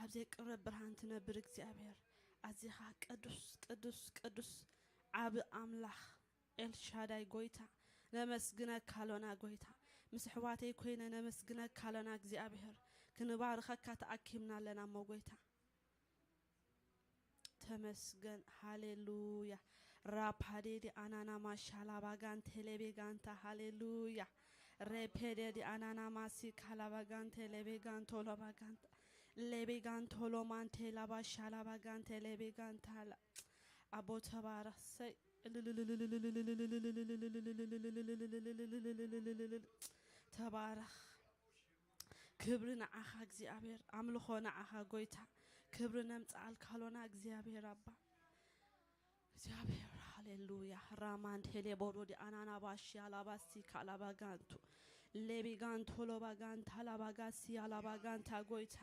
ኣብ ዘይቅረብ ብርሃን ትነብር እግዚኣብሔር፣ ኣዚኻ ቅዱስ ቅዱስ ቅዱስ ዓቢ ኣምላኽ ኤልሻዳይ ጎይታ፣ ነመስግነካ ኣሎና ጎይታ። ምስ ኣሕዋተይ ኮይነ ነመስግነካ ኣሎና እግዚኣብሔር። ክንባርኸካ ተኣኪብና ኣለና እሞ ጎይታ። ተመስገን። ሃሌሉያ። ራፓዴዲ ኣናና ማሻላ ባጋንቴ ሌቤ ጋንታ። ሃሌሉያ። ሬፔዴዲ ኣናና ማሲ ካላ ባጋንቴ ሌቤ ጋንቶ ሎ ባጋንታ። ሌቤ ጋንቶ ሎ ማንቴ ላባሻላ ባጋንቴ ሌቤ ጋንታ ላ። ኣቦ ተባረኽ። ሰይ። ተባረኽ። ክብሪ ንዓኻ እግዚኣብሔር፣ ኣምልኾ ንዓኻ ጎይታ። ክብሪ ነምጽኣልካ ኣሎና እግዚኣብሔር ኣባ። እግዚኣብሔር ሃሌሉያ። ራማንድ ሄሌ ቦዶ ዲ ኣናና ባሺ ኣላባሲ ካላባ ጋንቱ። ሌቢ ጋንቶ ሎባ ጋንታ ላባ ጋሲ ኣላባ ጋንታ ጎይታ።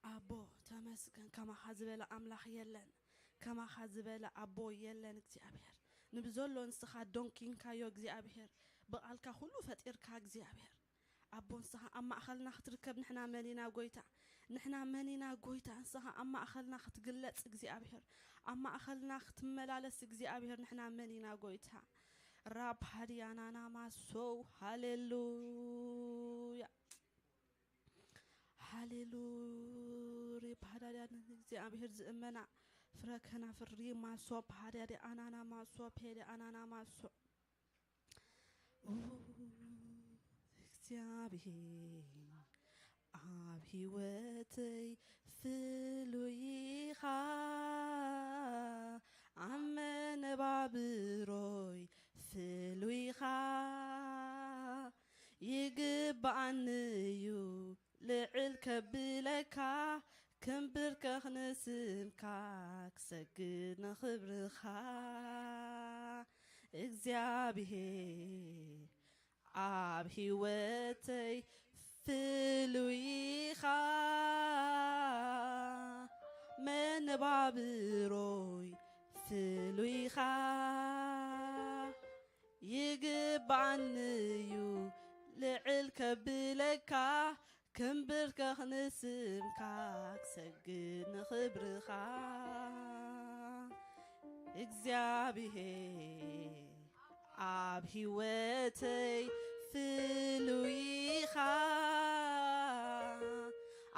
ኣቦ ተመስገን፣ ከማኻ ዝበለ ኣምላኽ የለን፣ ከማኻ ዝበለ ኣቦ የለን እግዚኣብሔር። ንብዘሎ ንስኻ ዶንኪንካዮ እግዚኣብሔር፣ ብቓልካ ኩሉ ፈጢርካ እግዚኣብሔር። ኣቦ ንስኻ ኣብ ማእኸልና ክትርከብ ንሕና መን ኢና ጎይታ? ንሕና መን ኢና ጎይታ? ንስኻ ኣብ ማእኸልና ክትግለጽ እግዚኣብሔር፣ ኣብ ማእኸልና ክትመላለስ እግዚኣብሔር ንሕና መን ኢና ጎይታ? ራብ ሃዲያናና ማሶው ሃሌሉያ። ሃሌሉሪ ፓዳድያን እግዚኣብሔር ዝእመና ፍረ ከናፍር ሪማሶ ፓዳዲ ኣናና ማሶ ፔዲ ኣናና ማሶ። ኦ፣ እግዚኣብሔር ኣብ ህይወተይ ፍሉይ ኢኻ፣ ኣብ መነባብሮይ ፍሉይ ኢኻ። ይግባኣኒ እዩ ልዕል ከብለካ፣ ክምብርከኽ ንስምካ፣ ክሰግድ ንኽብርኻ። እግዚኣብሔር ኣብ ህይወተይ ፍሉይ ኢኻ፣ መነባብሮይ ፍሉይ ኢኻ። ይግባኣኒ እዩ ልዕል ከብለካ፣ ክምብርከኽ ንስምካ፣ ክሰግድ ንኽብርኻ። እግዚኣብሔር ኣብ ህይወተይ ፍሉይ ኢኻ፣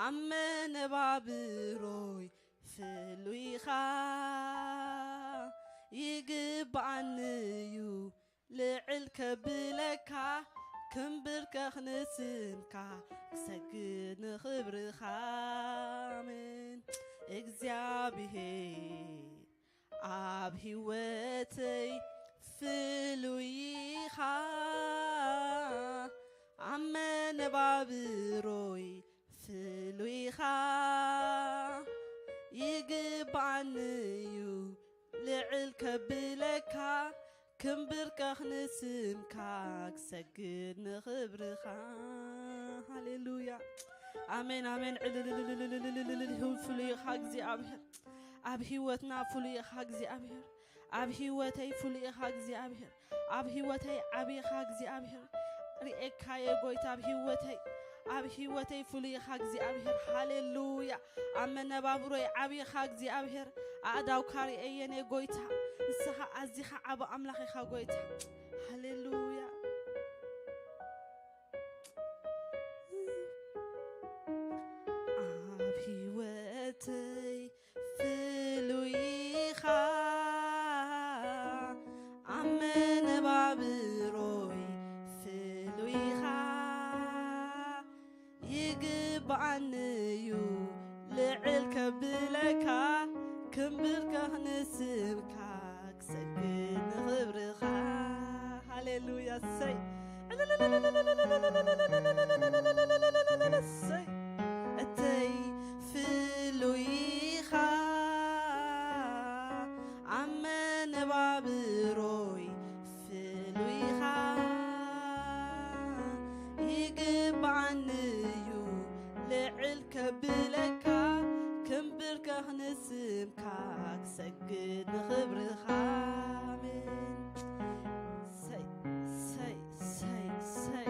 ኣብ መነባብሮይ ፍሉይ ኢኻ። ይግባኣኒ እዩ ልዕል ከብለካ፣ ክምብርከኽ ንስምካ፣ ክሰግድ ንኽብርኻ። ኣሜን። እግዚኣብሔር ኣብ ህይወተይ ፍሉይ ኢኻ፣ ኣብ መነባብሮይ ፍሉይ ኢኻ። ይግባኣኒ እዩ ልዕል ከብለካ፣ ክምብርከኽ ንስምካ፣ ክሰግድ ንኽብርኻ። ሃሌሉያ። ኣሜን፣ ኣሜን። ዕልልልልልልልልልልል። ፍሉይ ኢኻ እግዚኣብሔር። ኣብ ህይወትና ፍሉይ ኢኻ እግዚኣብሔር። ኣብ ህይወተይ ፍሉይ ኢኻ እግዚኣብሔር። ኣብ ህይወተይ ዓቢ ኢኻ እግዚኣብሔር። ርኤካየ ጎይታ ኣብ ህይወተይ። ኣብ ህይወተይ ፍሉይ ኢኻ እግዚኣብሔር። ሃሌሉያ። ኣብ መነባብሮይ ዓቢ ኢኻ እግዚኣብሔር። ኣእዳውካ ርኤየ ኔ ጎይታ። ንስኻ ኣዚኻ ዓቢ ኣምላኽ ኢኻ ጎይታ። ሃሌሉያ። ኣብ ህይወተይ ፍሉይ ኢኻ፣ ኣብ መነባብሮይ ፍሉይ ኢኻ። ይግባኣኒ እዩ ልዕል ከብለካ፣ ክምብርከኽ ንስምካ፣ ክሰግድ ንኽብርኻ። ሃሌሉያ። እሰይ። እሰይ። እተይ ፍሉይ ኢኻ፣ ኣብ መነባብሮይ ፍሉይ ኢኻ። ይግባኣኒ እዩ ልዕል ከብለካ፣ ክምብርከኽ ንስምካ፣ ክሰግድ ንኽብርኻ። ኣሜን። ሰይ፣ ሰይ፣ ሰይ፣ ሰይ።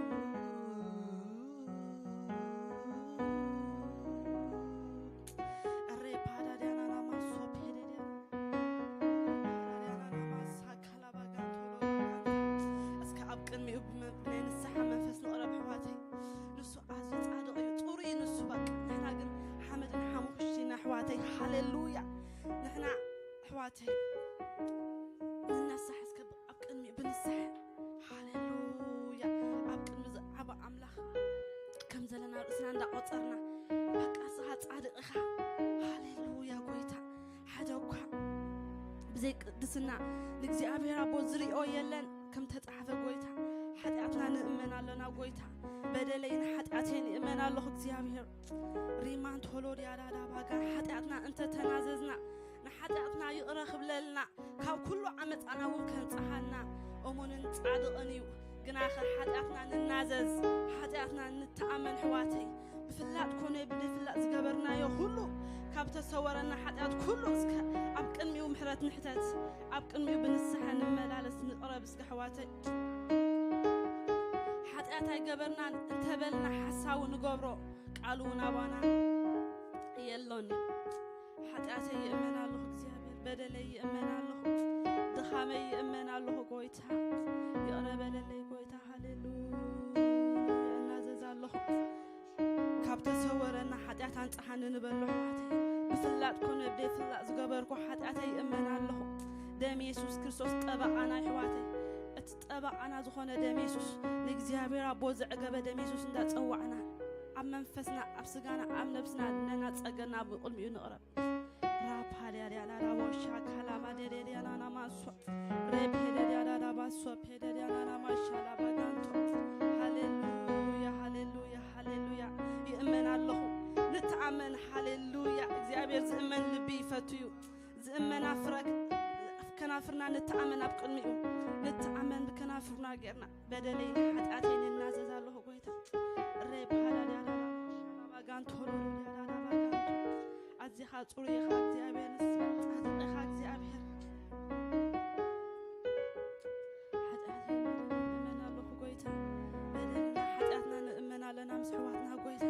ሬፓዳዲያናናማሶፔዴዲያ እስከ ኣብ ቅድሚኡ ብመ- ብናይ ንስሓ መንፈስ ንቕረብ ኣሕዋተይ። ንሱ ኣዝዩ ጻድቕ እዩ፣ ጽሩይ እዩ ንሱ። በቃ ንሕና ግን ሓመድን ሓሙኽሽቲ ኢና ኣሕዋተይ። ሃሌሉያ። ንሕና ኣሕዋተይ ንነሳሕ እስከ ብ- ኣብ ቅድሚኡ ብንስሓ። ሃሌሉያ። ኣብ ቅድሚ ዝዓባ ኣምላኽ ከም ዘለና ርእስና እንዳቆጸርና፣ በቃ ንስኻ ጻድቕ ኢኻ። ሃሌሉያ ጎይታ። ሓደ እኳ ብዘይ ቅድስና ንእግዚኣብሔር ኣቦ ዝሪኦ የለን። ከም ተጻሕፈ ጎይታ፣ ሓጢኣትና ንእመን ኣሎና ጎይታ። በደለይን ሓጢኣተይን ይእመን ኣለኹ እግዚኣብሔር። ሪማን ቶሎድ ያዳዳ ባጋ ሓጢኣትና እንተ ተናዘዝና፣ ንሓጢኣትና ይቕረ ክብለልና፣ ካብ ኩሉ ዓመጻና እውን ከንጽሃና እሙንን ጻድቕን እዩ። ግናኸ ሓጢኣትና ንናዘዝ፣ ሓጢኣትና ንተኣመን ኣሕዋተይ። ብፍላጥ ኮነ ብደይፍላጥ ዝገበርናዮ ኩሉ ኣብ ተሰወረና ሓጢኣት ኩሉ እስከ ኣብ ቅድሚኡ ምሕረት ንሕተት፣ ኣብ ቅድሚኡ ብንስሓ ንመላለስ ንቕረብ። እስከ ኣሕዋተይ፣ ሓጢኣት ኣይገበርናን እንተበልና ሓሳዊ ንገብሮ፣ ቃሉ እውን ኣባና የሎን። ሓጢኣተይ ይእመን ኣለኹ እግዚኣብሔር፣ በደለይ ይእመን ኣለኹ፣ ድኻመይ ይእመን ኣለኹ። ጎይታ ይቕረ በለለይ፣ ጎይታ ሃሌሉያ እናዘዝ ኣለኹ። ካብ ተሰወረና ሓጢኣት ኣንጽሓኒ ንበሎ ኣሕዋተይ። ብፍላጥ ኮነ ብደይ ፍላጥ ዝገበርኩ ሓጢኣተይ ይእመን ኣለኹ። ደም የሱስ ክርስቶስ ጠበቓና ኣሕዋተይ፣ እቲ ጠበቓና ዝኾነ ደም የሱስ፣ ንእግዚኣብሔር ኣቦ ዘዕገበ ደም የሱስ እንዳጸዋዕና፣ ኣብ መንፈስና፣ ኣብ ስጋና፣ ኣብ ነብስና ነናጸገና ብቕድሚኡ ንቕረብ። ራፓድያድያና ራቦሻ ካላማ ደደድያና ናማሶ ሬፔደድያና ራባሶ ፔደድያና ናማሻ ላባጋንቶ። ሃሌሉያ፣ ሃሌሉያ፣ ሃሌሉያ። ይእመን ኣለኹ፣ ንተኣመን። ሃሌሉያ። እግዚኣብሔር ዝእመን ልቢ ይፈቱ እዩ። ዝእመና ፍረ ከናፍርና ንተኣመን፣ ኣብ ቅድሚኡ ንተኣመን። ብከናፍርና ጌርና በደለይ ሓጢኣተይ ንናዘዝ ኣለኹ ጎይታ። ሬ ባህላል ያዳዳ ባጋንቶ ሎሎ ያዳዳ ባጋንቶ። ኣዚኻ ጽሩይ ኢኻ እግዚኣብሔር፣ ንስኻ ጻድቕ ኢኻ እግዚኣብሔር። ሓጢኣተይ በደለይ ንእመን ኣለኹ ጎይታ። በደልና ሓጢኣትና ንእመን ኣለና ምስ ኣሕዋትና ጎይታ።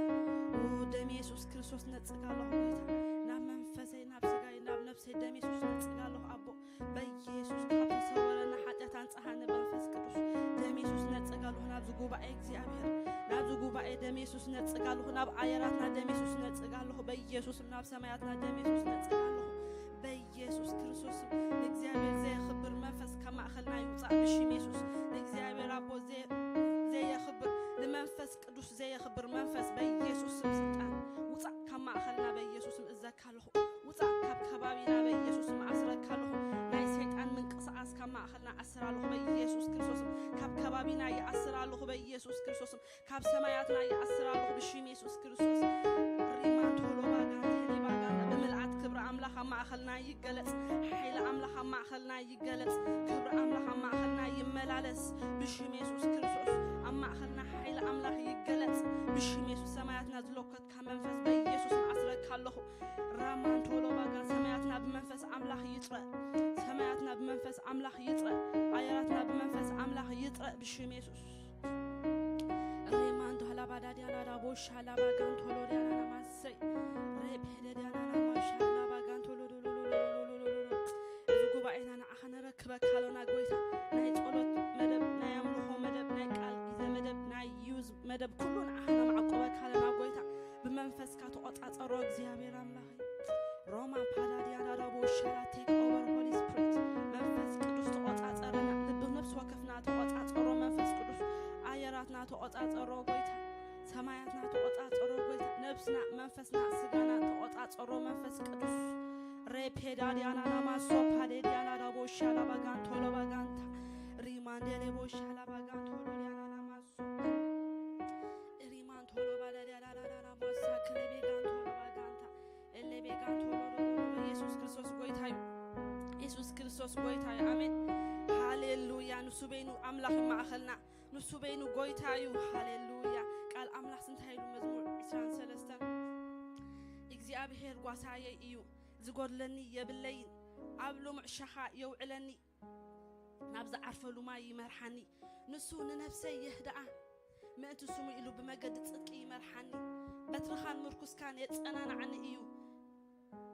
ኦ፣ ደም የሱስ ክርስቶስ ነጽግ ኣለኹ ጎይታ። ናብ መንፈሰይ፣ ናብ ስጋይ፣ ናብ ነፍሰይ ደም የሱስ ነጽግ ኣለኹ ኣቦ። በኢየሱስ ካብ ተሰወረና ሓጢኣት ኣንጽሃኒ መንፈስ ቅዱስ። ደም የሱስ ነጽግ ኣለኹ ናብዚ ጉባኤ እግዚኣብሔር። ናብዚ ጉባኤ ደም የሱስ ነጽግ ኣለኹ። ናብ ኣየራትና ደም የሱስ ነጽግ ኣለኹ። በኢየሱስም ናብ ሰማያትና ደም የሱስ ነጽግ ኣለኹ። በኢየሱስ ክርስቶስም ንእግዚኣብሔር ዘየኽብር መንፈስ ካብ ማእኸልና ይውጻእ ብሽም የሱስ። ንእግዚኣብሔር ኣቦ ዘየ-፣ ዘየኽብር፣ ንመንፈስ ቅዱስ ዘየኽብር መንፈስ በኢየሱስ ስም ስልጣን ውጻእ ካብ ማእኸልና በኢየሱስም እዘካ ኣለኹ። ውጻእ ካብ ከባቢና በኢየሱስም ኣስረካ ኣለኹ። ናይ ሰይጣን ምንቅስቓስ ካብ ማእኸልና ኣስር ኣለኹ በኢየሱስ ክርስቶስም። ካብ ከባቢና ይኣስር ኣለኹ በኢየሱስ ክርስቶስም። ካብ ሰማያትና ይኣስር ኣለኹ ብሽም የሱስ ክርስቶስ። ሪማን ቶሎ ባጋን ቴሌ ባጋን ብምልኣት ክብሪ ኣምላኽ ኣብ ማእኸልና ይገለጽ። ሓይሊ ኣምላኽ ኣብ ማእኸልና ይገለጽ። ክብሪ ኣምላኽ ኣብ ማእኸልና ይመላለስ ብሽም የሱስ ክርስቶስ። ኣብ ማእኸልና ሓይሊ ኣምላኽ ይገለጽ ብሽም የሱስ። ሰማያትና ዝለኮትካ መንፈስ በኢየሱስ ኣስረካ ኣለኹ። ራማን ቶሎ ባጋን ሰማያትና ብመንፈስ ኣምላኽ ይጽረ። ሰማያትና ብመንፈስ ኣምላኽ ይጽረ። ኣየራትና ብመንፈስ ኣምላኽ ይጽረ ብሽም የሱስ። ሬማንዶ ላባዳዲያና ዳቦሻ ላባጋንቶሎ ዲያና ማሰይ ሬፕ ሄደዲያና ማሻ ላባጋንቶሎ ዶሎሎሎሎሎሎሎ። እዚ ጉባኤና ንዓኻ ነረክበካ ኣሎና ጎይታ። ናይ ጸሎት መደብ፣ ናይ ኣምልኾ መደብ፣ ናይ ቃል ግዜ መደብ፣ ናይ ዩዝ መደብ ኩሉ ንዓኻ ነማዕቆበካ ኣለና ጎይታ። ብመንፈስካ ተቆጻጸሮ እግዚኣብሔር ኣምላኸይ። ሮማ ፓዳዲያና ዳቦ ሸራ take over Holy Spirit። መንፈስ ቅዱስ ተቆጻጸረና። ልቢ ነፍስ ወከፍና ተቆጻጸሮ መንፈስ ቅዱስ። ኣየራትና ተቆጻጸሮ ጎይታ። ሰማያትና ተቆጻጸሮ ጎይታ። ነብስና፣ መንፈስና፣ ስጋና ተቆጻጸሮ መንፈስ ቅዱስ። ሬፔዳዲያና ናማሶ ፓዴዲያና ዳቦ ሻላ ባጋንቶ ሎ ባጋንታ። ሪማንዴሌ ቦ ሻላ ባጋንቶ ሎ ዲያና ናማሶ። ሪማንቶ ሎ ባዳዲያና ናማሳ ክለቤ ጋንቶ ሎ ባጋንታ። ኤሌቤ ጋንቶ ሎ ሎ ሎ ሎ። ኢየሱስ ክርስቶስ ጎይታ እዩ። ኢየሱስ ክርስቶስ ጎይታ እዩ። ኣሜን። ሃሌሉያ። ንሱ በይኑ ኣምላኽ ማእኸልና፣ ንሱ በይኑ ጎይታ እዩ። ሃሌሉያ። ቃል ኣምላኽ እንታይ ኢሉ? መዝሙር ዕስራን ሰለስተን፣ እግዚኣብሔር ጓሳየይ እዩ፣ ዝጎድለኒ የብለይን፣ ኣብ ልሙዕ ሸኻ የውዕለኒ፣ ናብ ዝዓርፈሉ ማይ ይመርሓኒ። ንሱ ንነፍሰይ የህድኣ፣ ምእንቲ ስሙ ኢሉ ብመገዲ ጽድቂ ይመርሓኒ። በትርኻን ምርኩስካን የጸናንዓኒ እዩ።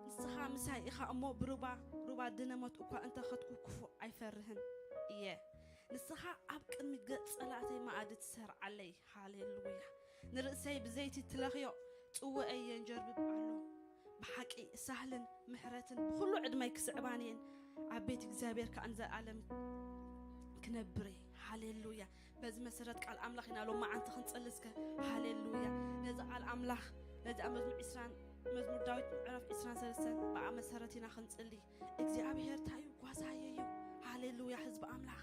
ንስኻ ምሳይ ኢኻ እሞ፣ ብሩባ ሩባ ድነ ሞት እኳ እንተ ኸድኩ፣ ክፉእ ኣይፈርህን እየ። ንስኻ ኣብ ቅድሚ ገጽ ጸላእተይ መኣዲ ትሰርዓለይ። ሃሌሉያ። ንርእሰይ ብዘይቲ ትለኽዮ፣ ጽዋኣይ የንጀርብብ ኣሎ። ብሓቂ ሳህልን ምሕረትን ብኹሉ ዕድመይ ክስዕባን እየን፣ ኣብ ቤት እግዚኣብሔር ከኣ ንዘለኣለም ክነብር እየ። ሃሌሉያ። በዚ መሰረት ቃል ኣምላኽ ኢና ሎማዓንቲ ክንጽሊ እስከ። ሃሌሉያ። ነዚ ቃል ኣምላኽ፣ ነዚ ኣብ መዝሙር ዕስራን፣ መዝሙር ዳዊት ምዕራፍ ዕስራን ሰለስተን ብኣ መሰረት ኢና ክንጽሊ። እግዚኣብሔር እንታይ እዩ? ጓሳየ እዩ። ሃሌሉያ። ህዝቢ ኣምላኽ፣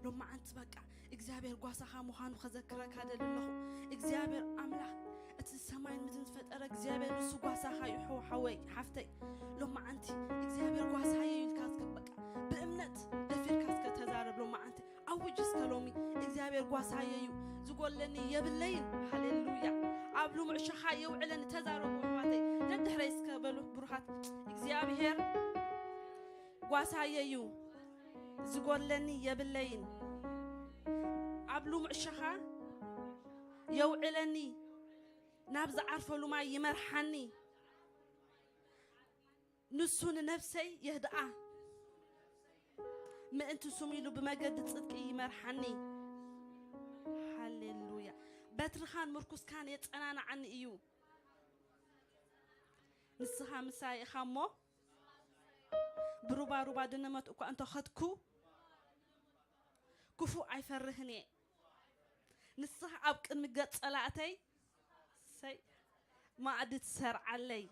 ሎማዓንቲ በቃ እግዚኣብሔር ጓሳኻ ምዃኑ ከዘክረካ ደሊ ኣለኹ። እግዚኣብሔር ኣምላኽ፣ እቲ ሰማይን ምድርን ዝፈጠረ እግዚኣብሔር ንሱ ጓሳኻ እዩ። ሓው-፣ ሓወይ፣ ሓፍተይ፣ ሎማዓንቲ እግዚኣብሔር ጓሳየ እዩ ኢልካ እስከ በቃ ብእምነት ደፊርካ እስከ ተዛረብ። ሎማዓንቲ ኣውጅ እስከ ሎሚ፣ እግዚኣብሔር ጓሳየ እዩ፣ ዝጎለኒ የብለይን። ሃሌሉያ። ኣብ ሉምዕ ሸኻ የውዕለኒ። ተዛረቡ ኣሕዋተይ፣ ደድሕረይ እስከ በሉ ብሩኻት። እግዚኣብሔር ጓሳየ እዩ፣ ዝጎድለኒ የብለይን። ኣብ ሉምዕ ሸኻ የውዕለኒ፣ ናብ ዝዓርፈሉ ማይ ይመርሓኒ። ንሱ ንነፍሰይ የህድኣ፣ ምእንቲ ስሙ ኢሉ ብመገዲ ጽድቂ ይመርሓኒ። ሃሌሉያ። በትርኻን ምርኩስካን የጸናንዓኒ እዩ። ንስኻ ምሳይ ኢኻ እሞ፣ ብሩባ ሩባ ድነመት እኳ እንተኸድኩ፣ ክፉእ ኣይፈርህን እየ። ንስኻ ኣብ ቅድሚ ገጽ ጸላእተይ፣ ሰይ፣ ማዕዲ ትሰርዓለይ።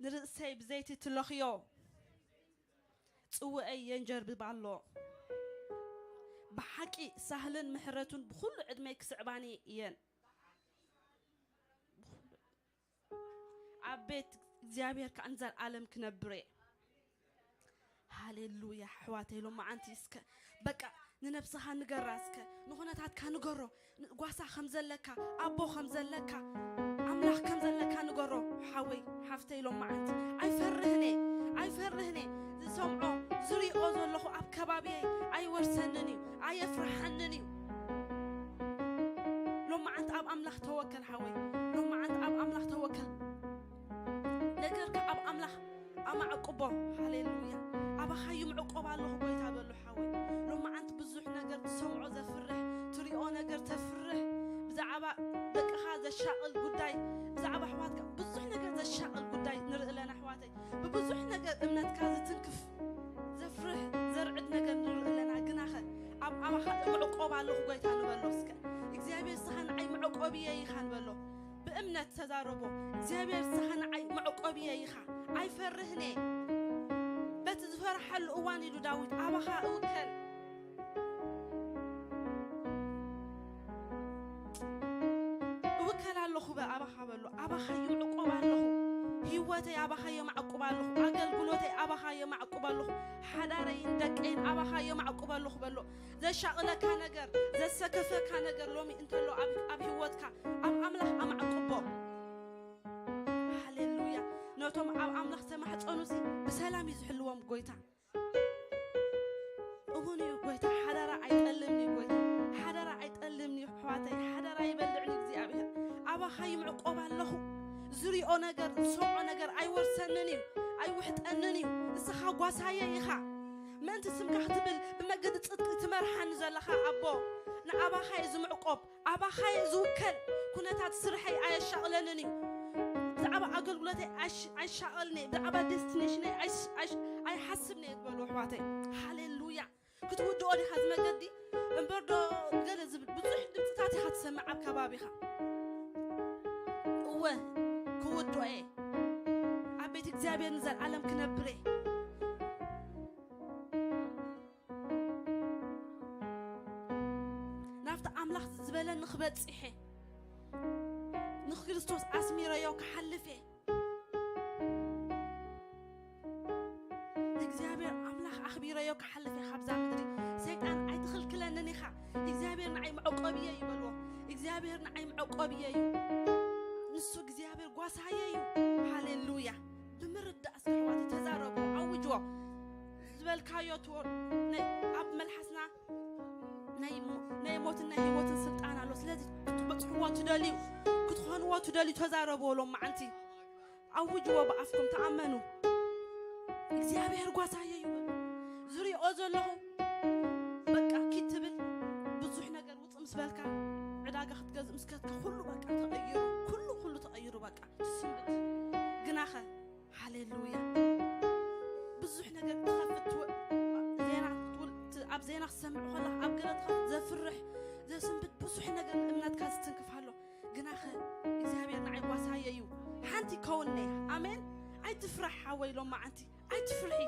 ንርእሰይ ብዘይቲ ትለኽዮ፣ ጽውአይ የንጀርብብ ኣሎ። ብሓቂ ሳህልን ምሕረቱን ብኹሉ ዕድመይ ክስዕባኒ እየን። ኣብ ቤት እግዚኣብሔር ከኣ ንዘለኣለም ክነብር እየ። ሃሌሉያ። ኣሕዋተይ፣ ሎማዓንቲ እስከ በቃ ንነብስኻ ንገራ፣ እስከ ንኹነታትካ ንገሮ። ን-፣ ጓሳ ከም ዘለካ፣ ኣቦ ከም ዘለካ፣ ኣምላኽ ከም ዘለካ ንገሮ። ሓወይ፣ ሓፍተይ፣ ሎማዓንቲ ኣይፈርህን እየ፣ ኣይፈርህን እየ። ዝሰምዖ ዝሪኦ ዘለኹ ኣብ ከባቢየይ ኣይወርሰንን እዩ፣ ኣየፍርሓንን እዩ። ሎማዓንቲ ኣብ ኣምላኽ ተወከል ሓወይ፣ ሎማዓንቲ ኣብ ኣምላኽ ተወከል። ነገርካ ኣብ ኣምላኽ ኣማዕቅቦ። ሃሌሉያ። ኣባኻ ይምዕቆብ ኣለኹ ጎይታ በሉ ሓወይ። ሎማዓንቲ ብዙሕ ነገር ትሰምዖ ዘፍርሕ፣ ትሪኦ ነገር ተፍርሕ። ብዛዕባ ደቅኻ ዘሻቕል ጉዳይ፣ ብዛዕባ ኣሕዋትካ ብዙሕ ነገር ዘሻቕል ጉዳይ ንርኢ ኣለና ኣሕዋተይ። ብብዙሕ ነገር እምነትካ ዝትንክፍ፣ ዘፍርሕ፣ ዘርዕድ ነገር ንርኢ ኣለና። ግናኸ ኣብ ኣባኻ እምዕቆብ ኣለኹ ጎይታ ንበሎ እስከ። እግዚኣብሔር ንስኻ ንዓይ መዕቆብየ ኢኻ ንበሎ። ብእምነት ተዛረቦ። እግዚኣብሔር ንስኻ ንዓይ መዕቆብየ ኢኻ። ኣይፈርህን እየ። በቲ ዝፈርሓሉ እዋን ኢሉ ዳዊት ኣባኻ እውከል። እውከል ኣለኹ በ-፣ ኣባኻ በሎ። ኣባኻ ይምዕቆብ ኣለኹ። ህይወተይ ኣባኻ የማዕቁብ ኣለኹ። ኣገልግሎተይ ኣባኻ የማዕቁብ ኣለኹ። ሓዳረይን ደቀይን ኣባኻ የማዕቁብ ኣለኹ በሎ። ዘሻቕለካ ነገር፣ ዘሰከፈካ ነገር ሎሚ እንተሎ ኣብ፣ ኣብ ህይወትካ፣ ኣብ ኣምላኽ ኣማዕቁቦ። ሃሌሉያ። ነቶም ኣብ ኣምላኽ ዝተማሕጸኑሲ ብሰላም እዩ ዝሕልዎም ጎይታ። እሙን እዩ ጎይታ። ሓደራ ኣይጠልምን እዩ ጎይታ። ሓደራ ኣይጠልምን እዩ ኣሕዋተይ። ሓደራ ኣይበልዕን እዩ እግዚኣብሔር። ኣባኻ ይምዕቆብ ኣለኹ። ዝሪኦ ነገር፣ ዝሰምዖ ነገር ኣይወርሰንን እዩ፣ ኣይውሕጠንን እዩ። ንስኻ ጓሳየ ኢኻ። ምእንቲ ስምካ ክትብል ብመገዲ ጽድቂ ትመርሓኒ ዘለኻ ኣቦ፣ ንኣባኻ እየ ዝምዕቆብ፣ ኣባኻ እየ ዝውከል። ኩነታት ስርሐይ ኣየሻቕለንን እዩ። ብዛዕባ ኣገልግሎተይ ኣይሽ-፣ ኣይሻቐልን እየ። ብዛዕባ ዴስቲኔሽነይ ኣይሽ-፣ ኣይሽ-፣ ኣይሓስብን እየ ዝበሉ ኣሕዋተይ። ሃሌሉያ። ክትውድኦ ዲኻ እዚ መገዲ? እምበር ዶ ገለ ዝብል ብዙሕ ድምፅታት ኢኻ ትሰምዕ ኣብ ከባቢኻ። እወ፣ ክውድኦ እየ። ኣብ ቤት እግዚኣብሔር ንዘለኣለም ክነብር እየ። ናብቲ ኣምላኽ ዝበለኒ ክበጽሕ እየ። ንክርስቶስ ኣስሚረዮ ክሓልፍ እየ። ንእግዚኣብሔር ኣምላኽ ኣኽቢረዮ ክሓልፍ እየ ካብዛ ምድሪ። ሰይጣን ኣይትኽልክለንን ኢኻ። እግዚኣብሔር ንዓይ መዕቆብየ እዩ በልዎ። እግዚኣብሔር ንዓይ መዕቆብየ እዩ። ንሱ እግዚኣብሔር ጓሳየ እዩ። ሃሌሉያ። ብምርዳእ እስከ ኣሕዋተይ ተዛረቡ፣ ኣውጅዎ። ዝበልካዮ ትወ-፣ ናይ፣ ኣብ መልሓስና ናይ ሞ-፣ ናይ ሞትን ናይ ህይወትን ስልጣን ኣሎ። ስለዚ ክትበጽሕዎ ትደልዩ፣ ክትኾንዎ ትደልዩ ተዛረብዎ ሎም መዓንቲ። ኣውጅዎ ብኣፍኩም፣ ተኣመኑ። እግዚኣብሔር ጓሳየ እዩ በሉ። ዝሪኦ ዘለኹ በቃ ኪድ ትብል ብዙሕ ነገር ውጽእ ምስ በልካ፣ ዕዳጋ ክትገዝእ ምስ ከድካ፣ ኩሉ በቃ ተቐይሩ፣ ኩሉ፣ ኩሉ ተቐይሩ በቃ ትስምት። ግናኸ፣ ሃሌሉያ፣ ብዙሕ ነገር ትኸፍት ትው-፣ ዜና ክትውል-፣ ት-፣ ኣብ ዜና ክትሰምዕ ከለኻ፣ ኣብ ገለ ትኸፍት ዘፍርሕ፣ ዘስንብት ብዙሕ ነገር ንእምነትካ ዝትንክፍ ኣሎ። ግናኸ እግዚኣብሔር ንዓይ ጓሳየ እዩ። ሓንቲ ከውነ። ኣሜን። ኣይትፍራሕ ሓወይ፣ ሎም መዓንቲ ኣይትፍርሒ።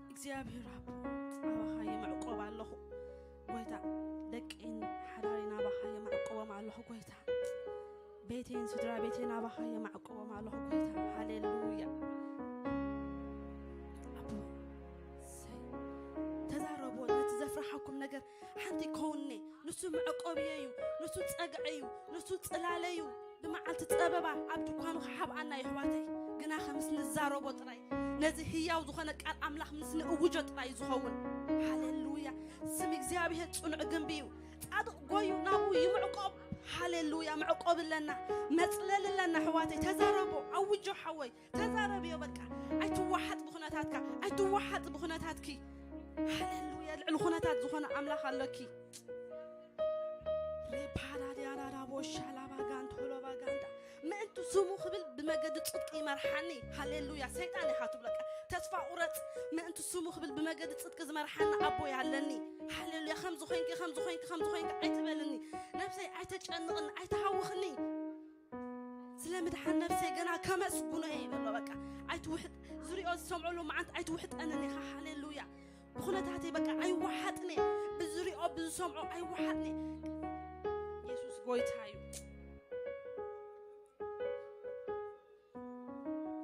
እግዚኣብሔር ኣቦ፣ ኣባኻ የመዕቆብ ኣለኹ ጎይታ። ደቀይን ሓዳረይን ኣባኻ የመዕቆቦም ኣለኹ ጎይታ። ቤተይን ስድራ ቤተይን ኣባኻ የመዕቆቦም ኣለኹ ጎይታ። ሃሌሉያ። ዝገበርኩም ነገር ሓንቲ ይከውንኒ። ንሱ መዕቆብየ እዩ፣ ንሱ ጸግዐ እዩ፣ ንሱ ጽላለ እዩ። ብመዓልቲ ጸበባ ኣብ ድኳኑ ክሓብኣና የሕዋተይ፣ ግና ከምስ ንዛረቦ ጥራይ፣ ነዚ ህያው ዝኾነ ቃል ኣምላኽ ምስ ንእውጆ ጥራይ እዩ ዝኸውን። ሃሌሉያ። ስም እግዚኣብሔር ጽኑዕ ግንቢ እዩ። ጻድቕ ጎዩ ናብኡ ይምዕቆብ። ሃሌሉያ። መዕቆብ ኣለና፣ መጽለል ኣለና። ኣሕዋተይ ተዛረቦ፣ ኣውጆ ሓወይ ተዛረብዮ። በቃ ኣይትወሓጥ ብኹነታትካ፣ ኣይትወሓጥ ብኹነታትኪ። ሃሌሉያ። ልዕሊ ኩነታት ዝኾነ ኣምላኽ ኣሎኪ። ሬፓራዲያራራቦ ሻላባጋንቶ ሎባጋንዳ። ምእንቲ ስሙ ክብል ብመገዲ ጽድቂ ይመርሓኒ። ሃሌሉያ። ሰይጣን ኢኻ ትብለካ፣ ተስፋ ቁረጽ። ምእንቲ ስሙ ክብል ብመገዲ ጽድቂ ዝመርሓኒ ኣቦይ ኣለኒ። ሃሌሉያ። ከምዚ ኮይንኪ፣ ከምዚ ኮይንኪ፣ ከምዚ ኮይንኪ ኣይትበልኒ። ነብሰይ ኣይተጨንቕኒ፣ ኣይተሃውኽኒ። ስለ ምድሓን ነብሰይ ገና ከመስግኖ እየ ይበሎ። በቃ ኣይትውሕጥ፣ ዝሪኦ ዝሰምዖ ሎማዓንቲ ኣይትውሕጠንን ኢኻ። ሃሌሉያ። ብኹነታተይ በቃ ኣይወሓጥን እየ። ብዝሪኦ ብዝሰምዖ ኣይወሓጥን እየ። የሱስ ጎይታ እዩ።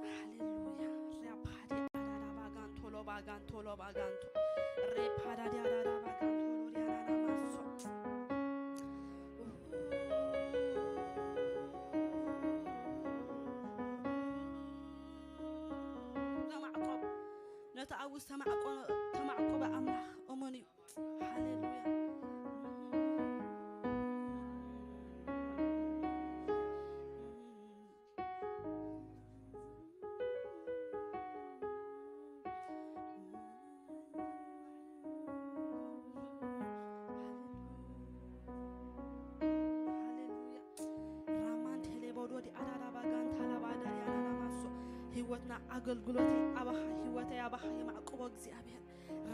ሃሌሉያ። ሪያ ፓዲ ኣዳዳ ባጋንቶ ሎ ባጋንቶ ሎ ባጋንቶ። ሬ ፓዳዲ ኣዳዳ ባጋንቶ ሎ ሪያ ናና ማሶ። ተማዕቆብ፣ ነቲ ኣብኡ ዝተማዕቆ-፣ ተማዕቆበ ኣምላኽ እሙን እዩ። ሃሌሉያ። ሃሌሉያ። ራማን ቴሌቦዶ ዲኣዳዳ ባጋን ታላባዳ ያናና ማሶ። ህይወትና ኣገልግሎተይ ኣባኻ፣ ህይወተይ ኣባኻ የማዕቅቦ እግዚኣብሔር።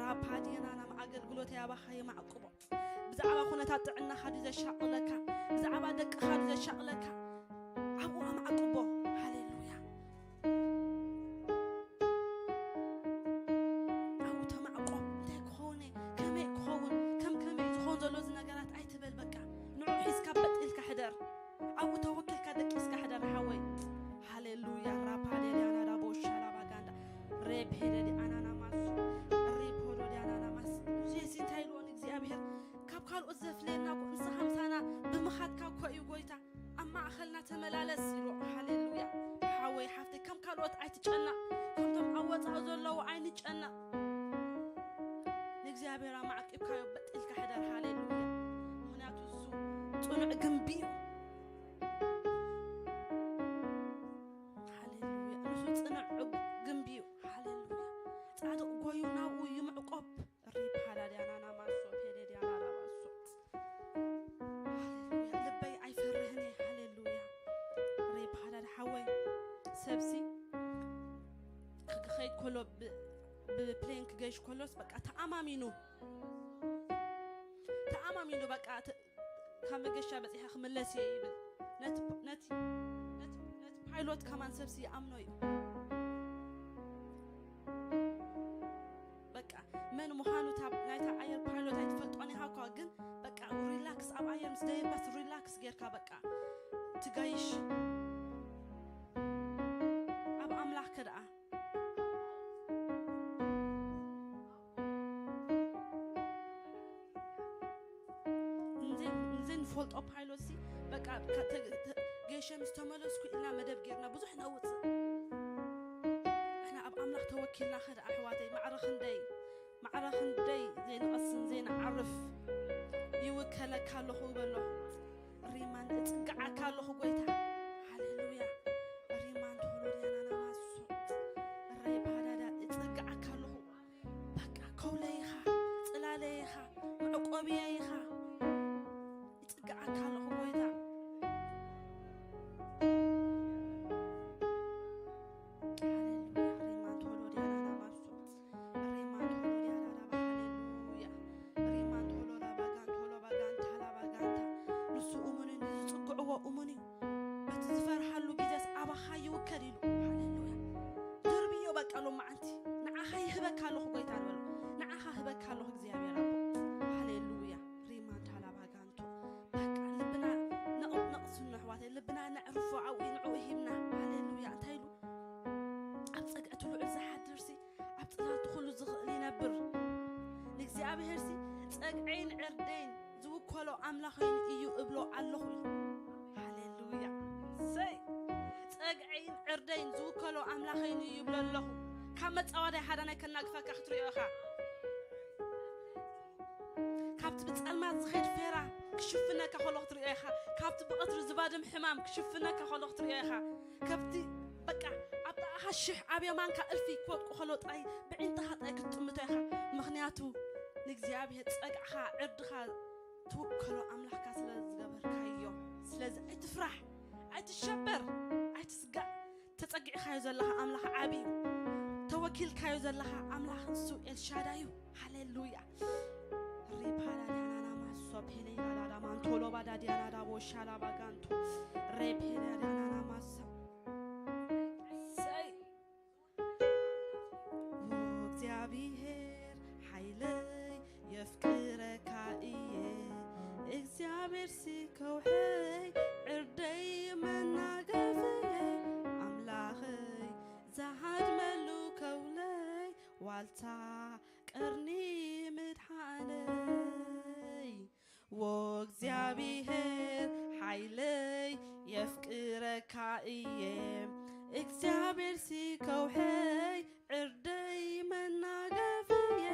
ራፓዲናናም ኣገልግሎተይ ኣባኻ የማዕቅቦ። ብዛዕባ ኩነታት ጥዕናኻ ድዩ ዘሻቕለካ? ብዛዕባ ደቅኻ ድዩ ዘሻቕለካ? ኣብኡ ኣማዕቅቦ። ሃሌሉያ። ኣብኡ ተማዕቆ። እንታይ ክኸውን እየ? ከመይ ክኸውን? ከም ከመይ ዝኸውን ዘሎ እዚ ነገራት ኣይትበል። በቃ ንዑ ሒዝካ በጥ ኢልካ ሕደር። ኣብኡ ተወኪልካ ደቂስካ ሕደር ሓወይ። ሃሌሉያ። ራፓዴልያና ዳቦ ሻላባጋንዳ ሬፕ ሄደዲ ኣናናማሱ ሪፖዶዲ ኣናናማስ። ሙሴሲ እንታይ ኢልዎ ንእግዚኣብሔር? ካብ ካልኦት ዘፍለየና እኮ ንስኻ ምሳና ብምኻድካ እኮ እዩ ጎይታ። ኣብ ማእኸልና ተመላለስ ኢልዎ። ሃሌሉያ። ሓወይ ሓፍተይ ከም ካልኦት ኣይትጨነቕ፣ ከምቶም ኣብ ወፃኢ ዘለዉ ኣይንጨነቕ። ንእግዚኣብሔር ኣማዕቂብካዮ በጥ ኢልካ ሕደር። ሃሌሉያ። ምኽንያቱ እሱ ጽኑዕ ግንቢ እዩ። ሃሌሉያ። ንሱ ጽኑዕ ግንቢ እዩ። ሃሌሉያ። ጻድቕ ጎዩ ናብኡ ይምዕቆብ። ሪፕ ሃዳድያ ናና ማሶ ፔሬድያ ናና ማሶ። ሃሌሉያ። ልበይ ኣይፈርህን እየ። ሃሌሉያ። ሪፕ ሃዳድ ሓወይ፣ ሰብሲ ክኸይድ ከሎ ብ-፣ ብፕሌን ክገይሽ ከሎስ በቃ ተኣማሚኑ፣ ተኣማሚኑ በቃ ተ-፣ ካብ መገሻ በጺሐ ክምለስ እየ ይብል። ነቲ፣ ነቲ፣ ነቲ፣ ነቲ ፓይሎት ከማን ሰብሲ ይኣምኖ እዩ። በቃ መን ምዃኑ እታ ናይታ ኣየር ፓይሎት ኣይትፈልጦን ኢኻ እኳ፣ ግን በቃ ሪላክስ፣ ኣብ ኣየር ምስ ደየባስ ሪላክስ ጌርካ በቃ ትጋይሽ። ኣብ ኣምላኽ ከደኣ እንዘይ-፣ እንዘይንፈልጦ ፓይሎት ሲ በቃ ከ-፣ ተ-፣ ተ-፣ ገይሸ ምስ ተመለስኩ ኢልና መደብ ጌርና ብዙሕ ነውፅእ። ንሕና ኣብ ኣምላኽ ተወኪልና ኸደ ኣሕዋተይ፣ ማዕረ ክንደይ፣ ማዕረ ክንደይ ዘይንቐስን ዘይንዓርፍ ይውከለካ ኣለኹ በሎ። ሪማን እጽግዓካ ኣለኹ ጎይታ። ሃሌሉያ። ሪማን ተወሎድያና ናማሶ። ሬ ፓዳዳ እጽግዓካ ኣለኹ። በቃ ከውለይ ኢኻ፣ ጽላለይ ኢኻ፣ መዕቆብየይ ኢኻ። እጽግዓካ ኣለኹ ጎይታ። ሃሌሉያ። ሪማን ቶሎ ዲያና ናማሶ። ሪማን ቶሎ ዲያና ናማ። ሃሌሉያ። ሪማን ቶሎ ራባጋን ቶሎ ባጋን ታላ ባጋንታ። ንሱ እሙን እዩ፣ ዝጽግዕዎ እሙን እዩ። በቲ ዝፈርሃሉ ግዜስ ኣባኻ ይውከል ኢሉ። ሃሌሉያ። ድርብዮ በቃ ሎማዓንቲ ንዓኻ ይህበካ ኣለኹ ጎይታ ንበሎ። ንዓኻ ህበካ ኣለኹ እግዚኣብሔር ኣቦ። ሃሌሉያ። ሪማን ታላ ባጋንቶ። በቃ ልብና ነቕ-፣ ነቕስኖ ኣሕዋተይ፣ ልብና ነዕርፎ ኣብኡ ንዕኡ ሂብና። ሃሌሉያ። እንታይ ኢሉ? ኣብ ጸግዒ እቲ ልዑል ዝሓድርሲ ኣብ ጽላልቲ ኩሉ ዝኽእል ይነብር። ንእግዚኣብሔርሲ ጸግዐይን ዕርደይን ዝውከሎ ኣምላኸይን እዩ እብሎ ኣለኹ። ሃሌሉያ። ሰይ፣ ጸግዐይን ዕርደይን ዝውከሎ ኣምላኸይን እዩ ይብሎ ኣለኹ። ካብ መጻወዳይ ሓዳናይ ከናግፈካ ክትሪኦ ኢኻ። ካብቲ ብጸልማት ዝኸይድ ፌራ ክሽፍነካ ከሎ ክትሪኦ ኢኻ። ካብቲ ብቐትሪ ዝባድም ሕማም ክሽፍነካ ከሎ ክትሪኦ ኢኻ። ካብቲ በቃ ኣብ ጥቓኻ ሽሕ ኣብ የማንካ እልፊ ክወድቁ ከሎ ጥራይ ብዒንትኻ ጥራይ ክትጥምቶ ኢኻ። ምኽንያቱ ንእግዚኣብሔር ጸግዕኻ ዕርድኻ ትውከሎ ኣምላኽካ ስለ ዝገበርካዮ። ስለዚ ኣይትፍራሕ፣ ኣይትሸበር፣ ኣይትስጋእ። ተጸጊዕካዮ ዘለኻ ኣምላኽ ዓቢ እዩ። ተወኪልካዮ ዘለኻ ኣምላኽ እሱ ኤልሻዳይ እዩ። ሃሌሉያ። ሪፓላዳናና ማሶ ፔሌላዳዳ ማንቶሎ ባዳዲያናዳ ቦሻላ ባጋንቶ ሬፔላዳናና ማሳ ሰይ ኦ እግዚኣብሔር ሓይለይ የፍቅረካ እየ እግዚኣብሔር ሲ ከውሐይ ዕርደይ መናገፍየ ኣምላኸይ ዝሃድመሉ ከውለይ ዋልታ ቀርኒ ምድሓነይ ዎ እግዚኣብሔር ሓይለይ የፍቅረካ እየ እግዚኣብሔር ሲ ከውሐይ ዕርደይ መናገፍየ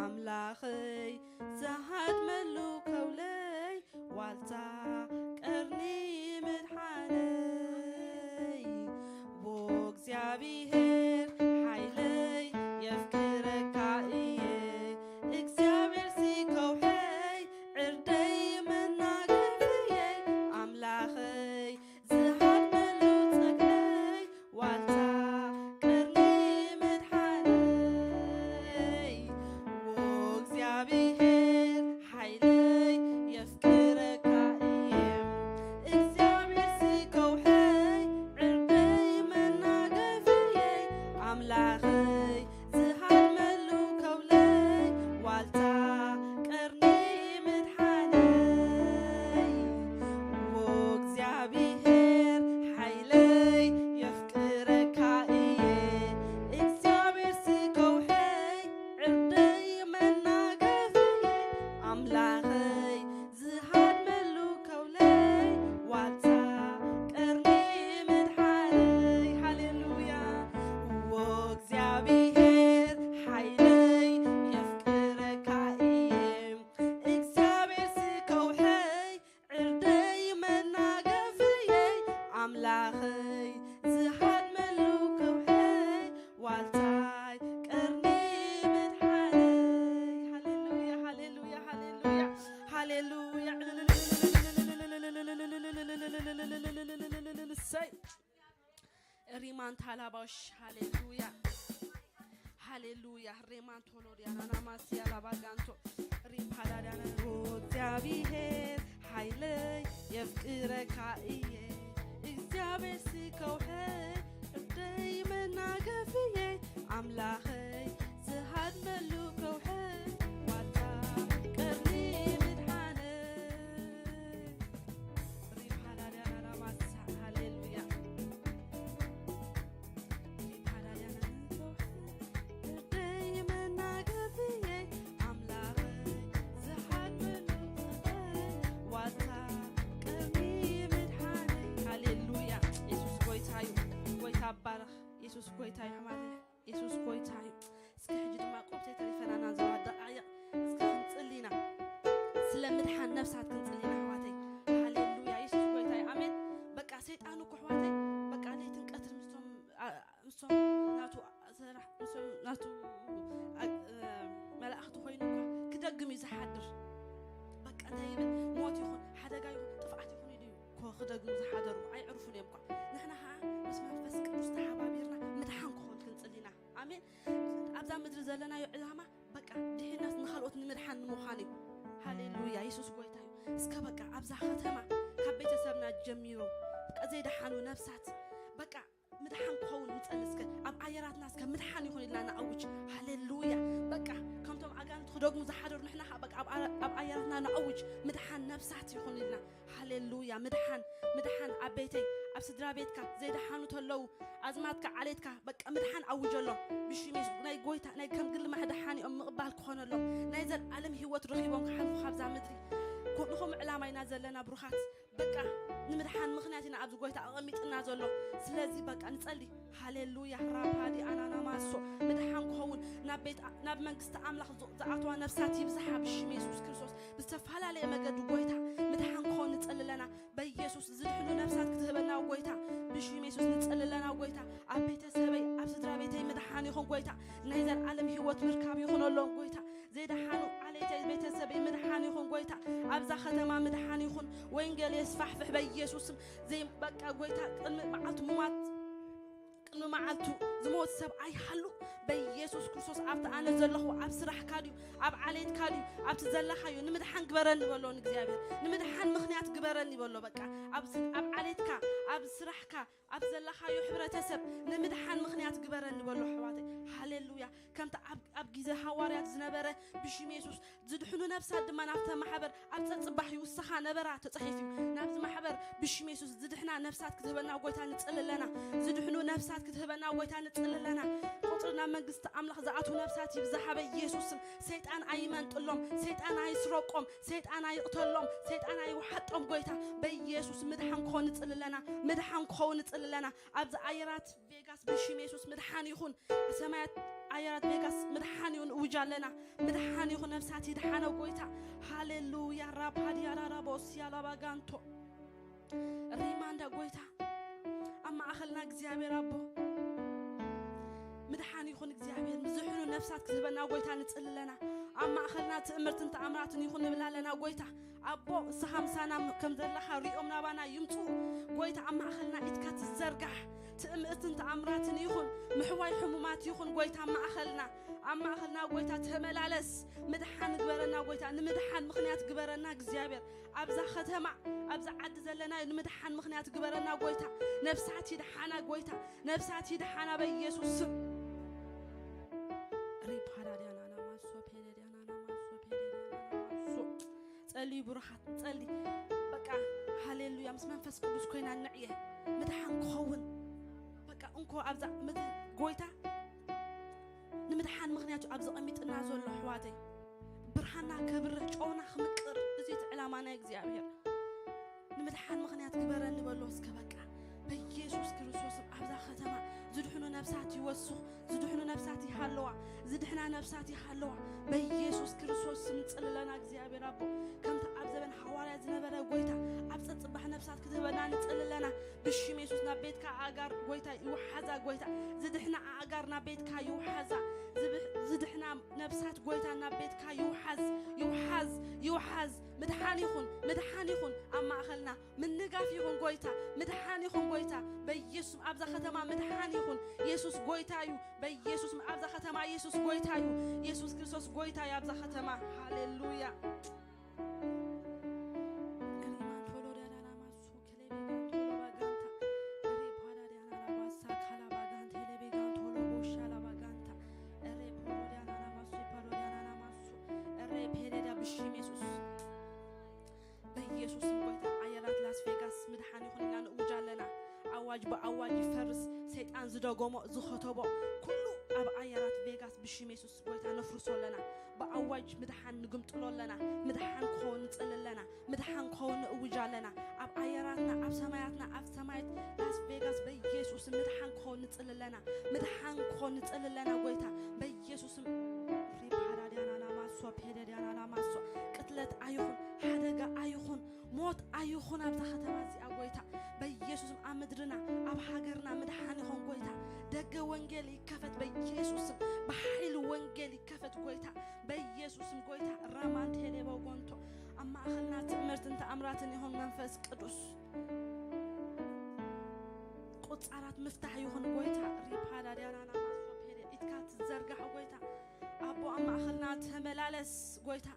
ኣምላኸይ ዝሃድመሉ ከውለይ ዋልታ ቀርኒ ምድሓነይ ዎ እግዚኣብሔር ሓይለይ የፍቅረካ እየ እግዚኣብሔር ሲ ከውሐይ ዕርደይ መናገፍየ ኣምላኸይ ዝሃድመሉ ጸግለይ ዋልታ ቀርኒ ምድሓነይ ዎ እግዚኣብሔር ሓይለይ የፍቅረካ እየ እግዚኣብሔር ሲ ከውሐይ ዕርደይ መናገፍየይ ኣምላኸይ ዝሃድመሉ ከውለይ ዋልታ ቀርኒ ምድሓነይ ዎ እግዚኣብሔር ሓይለይ የፍቅረካ እየ እግዚኣብሔር ሲ ከውሐይ ዕርደይ መናገፍየይ ኣምላኸይ ዝሃድመሉ ከውለይ ዋልታ ቀርኒ ምድሓነይ ሃሌሉያ ዎ እግዚኣብሔር ሓይለይ የፍቅረካ እየ እግዚኣብሔር ሲ ከውሐይ ዕርደይ መናገፍየይ ኣምላኸይ ዝሃድመሉ ከውሐይ ዋልታይ ቀርኒ ምድሓነይ ሃሌሉያ ሃሌሉያ ሃሌሉያ ሃሌሉያ ሰይ ሪማን ታላባሽ ሃሌሉያ ሃሌሉያ ሬማን ቶሎዲያናና ማስያ ላባጋንቶ ሪፓላዳና እግዚአብሔር ሓይለይ የፍቅረካ እየ እግዚኣብሔር ስከውሐይ እደይ መናገፍየ ኣምላኸይ ዝሃድመሉ ከውሐይ ዋታ ቀርኒ ምድሓነይ ሪፓላዳናና ማሳ ሃሌሉያ የሱስ ጎይታ እዩ። የሱስ ጎይታ እዩ። ኣሕዋተይ፣ የሱስ ጎይታ እዩ። እስኪ ሕጂ ድማ ቆብተይ ተሪፈናና ዘዋዳ ኣያ እስኪ ክንጽሊና ስለ ምድሓን ነፍሳት ክንጽሊና ኣሕዋተይ። ሃሌሉያ የሱስ ጎይታ እዩ። ኣሜን። በቃ ሰይጣን እኮ ኣሕዋተይ በቃ ለይትን ቀትር ምስቶም ምስቶም ናቱ ሰራሕ ምስቶም ናቱ መላእኽቲ ኮይኑ እኳ ክደግም እዩ ዝሓድር። በቃ እንታይ ይብል ሞት ይኹን ሓደጋ ይኹን ጥፍኣት ይኹን ኢሉ እዩ እኮ ክደግሙ ዝሓደሩ ኣይዕርፉን እዮም እኳ። ንሕና ከዓ ምስ መንፈስ ቅዱስ ተሓባቢርና ምድሓን ክኾን ክንጽል ኢና። ኣሜን። ኣብዛ ምድሪ ዘለናዮ ዕላማ በቃ ድሕነት ንኻልኦት ንምድሓን ንምዃን እዩ። ሃሌሉያ የሱስ ጎይታ እዩ። እስከ በቃ ኣብዛ ከተማ ካብ ቤተሰብና ጀሚሩ በቃ ዘይደሓኑ ነፍሳት በቃ ምድሓን ክኸውን ንጸሊ እስከ ኣብ ኣየራትና እስከ ምድሓን ይኹን ኢልና ንኣውጅ። ሃሌሉያ በቃ ከምቶም ኣጋንንቲ ክደግሙ ዝሓደሩ ንሕና ከዓ በቃ ኣብ ኣየራትና ንኣውጅ ምድሓን ነፍሳት ይኹን ኢልና ሃሌሉያ ምድሓን ምድሓን ኣብ ቤተይ ኣብ ስድራ ቤትካ ዘይደሓኑ ተለዉ ኣዝማድካ ዓሌትካ በቃ ምድሓን ኣውጀሎም ብሽም የሱስ ናይ ጎይታ ናይ ከም ግሊ ማሕደሓን እዮም ምቕባል ክኾነሎም፣ ናይ ዘልኣለም ህይወት ረኺቦም ክሓልፉ ካብዛ ምድሪ። ኮ-፣ ንኸምኡ ዕላማ ኢና ዘለና ብሩኻት። በቃ ንምድሓን ምኽንያት ኢና ኣብዚ ጎይታ ኣቐሚጥና ዘሎ። ስለዚ በቃ ንጸሊ። ሃሌሉያ። ራፓዲ ኣናናማሶ ምድሓን ክኸውን ናብ ቤት ኣ-፣ ናብ መንግስቲ ኣምላኽ ዝ-፣ ዝኣተዋ ነፍሳት ይብዝሓ ብሽም የሱስ ክርስቶስ። ብዝተፈላለየ መገዲ ጎይታ ምድሓን ክኸውን ንጸሊ ኣለና። በኢየሱስ ዝድሕኑ ነፍሳት ክትህበና ጎይታ፣ ብሽም የሱስ ንጸሊ ኣለና ጎይታ። ኣብ ቤተሰበይ፣ ኣብ ስድራ ቤተይ ምድሓን ይኹን ጎይታ። ናይ ዘልኣለም ህይወት ምርካብ ይኹነሎም ጎይታ። ዘይደሓኑ ዓሌተይ፣ ቤተሰበይ ምድሓን ይኹን ጎይታ። ኣብዛ ከተማ ምድሓን ይኹን። ወንጌል የስፋሕፍሕ በኢየሱስ ስም። ዘይ-፣ በቃ ጎይታ፣ ቅድሚ መዓልቱ ምሟት፣ ቅድሚ መዓልቱ ዝሞት ሰብ ኣይሃሉ። በኢየሱስ ክርስቶስ ኣብቲ ኣነ ዘለኹ፣ ኣብ ስራሕካ ድዩ፣ ኣብ ዓሌትካ ድዩ፣ ኣብቲ ዘለኻዮ ንምድሓን ግበረኒ በሎ ንእግዚኣብሔር። ንምድሓን ምኽንያት ግበረኒ በሎ። በቃ ኣብ ስ-፣ ኣብ ዓሌትካ፣ ኣብ ስራሕካ፣ ኣብ ዘለኻዮ ሕብረተሰብ ንምድሓን ምኽንያት ግበረኒ በሎ ኣሕዋተይ። ሃሌሉያ። ከምቲ ኣብ፣ ኣብ ግዜ ሃዋርያት ዝነበረ ብሽም የሱስ ዝድሕኑ ነፍሳት ድማ ናብቲ ማሕበር ኣብ ጸጽባሕ ይውስኻ ነበራ ተጻሒፉ እዩ። ናብዚ ማሕበር ብሽም የሱስ ዝድሕና ነፍሳት ክትህበና ጎይታ ንጽሊ ኣለና። ዝድሕኑ ነፍሳት ክትህበና ጎይታ ንጽሊ ኣለና። ቁጽሪ ናብ መንግስቲ ኣምላኽ ዝኣትዉ ነፍሳት ይብዛሓ በኢየሱስ ስም። ሰይጣን ኣይመንጥሎም፣ ሰይጣን ኣይስረቆም፣ ሰይጣን ኣይቕተሎም፣ ሰይጣን ኣይውሓጦም። ጎይታ በኢየሱስ ምድሓን ክኾን ንጽሊ ኣለና። ምድሓን ክኸውን ንጽሊ ኣለና። ኣብዚ ኣየራት ቬጋስ ብሽም የሱስ ምድሓን ይኹን። ሰማያት ኣየራት ቬጋስ ምድሓን ይኹን እውጅ ኣለና። ምድሓን ይኹን፣ ነፍሳት ይድሓና ጎይታ። ሃሌሉያ። ራፓዲያ ራራቦስ ያላባጋንቶ ሪማንዳ ጎይታ ኣብ ማእኸልና እግዚኣብሔር ኣቦ ምድሓን ይኹን። እግዚኣብሔር ዝድሕኑ ነፍሳት ክትህበና ጎይታ ንጽሊ ኣለና። ኣብ ማእኸልና ትእምርትን ተኣምራትን ይኹን ንብል ኣለና ጎይታ። ኣቦ ንስኻ ምሳና ከም ዘለኻ ሪኦም ናባና ይምጹ። ጎይታ ኣብ ማእኸልና ኢድካ ትዘርጋሕ። ትእምርትን ተኣምራትን ይኹን፣ ምሕዋይ ሕሙማት ይኹን ጎይታ ኣብ ማእኸልና፣ ኣብ ማእኸልና ጎይታ ተመላለስ። ምድሓን ግበረና ጎይታ፣ ንምድሓን ምኽንያት ግበረና እግዚኣብሔር። ኣብዛ ከተማ፣ ኣብዛ ዓዲ ዘለና ንምድሓን ምኽንያት ግበረና ጎይታ። ነፍሳት ይድሓና ጎይታ፣ ነፍሳት ይድሓና በኢየሱስ ስም። ሪፓራድያናና ማሶ ፔደድያናና ማሶ ፔደድያናና ማሶ። ጸልዩ ብሩኻት፣ ጸሊ። በቃ ሃሌሉያ፣ ምስ መንፈስ ቅዱስ ኮይና ንዕየ። ምድሓን ክኸውን። በቃ እንኮ ኣብዛ ምድሪ ጎይታ ንምድሓን ምኽንያቱ ኣብዚ ቀሚጥና ዘሎ ኣሕዋተይ። ብርሃንና ከብርህ፣ ጨውና ክምቅር፣ እዚ እቲ ዕላማ ናይ እግዚኣብሔር። ንምድሓን ምኽንያት ግበረኒ በሎ እስከ በቃ። በኢየሱስ ክርስቶስም ኣብዛ ከተማ ዝድሕኑ ነፍሳት ይወስኹ፣ ዝድሕኑ ነፍሳት ይሃለዋ፣ ዝድሕና ነፍሳት ይሃለዋ። በኢየሱስ ክርስቶስ ስም ንጽሊ ኣለና እግዚኣብሔር ኣቦ። ከምቲ ኣብ ዘበን ሃዋርያ ዝነበረ ጎይታ ኣብ ጸጽባሕ ነፍሳት ክትህበና ንጽሊ ኣለና። ብሽም የሱስ ናብ ቤትካ ኣእጋር ጎይታ ይውሓዛ፣ ጎይታ ዝድሕና ኣእጋር ናብ ቤትካ ይውሓዛ። ዝብሕ-፣ ዝድሕና ነፍሳት ጎይታ ናብ ቤትካ ይውሓዝ፣ ይውሓዝ፣ ይውሓዝ። ምድሓን ይኹን፣ ምድሓን ይኹን ኣብ ማእኸልና። ምንጋፍ ይኹን ጎይታ፣ ምድሓን ይኹን ጎይታ። በኢየሱስ ኣብዛ ከተማ ምድሓን ይኹን። የሱስ ጎይታ እዩ። በኢየሱስ ኣብዛ ከተማ የሱስ ጎይታ እዩ። የሱስ ክርስቶስ ጎይታ እዩ ኣብዛ ከተማ። ሃሌሉያ። ሪማን ቶሎ ዳዳና ማሱ ከሌቤ ጋንቶ ሎባ ጋንታ። ሬ ፓዳ ዳና ላባሳ ካላባ ጋንቴ ሌቤ ጋንቶ ሎቦሻ ላባ ጋንታ። ሬ ፖሎ ዳና ላማሱ ፓሎ ዳና ላማሱ። ሬ ፔደዳ ብሽም የሱስ። በኢየሱስ ስም ጎይታ፣ ኣየራት ላስ ቬጋስ ምድሓን ይኹን ኢልና ንእውጅ ኣለና። ኣዋጅ ብኣዋጅ ይፈርስ። ሰይጣን ዝደገሞ ዝኸተቦ ኩሉ ኣብ ኣየራት ቬጋስ ብሽም የሱስ ጎይታ ነፍርሶ ኣለና። ብኣዋጅ ምድሓን ንግምጥሎ ኣለና። ምድሓን ክኸውን ንጽሊ ኣለና። ምድሓን ክኸውን ንእውጅ ኣለና። ኣብ ኣየራትና፣ ኣብ ሰማያትና፣ ኣብ ሰማያት ላስ ቬጋስ በኢየሱስ ምድሓን ክኸውን ንጽሊ ኣለና። ምድሓን ክኾን ንጽሊ ኣለና ጎይታ በኢየሱስም። ሪፓራዲያናና ማሶ ፔደዲያናና ማሶ። ቅትለት ኣይኹን፣ ሓደጋ ኣይኹን፣ ሞት ኣይኹን ኣብዛ ከተማ እዚኣ ጎይታ በኢየሱስም። ኣብ ምድርና፣ ኣብ ሃገርና ምድሓን ይኹን ጎይታ። ደገ ወንጌል ይከፈት በኢየሱስም። ብሓይሊ ወንጌል ይከፈት ጎይታ በኢየሱስም። ጎይታ ራማን ቴሌቦ ጎንቶ ኣብ ማእኸልና ትእምርትን ተኣምራትን ይኹን መንፈስ ቅዱስ። ቁጻራት ምፍታሕ ይኹን ጎይታ። ሪፓዳ ዲያናና ማሶ ፔደ ኢድካ ትዘርጋሕ ጎይታ። ኣቦ ኣብ ማእኸልና ተመላለስ ጎይታ።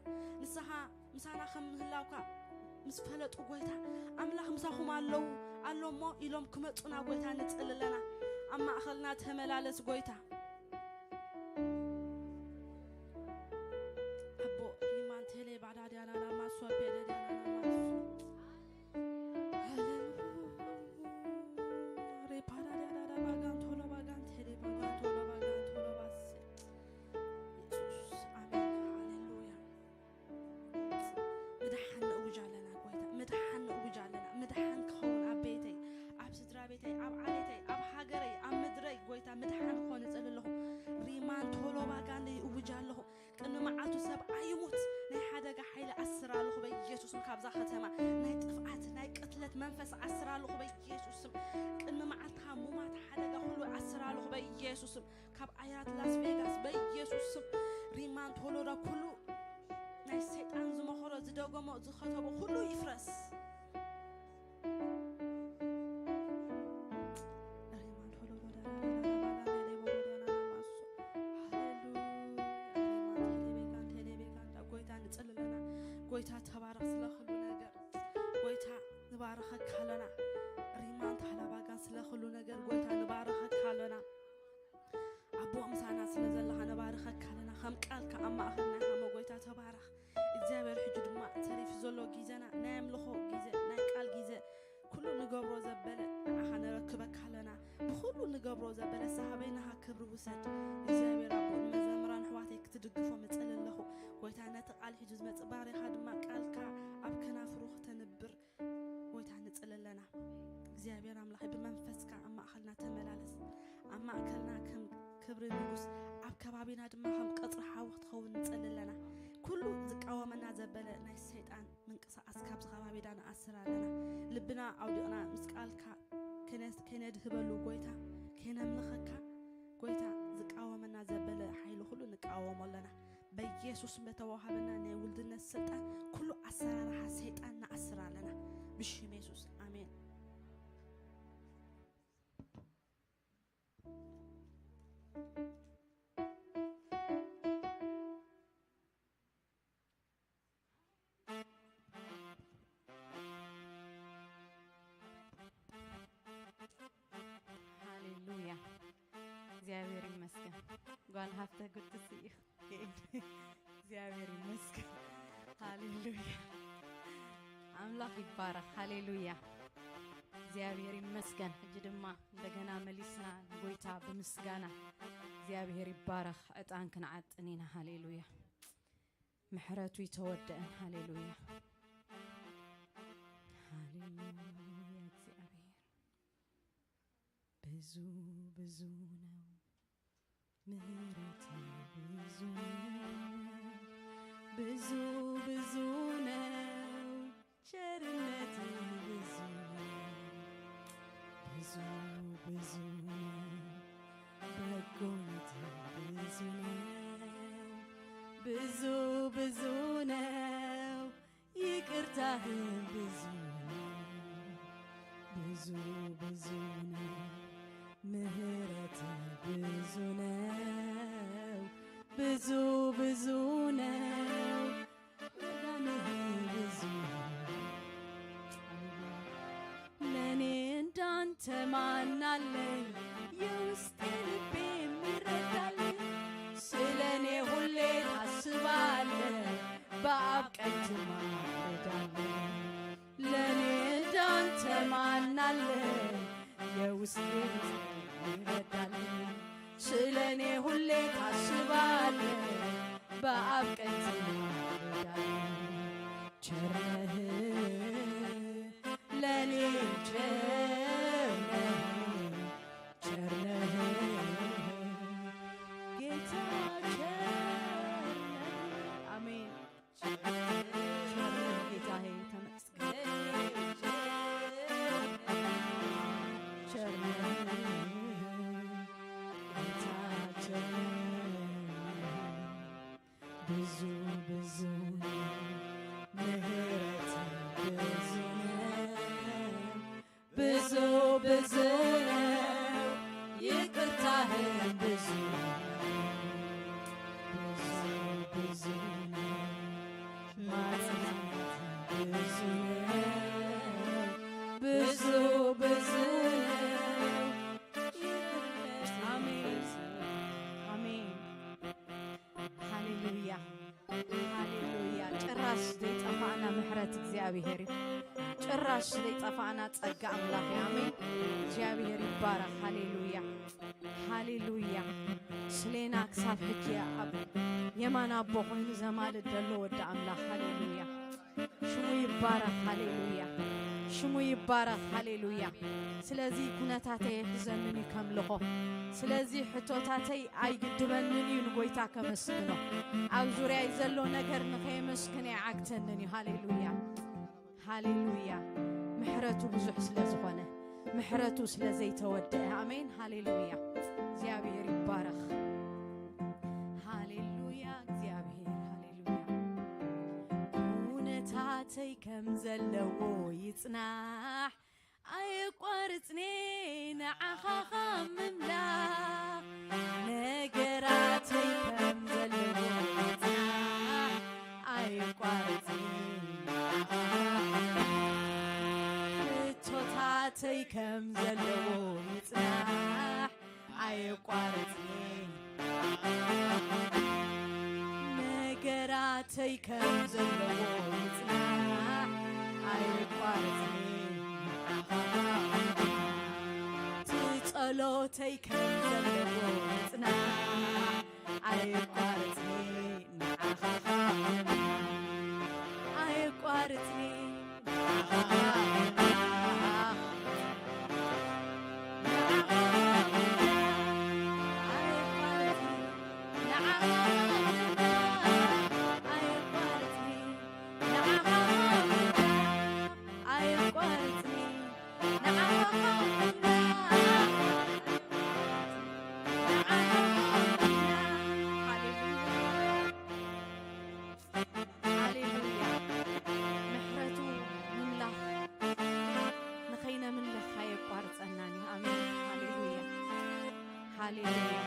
ንስኻ ምሳና ከም ምህላውካ ምስ ፈለጡ ጎይታ ኣምላኽ ምሳኹም ኣለዉ፣ ኣሎ እሞ ኢሎም ክመጹና ጎይታ ንጽሊ ኣለና። ኣብ ማእኸልና ተመላለስ ጎይታ። ኣቦ ሪማን ቴሌ ባዳ ዲያናና ማሶ ፔደ ዲያናና ማሶ። ሃሌሉያ። ሬፓዳ ዲያናና ባጋን ቶሎ ባጋን ቴሌ ባጋን ቶሎ ባጋን ቶሎ ባሴ። ኢየሱስ ምድሓን ንእውጅ ኣለና ጎይታ፣ ምድሓን ንእውጅ ኣለና። ምድሓን ክኸውን ኣብ ቤተይ፣ ኣብ ስድራ ቤተይ፣ ኣብ ዓሌተይ፣ ኣብ ሃገረይ፣ ኣብ ምድረይ ጎይታ ምድሓን ክኾን እጽሊ ኣለኹ። ሪማን ቶሎባ ጋንደ ይእውጅ ኣለኹ። ቅድሚ መዓልቱ ሰብ ኣይሙት። ናይ ሓደጋ ሓይሊ ኣስር ኣለኹ በኢየሱስም። ካብዛ ከተማ ናይ ጥፍኣት ናይ ቅትለት መንፈስ ኣስር ኣለኹ በኢየሱስም። ቅድሚ መዓልትኻ ሙማት ሓደጋ ኩሉ ኣስር ኣለኹ በኢየሱስም። ካብ ኣየራት ላስ ቬጋስ በኢየሱስም። ሪማን ቶሎዳ ኩሉ ናይ ሰይጣን ዝመኸሮ ዝደገሞ ዝኸተቦ ኩሉ ይፍረስ። ሃሌሉያ። ጎይታ ንጽሊ ኣለና። ጎይታ ተባረኽ ስለ ኩሉ ነገር። ጎይታ ንባረኸካ ኣለና። ሪማን ታላባጋን ስለ ኩሉ ነገር ጎይታ ንባረኸካ ኣለና። ኣቦ ምሳና ስለ ዘለኻ ነባርኸካ ኣለና። ከም ቃልካ ኣብ ማእኸልና ሃሞ ጎይታ ተባረኽ። እግዚኣብሔር ሕጂ ድማ ተሪፉ ዘሎ ግዜና ናይ ኣምልኾ ግዜ፣ ናይ ቃል ግዜ፣ ኩሉ ንገብሮ ዘበለ ንዓኻ ነረክበካ ኣለና። ብኩሉ ንገብሮ ዘበለ ሳሃበይ ናኻ ክብሪ ውሰድ። እግዚኣብሔር ኣቦ ንመዘምራን ኣሕዋተይ ክትድግፎም እጽሊ ኣለኹ። ጎይታ ነቲ ቃል ሒዙ ዝመጽእ ባሪኻ ድማ ቃልካ ኣብ ከናፍሩ ክተንብር ጎይታ ንጽሊ ኣለና። እግዚኣብሔር ኣምላኽ ብመንፈስካ ኣብ ማእኸልና ተመላለስ። ኣብ ማእከልና ከም ክብሪ ንጉስ፣ ኣብ ከባቢና ድማ ከም ቀጽሪ ሓዊ ክትኸውን ንጽሊ ኣለና። ኩሉ ዝቃወመና ዘበለ ናይ ሰይጣን ምንቅስቃስ ካብዚ ከባቢና ንኣስር ኣለና። ልብና ኣውዲቕና ምስ ቃልካ ከነ-፣ ከነድህበሉ ጎይታ፣ ከነምልኸካ ጎይታ፣ ዝቃወመና ዘበለ ሓይሊ ኩሉ ንቃወሞ ኣለና። በኢየሱስ በተዋሃበና ናይ ውልድነት ስልጣን ኩሉ ኣሰራርሓ ሰይጣን ንኣስር ኣለና። ብሽም የሱስ ኣሜን። ሃሌሉያ። እግዚኣብሔር ይመስገን። ጓል ሃፍተ፣ good to see you። እግዚኣብሔር ይመስገን። ሃሌሉያ። ኣምላኽ ይባረኽ። ሃሌሉያ። እግዚኣብሔር ይመስገን። ሕጂ ድማ እንደገና መሊስና ንጎይታ ብምስጋና እግዚኣብሔር ይባረኽ። ዕጣን ክንዓጥን ኢና። ሃሌሉያ። ምሕረቱ ይተወደአን። ሃሌሉያ። ሃሌሉያ። እግዚኣብሔር ብዙ ብዙ ነው ምሕረት፣ ብዙ ነው፣ ብዙ ብዙ ነው ቸርነት፣ ብዙ ነው፣ ብዙ ብዙ ነው በጎነት፣ ብዙ ነው፣ ብዙ ብዙ ነው ይቅርታህ፣ ብዙ ነው፣ ብዙ ብዙ ነው ምሕረት፣ ብዙ ነው፣ ብዙ ብዙ ነው መዳንህ፣ ብዙ ነው። ለእኔ እንዳንተ ማናለኝ? የውስጤ ልቤ የሚረዳልኝ፣ ስለ እኔ ሁሌ ታስባለህ፣ በአብ ቀኝ ትማልዳለህ። ለእኔ እንዳንተ ማናለኝ? የውስጤ ይረዳልኝ፣ ስለ እኔ ሁሌ ታስባለህ፣ በአብ ቀኝ ትማልዳለህ። ቸርነህ ለኔ ቸርነህ፣ ቸርነህ ጌታ ቸርነህ። አሜን። ቸርነህ ጌታዬ ተመስገን። ቸርነህ ጌታ ቸርነህ ብዙ ብዙ ነው፣ ምህረት ብዙ ነው፣ ብዙ ብዙ ነው፣ ይቅርታህም ብዙ ነው፣ ብዙ ብዙ ነው፣ ማጽናት ብዙ ነው፣ ብዙ ብዙ ነው። አሜን፣ አሜን። ሃሌሉያ፣ ሃሌሉያ። ጭራሽ ዘይጠፋእና ምሕረት እግዚኣብሔር እዩ። ጭራሽ ዘይጠፋእና ጸጋ ኣምላኽ እዩ። ኣሜን። እግዚኣብሔር ይባረኽ። ሃሌሉያ፣ ሃሌሉያ። ስሌና ክሳብ ሕጂ ኣብ የማን ኣቦ ኮይኑ ዘማልድ ዘሎ ወዲ ኣምላኽ። ሃሌሉያ። ሽሙ ይባረኽ። ሃሌሉያ። ሽሙ ይባረኽ። ሃሌሉያ። ስለዚ ኩነታተይ ኣይሕዘንን እዩ ከምልኾ። ስለዚ ሕቶታተይ ኣይግድበንን እዩ ንጎይታ ከመስግኖ። ኣብ ዙርያይ ዘሎ ነገር ንኸየመስግን ኣይዓግተንን እዩ። ሃሌሉያ። ሃሌሉያ። ምሕረቱ ብዙሕ ስለ ዝኾነ፣ ምሕረቱ ስለ ዘይተወደአ። ኣሜን። ሃሌሉያ። እግዚኣብሔር ይባረኽ። ሃሌሉያ። እግዚኣብሔር፣ ሃሌሉያ። ኩነታተይ ከም ዘለዎ ይጽናሕ፣ ኣየቋርጽኒ ንዓኻ ካብ ምምላኽ። ነገራተይ ከም ዘለዎ ይጽናሕ፣ ኣየቋርጽኒ ንዓኻ ካብ ምምላኽ። ሕቶታተይ ከም ዘለዎ ይጽናሕ፣ ኣየቋርጽኒ። ነገራተይ ከም ዘለዎ ይጽናሕ፣ ኣየቋርጽኒ። እቲ ጸሎተይ ከም ዘለዎ ይጽናሕ፣ ኣየቋርጽኒ። ንዓኻ ካብ ምምላኽ ኣየቋርጽኒ። ሃሌሉያ። ምሕረቱ ምምላኽ ንኸይነምልኽ ኣየቋርጸናን እዩ። ኣሜን። ሃሌሉያ። ሃሌሉያ።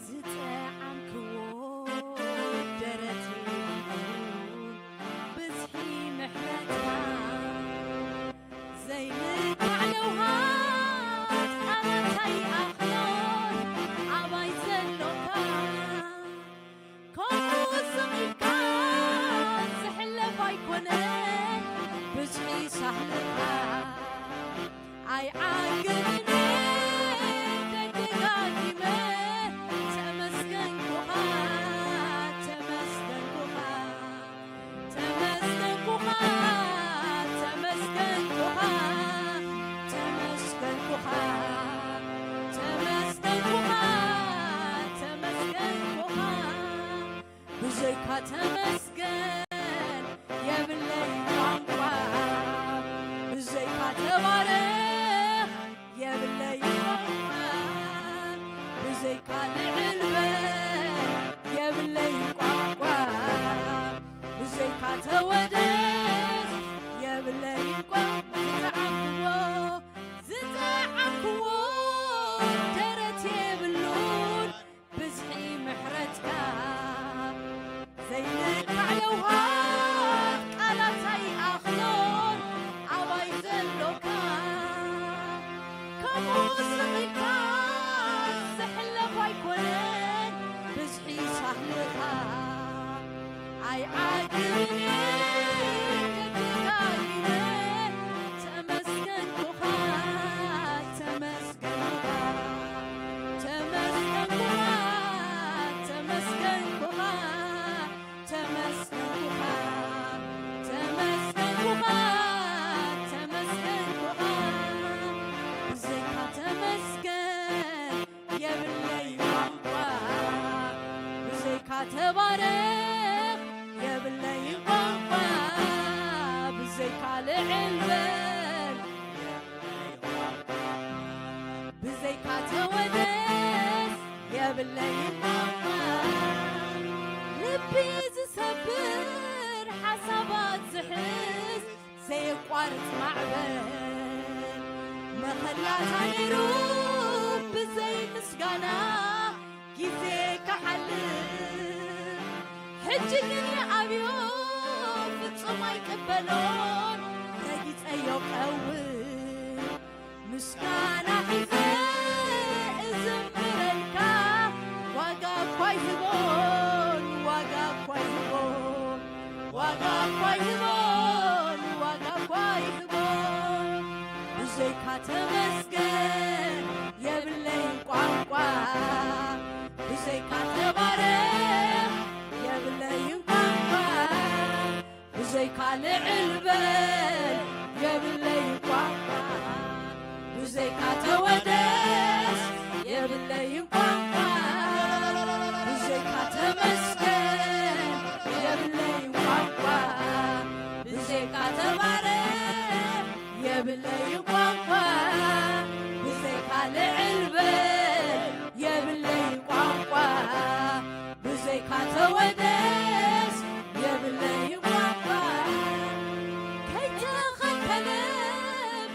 ዝጠዓምክዎ ደረት ይኹን ብዝሒ ምሕረትካ ዘይምካዕ ለውሃት ቃላት ኣይኣኽሎን ኣባይ ዘሎካ። ከምኡ ስቕ ኢልካ ዝሕለፍ ኣይኮነን ብዝሒ ሳህልኻ። ኣይዓግብን ደጋጊመ ተመስገንኩኻ፣ ተመስገንኩኻ። ተመስገንኩኻ፣ ተመስገንኩኻ፣ ተመስገንኩኻ፣ ተመስገንኩኻ፣ ተመስገንኩኻ። ብዘይካ ተመስገን የብለይ ቋንቋ፣ ብዘይካ ተባረኽ የብለይ ቋንቋ፣ ብዘይካ ልዕል በል የብለይ ቋንቋ፣ ብዘይካ ተወደስ የብለይ ቋንቋ። ዝጠዓምክዎ፣ ዝጠዓምክዎ ደረት የብሉን ብዝሒ ምሕረትካ። ዘይንካዕ ለውሃት ቃላት ኣይኣኽሎን ኣባይ ዘሎካ። ከምኡ ስቕ ኢልካ ዝሕለፍ ኣይኮነን ብዝሒ ሳህልኻ። ኣይዓግብን እየ ደጋጊመ ተመስገንኩኻ፣ ተመስገንኩኻ፣ ተመስገንኩኻ፣ ተመስገንኩኻ፣ ተመስገንኩኻ፣ ተመስገንኩኻ፣ ተመስገንኩኻ። ብዘይካ ተመስገን የብለይ ቋንቋ፣ ብዘይካ ተባረኽ የብለይ ቋንቋ፣ ብዘይካ ልዕል በል ብዘይካ ተወደስ የብለይን ቋንቋ። ልቢ ዝሰብር ሓሳባት ዝሕዝ ዘየቋርጽ ማዕበል መኸላታ ነይሩ ብዘይ ምስጋና ግዜ ክሓልፍ። ሕጂ ግን ይኣብዮ ፍጹም ኣይቅበሎን ረጊጸዮ ቀውም። ምስጋና ሒዘ እዝምረልካ ዋጋ እኳ ይህቦን፣ ዋጋ እኳ ይህቦን፣ ዋጋ እኳ ይህቦን፣ ዋጋ እኳ ይህቦን። ብዘይካ ተመስገን የብለይን ቋንቋ፣ ብዘይካ ተባረኽ ልዕል በል የብለይ ቋንቋ፣ ብዘይካ ተወደስ የብለይ ቋንቋ፣ ብዘይካ ተመስገን የብለይ ቋንቋ፣ ብዘይካ ተባረክ የብለይ ቋንቋ፣ ብዘይካ ልዕል በል የብለይ ቋንቋ፣ ብዘይካ ተወደስ የብለይ ቋንቋ። ከይተኸልከለ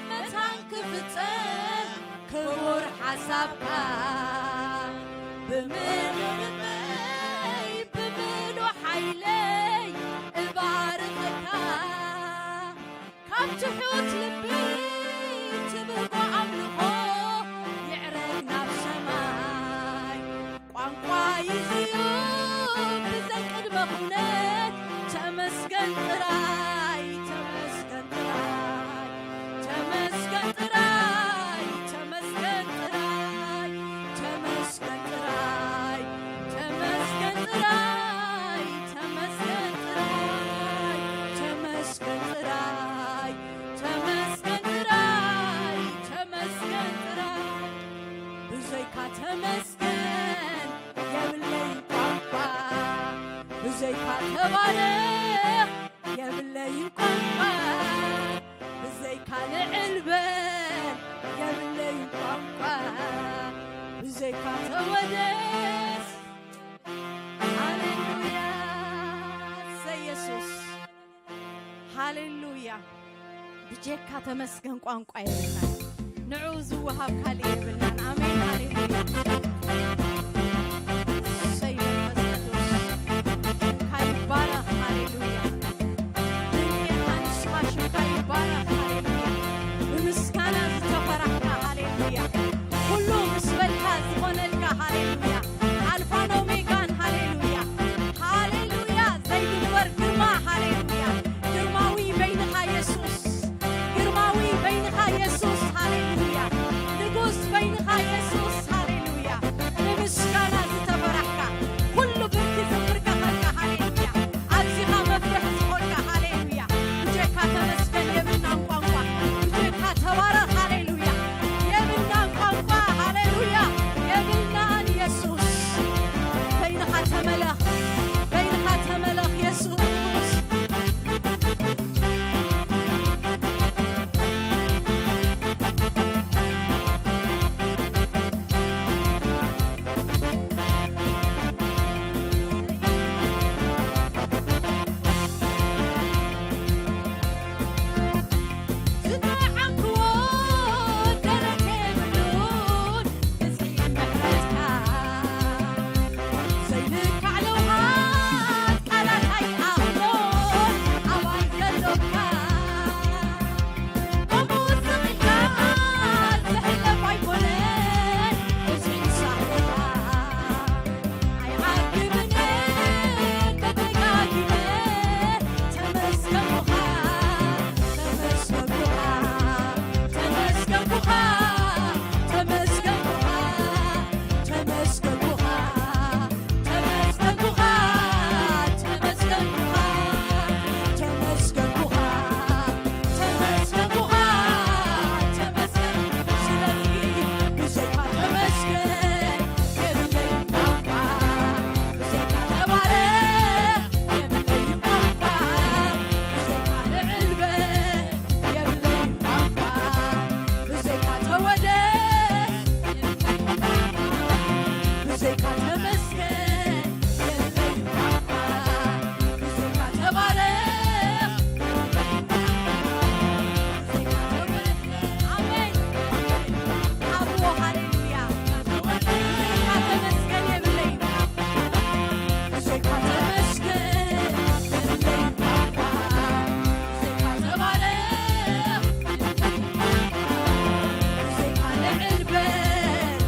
መታን ክፍጸም ክቡር ሓሳብካ፣ ብምሉእ ልበይ ብምሉእ ሓይለይ እባርኸካ። ካብ ትሑት ልቢ ትብህጎ ኣምልኾ ይዕረግ ናብ ሰማይ። ቋንቋ ይዝዩ ብዘይ ቅድመ ኩነት፣ ተመስገን ጥራይ፣ ተመስገን ጥራይ፣ ተመስገን ጥራይ፣ ተመስገን ጥራይ፣ ተመስገን ጥራይ፣ ተመስገን ጥራይ፣ ተመስገን ጥራይ፣ ተመስገን ጥራይ፣ ተመስገን ጥራይ፣ ተመስገን ጥራይ። ብዘይካ ተመስገን የብለይ ቋንቋ፣ ብዘይካ ተባረኽ የብለይ ቋንቋ፣ ብዘይካ ልዕል በል የብለይ ቋንቋ፣ ብዘይካ ተወደስ። ሃሌሉያ፣ እሰይ የሱስ። ሃሌሉያ። ብጀካ ተመስገን ቋንቋ የብልና። ንዑ ዝወሃብ ካልእ የብልናን። ኣሜን። ሃሌሉያ። እሰይ መንፈስ ቅዱስ። ሽምካ ይባረኽ። ሃሌሉያ። ድንቅ ኢኻ ንስኻ፣ ሽምካ ይባረኽ። ሃሌሉያ። ብምስጋና ዝተፈራሕካ። ሃሌሉያ። ኩሉ ምስ በልካ ዝኾነልካ። ሃሌሉያ። ኣልፋን ኦሜጋን። ሃሌሉያ። ሃሌሉያ። ዘይግበር ግርማ። ሃሌሉያ። ግርማዊ በይንኻ የሱስ። ግርማዊ በይንኻ የሱስ። ሃሌሉያ። ንጉስ በይንኻ የሱስ። ሃሌሉያ። ንምስጋና ዝተፈራሕካ፣ ኩሉ ብርኪ ዝምርከኸልካ። ሃሌሉያ። ኣዚኻ መፍርሒ ዝኾንካ። ሃሌሉያ። ብጀካ ተመስገን የብልናን ቋንቋ። ብጀካ ተባረኽ። ሃሌሉያ። የብልናን ቋንቋ። ሃሌሉያ። የብልናን የሱስ። በይንኻ ተመለኽ። በይንኻ ተመለኽ የሱስ። ዝጠዓምክዎ ደረት የብሉን ብዝሒ ምሕረትካ። ዘይልካዕ ለውሃት ቃላት ኣይኣኽሎን ኣባይ ዘሎካ። ከምኡ ስቕ ኢልካ ዝሕለፍ ኣይኮነን ብዝሒ ሳሕልኻ። ኣይዓግብን እየ ደጋጊመ ተመስገንኩኻ፣ ተመስገንኩኻ፣ ተመስገንኩኻ፣ ተመስገንኩኻ፣ ተመስገንኩኻ፣ ተመስገንኩኻ፣ ተመስገንኩኻ፣ ተመስገንኩኻ፣ ተመስገንኩኻ፣ ተመስገን። ስለዚ ብዘይካ ተመስገን የብለይ ቋንቋ፣ ብዘይካ ተባረኽ የብለይ ቋንቋ፣ ብዘይካ ልዕል በል የብለይ ቋንቋ፣ ብዘይካ ተወደስ፣ ብዘይካ ተመስገን የብለይ ቋንቋ፣ ብዘይካ ተባረኽ፣ ብዘይካ ተወደስ። ኣሜን። ኣብዎ፣ ሃሌሉያ። ብዘይካ ተመስገን የብለይ። ብዘይካ ተመስገን የብለይ ቋንቋ፣ ብዘይካ ተባረኽ፣ ብዘይካ ልዕል በል፣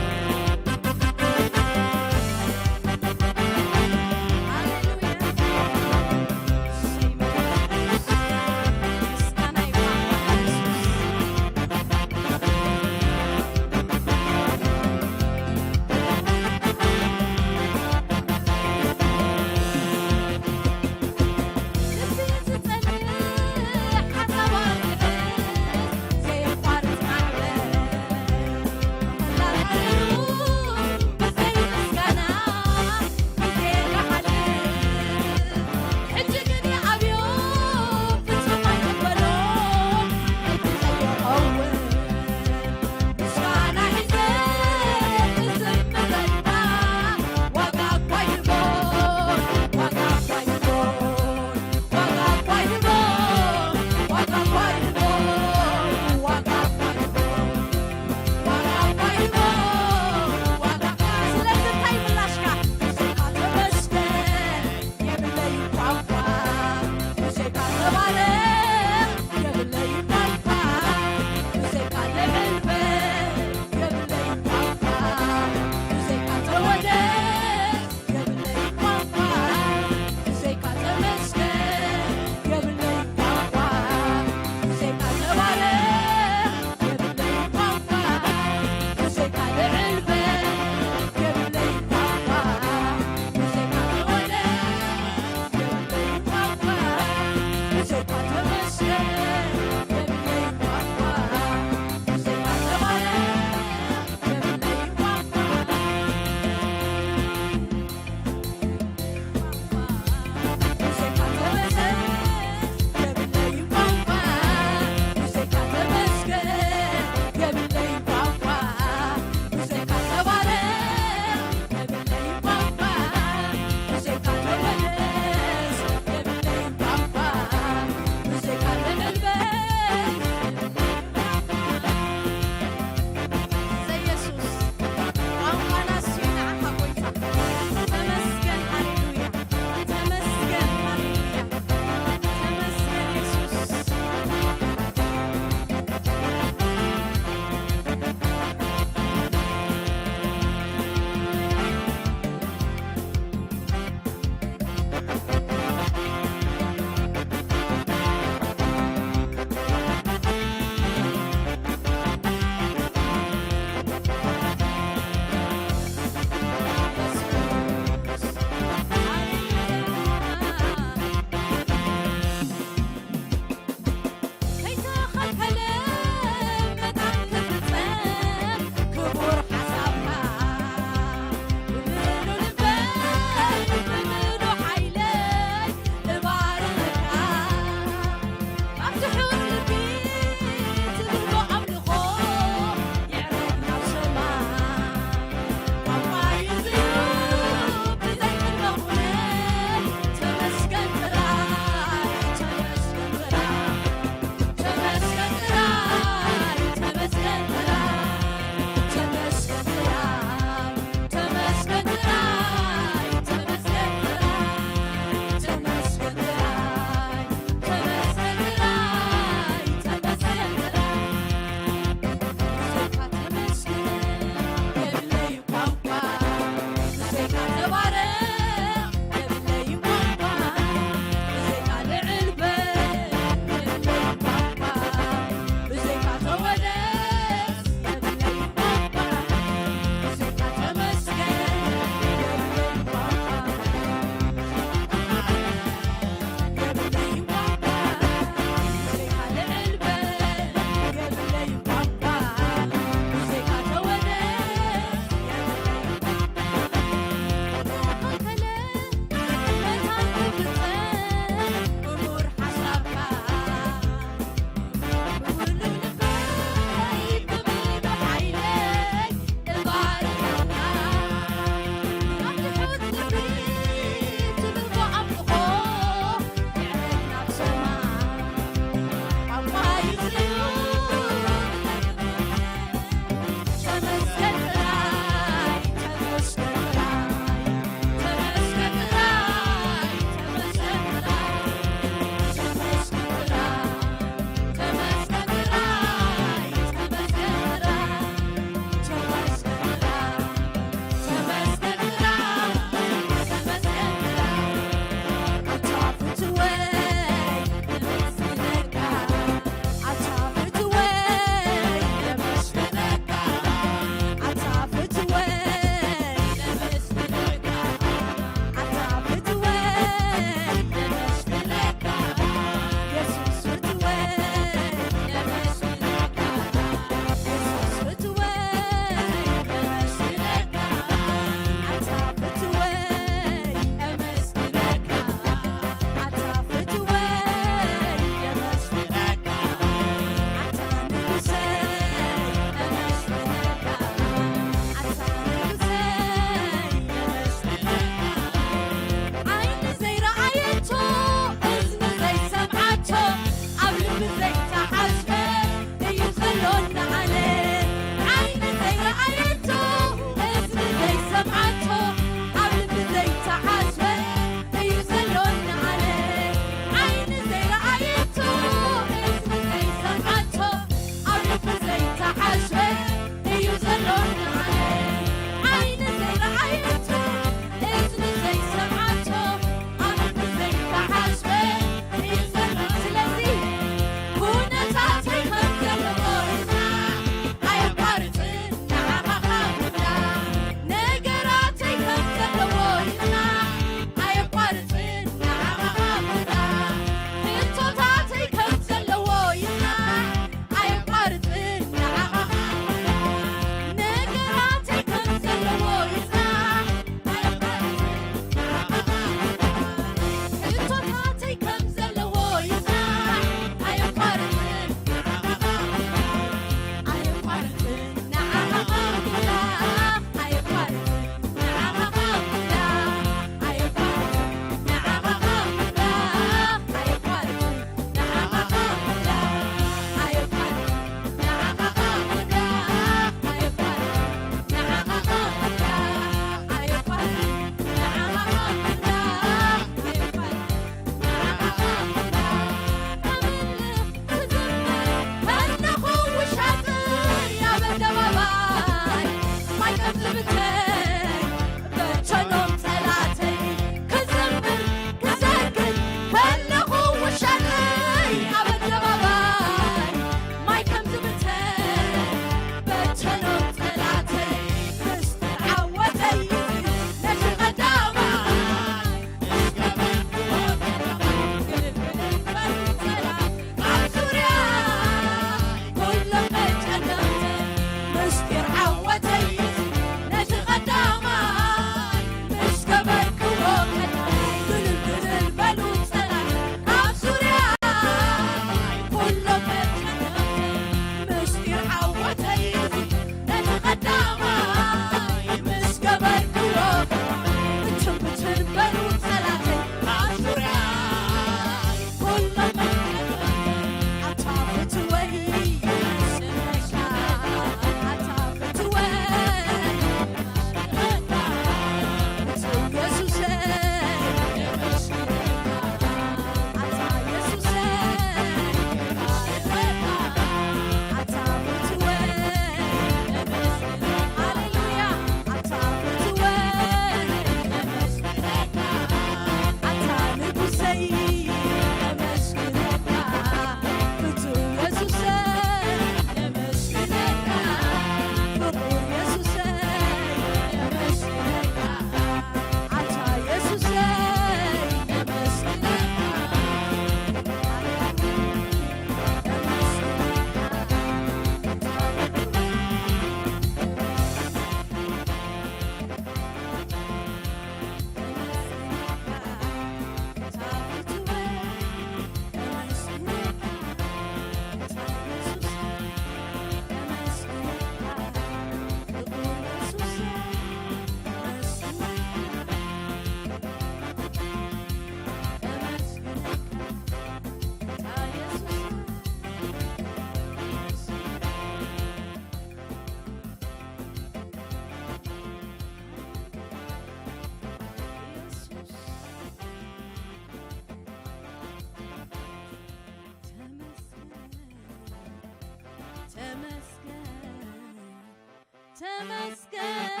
ተመስገን፣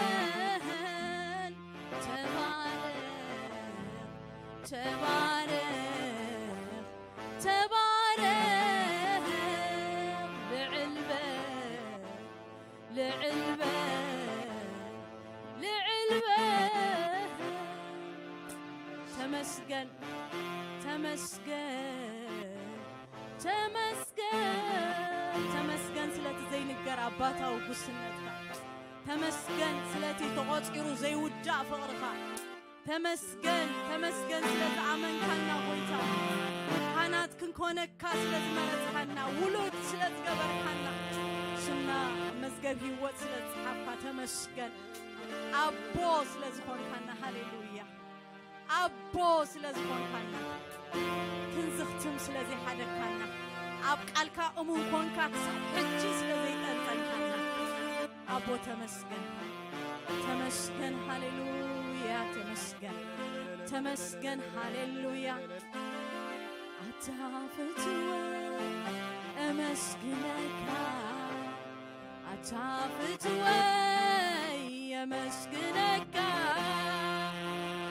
ተባረኽ፣ ተባረኽ፣ ተባረኽ፣ ልዕል በል፣ ልዕል በል፣ ልዕል በል። ተመስገን፣ ተመስገን፣ ተመስገን፣ ተመስገን ስለቲ ዘይንገር ኣባታዊ ጉስነትካ። ተመስገን ስለቲ ተቖጺሩ ዘይውዳእ ፍቕርኻ። ተመስገን፣ ተመስገን ስለ ዝኣመንካና ጎይታ። ካህናት ክንኮነካ ስለ ዝመረጽካና፣ ውሉድ ስለ ዝገበርካና፣ ስምና ኣብ መዝገብ ህይወት ስለ ዝጸሓፍካ ተመስገን። ኣቦ ስለ ዝኾንካና፣ ሃሌሉያ። ኣቦ ስለ ዝኾንካና፣ ክንዝኽትም ስለ ዘይሓደግካና፣ ኣብ ቃልካ እሙን ኮንካ ክሳብ ሕጂ ስለ ዘይጠንጠንካና፣ ኣቦ ተመስገን። ተመስገን፣ ሃሌሉያ፣ ተመስገን። ተመስገን፣ ሃሌሉያ። ኣታ ፍትወ እመስግነካ፣ ኣታ ፍትወይ የመስግነካ።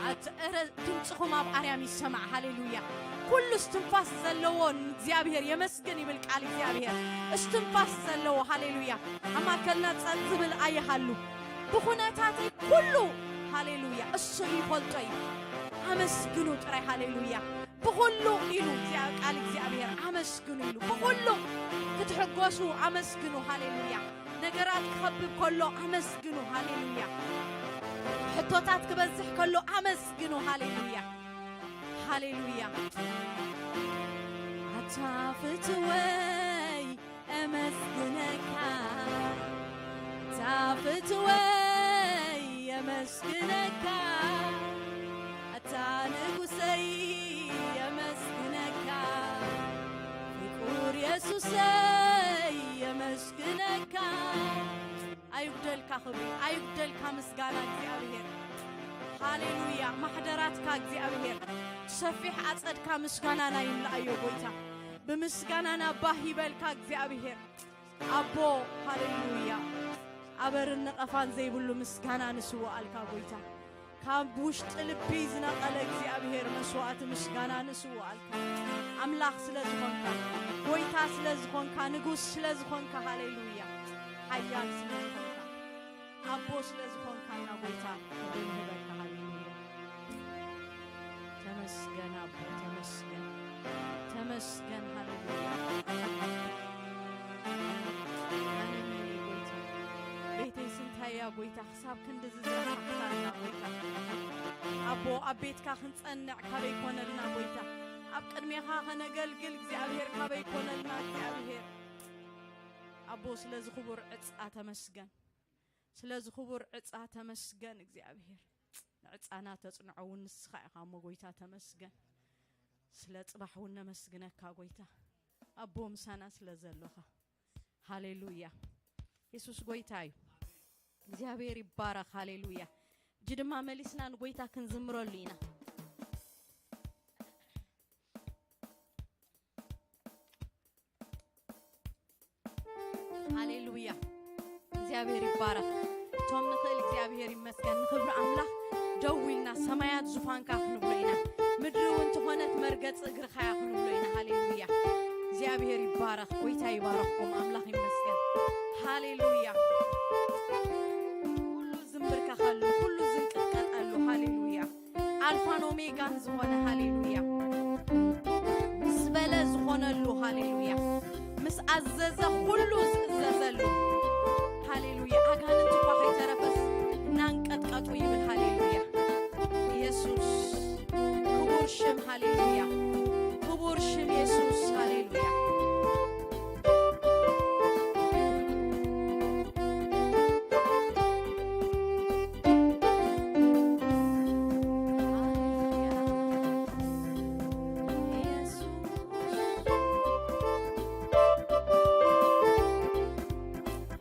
ኣታ፣ ኧረ ድምፅኹም ኣብ ኣርያም ይሰማዕ። ሃሌሉያ። ኩሉ እስትንፋስ ዘለዎ ንእግዚኣብሔር የመስግን ይብል ቃል እግዚኣብሔር። እስትንፋስ ዘለዎ፣ ሃሌሉያ። ኣብ ማእከልና ጸጥ ዝብል ኣይሃሉ። ብኹነታተይ ኩሉ፣ ሃሌሉያ፣ እሱ ይፈልጦ እዩ። ኣመስግኑ ጥራይ፣ ሃሌሉያ። ብኹሉ ኢሉ እግዚኣብ-፣ ቃል እግዚኣብሔር ኣመስግኑ ኢሉ። ብኹሉ ክትሕጎሱ ኣመስግኑ፣ ሃሌሉያ። ነገራት ክኸብብ ከሎ ኣመስግኑ፣ ሃሌሉያ። ሕቶታት ክበዝሕ ከሎ ኣመስግኑ፣ ሃሌሉያ። ሃሌሉያ። ኣታ ፍትወይ እመስግነካ፣ ኣታ ፍትወይ እመስግነካ፣ ኣታ ንጉሰይ እመስግነካ፣ ፍቁር የሱሰይ እመስግነካ። ኣይጉደልካ ክብሪ፣ ኣይጉደልካ ምስጋና እግዚኣብሔር። ሃሌሉያ። ማሕደራትካ እግዚኣብሔር ሰፊሕ ኣጸድካ ምስጋናና ይምላኣዮ ጎይታ። ብምስጋናና ባህ ይበልካ እግዚኣብሔር። ኣቦ፣ ሃሌሉያ። ኣበርን ነቐፋን ዘይብሉ ምስጋና ንስውኣልካ ጎይታ። ካብ ውሽጢ ልቢ ዝነቐለ እግዚኣብሔር መስዋእቲ ምስጋና ንስውኣልካ። ኣምላኽ ስለ ዝኾንካ፣ ጎይታ ስለ ዝኾንካ፣ ንጉስ ስለ ዝኾንካ፣ ሃሌሉያ። ሓያል ስለ ዝኾንካ፣ ኣቦ ስለ ዝኾንካና ጎይታ ክብሪ ንህበካ። ሃሌሉያ። ተመስገን ኣቦ፣ ተመስገን፣ ተመስገን። ሃሌሉያ። ኣነ መን እየ ጎይታ? ቤተይስ እንታይ እያ ጎይታ? ክሳብ ክንድዚ ዝረሓቕካና ጎይታ። ኣቦ፣ ኣብ ቤትካ ክንጸንዕ ካበይ ኮነልና ጎይታ? ኣብ ቅድሜኻ ከነገልግል እግዚኣብሔር ካበይ ኮነልና እግዚኣብሔር? ኣቦ፣ ስለዚ ክቡር ዕጻ ተመስገን። ስለዚ ክቡር ዕጻ ተመስገን እግዚኣብሔር። ንዕጻና ተጽንዖ እውን ንስኻ ኢኻ እሞ ጎይታ ተመስገን። ስለ ጽባሕ እውን ነመስግነካ ጎይታ። ኣቦ ምሳና ስለ ዘሎኻ። ሃሌሉያ። የሱስ ጎይታ እዩ። እግዚኣብሔር ይባረኽ። ሃሌሉያ። እጂ ድማ መሊስና ንጎይታ ክንዝምረሉ ኢና። ሃሌሉያ። እግዚኣብሔር ይባረኽ። እቶም ንኽእል እግዚኣብሔር ይመስገን። ንኽብሪ ኣምላኽ ደው ኢልና ሰማያት ዙፋንካ ክንብሎ ኢና። ምድሪ እውን ተኾነት መርገጺ እግርኻ እያ ክንብሎ ኢና። ሃሌሉያ። እግዚኣብሔር ይባረኽ። ጎይታ ይባረኽኩም። ኣምላኽ ይመስገን። ሃሌሉያ። ኩሉ ዝንብርከኸሉ፣ ኩሉ ዝንቅጥቀጠሉ። ሃሌሉያ። ኣልፋን ኦሜጋን ዝኾነ፣ ሃሌሉያ። ምስ በለ ዝኾነሉ፣ ሃሌሉያ። ምስ ኣዘዘ ኩሉ ዝእዘዘሉ፣ ሃሌሉያ። ኣጋንንት እኳ ከይተረፈስ እናንቀጥቀጡ ይብል፣ ሃሌሉያ። ኢየሱስ፣ ክቡር ሽም፣ ሃሌሉያ። ክቡር ሽም ኢየሱስ፣ ሃሌሉያ።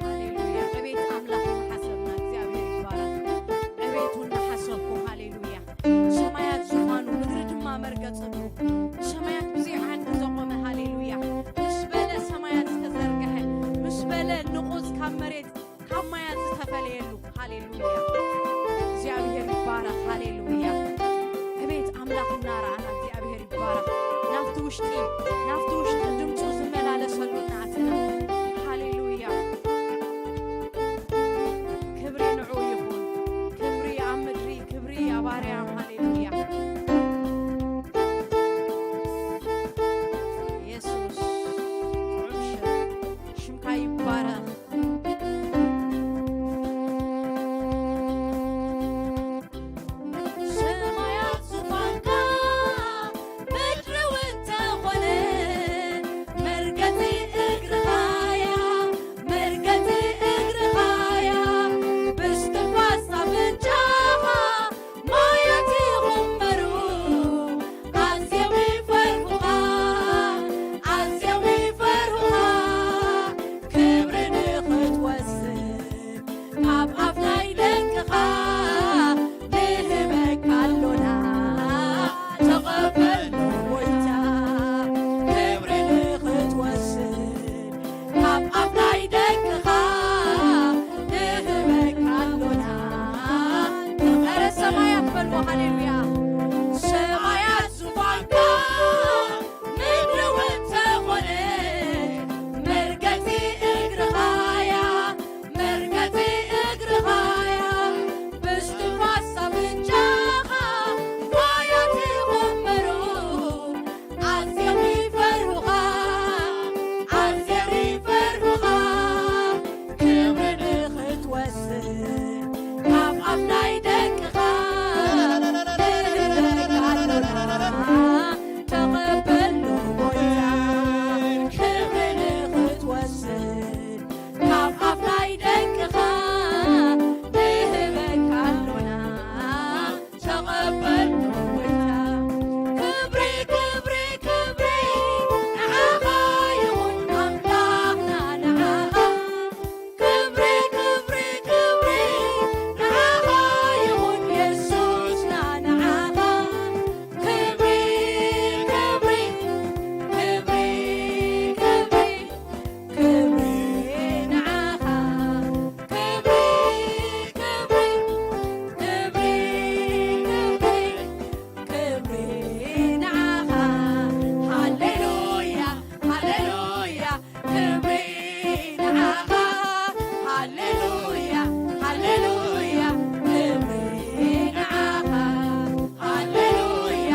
ሃሌሉያ። ዕቤት ኣምላኽ እናሓሰብና እግዚኣብሔር ይባረኽ። ዕቤቱ እናሓሰብኩ፣ ሃሌሉያ። ሰማያት ዙፋኑ፣ ምድሪ ድማ መርገጽ እግሩ። ሰማያት ብዘይ ዓንዲ ዘቖመ፣ ሃሌሉያ። ምስ በለ ሰማያት ዝተዘርግሐ፣ ምስ በለ ንቑጽ ካብ መሬት፣ ካብ ማያት ዝተፈልየ፣ ውሽጢ፣ ናብቲ ውሽጢ ድምፁ ዝመላለሰሉ እናኣተና። ሃሌሉያ። ክብሪ ንዑ ይኹን። ክብሪ ኣብ ምድሪ፣ ክብሪ ኣብ ኣርያም። ሃሌሉያ። የሱስ፣ ጥዑም ሽም፣ ሽምካ ይባረኽ። ሰማያት ዙፋንካ፣ ምድሪ እውን ተኾነ፣ መርገጺ እግርኻያ፣ መርገጺ እግርኻያ፣ ብስትንፋስ ኣፍንጫኻ ማያት ይኹመሩ። ኣዝዮም ይፈርሁኻ፣ ኣዝዮም ይፈርሁኻ፣ ክብሪ ንኽትወስድ ካብ ኣፍ ናይ ደቅኻ ንህበካ ኣሎና። ተቐበሎ ጎይታ፣ ክብሪ ንኽትወስድ ካብ ኣፍ ናይ ደቅኻ ንህበካ ኣሎና። ኧረ ሰማያት በልዎ፣ ሃሌሉያ። ሰማያት ዙፋንካ፣ ምድሪ እውን ተኾነ፣ መርገጺ እግርኻያ፣ መርገጺ እግርኻያ፣ ብስትንፋስ ኣፍንጫኻ ማያት ይኹመሩ። ኣዝዮም ይፈርሁኻ፣ ኣዝዮም ይፈርሁኻ፣ ክብሪ ንኽትወስድ ካብ ኣፍ ናይ ደቅኻ ንህበካ ኣሎና። ተቐበሎ ጎይታ፣ ክብሪ ንኽትወስድ ካብ ኣፍ ናይ ደቅኻ ንህበካ ኣሎና። ተቐበሎ ጎይታ። ክብሪ፣ ክብሪ፣ ክብሪ ንዓኻ ይኹን ኣምላኽና ንዓኻ። ክብሪ፣ ክብሪ፣ ክብሪ ንዓኻ ይኹን የሱስና ንዓኻ። ክብሪ፣ ክብሪ፣ ክብሪ፣ ክብሪ፣ ክብሪ ንዓኻ። ክብሪ፣ ክብሪ፣ ክብሪ፣ ክብሪ፣ ክብሪ ንዓኻ። ሃሌሉያ፣ ሃሌሉያ፣ ክብሪ ንዓኻ። ሃሌሉያ፣ ሃሌሉያ፣ ክብሪ ንዓኻ። ሃሌሉያ፣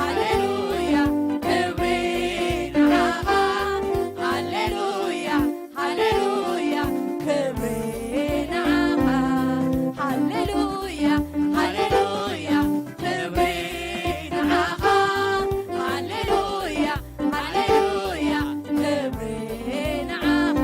ሃሌሉያ፣ ክብሪ ንዓኻ። ሃሌሉያ፣ ሃሌሉያ፣ ክብሪ ንዓኻ። ሃሌሉያ፣ ሃሌሉያ፣ ክብሪ ንዓኻ። ሃሌሉያ፣ ሃሌሉያ፣ ክብሪ ንዓኻ። ሃሌሉያ፣ ክብሪ ንዓኻ።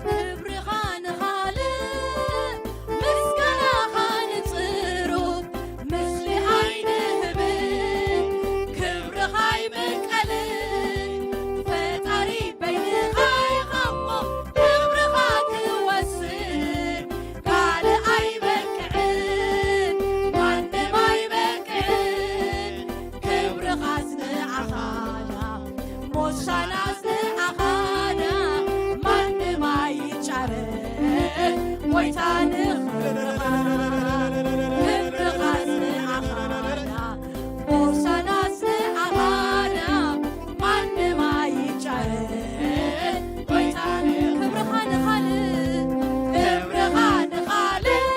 ክብርኻ ንኻልእ፣ ምስጋናኻ ንጽሩብ፣ ምስሊ ኣይንህብን፣ ክብርኻ ኣይምቀልን። ፈጣሪ በይንኻ ኢኻ እሞ ክብርኻ ክወስድ፣ ካልእ ኣይበቅዕን፣ ማንም ኣይበቅዕን። ክብርኻስ ንዓኻ ድኣ፣ ሞሳናስ ንዓኻ ድኣ፣ ማንም ኣይጫረን ጎይታ ንኽብርኻ። ክብርኻስ ንዓኻ ድኣ፣ ሞሳናስ ንዓኻ ድኣ፣ ማንም ኣይጫረን ጎይታ ን-፣ ክብርኻ ንኻልእ፣ ክብርኻ ንኻልእ፣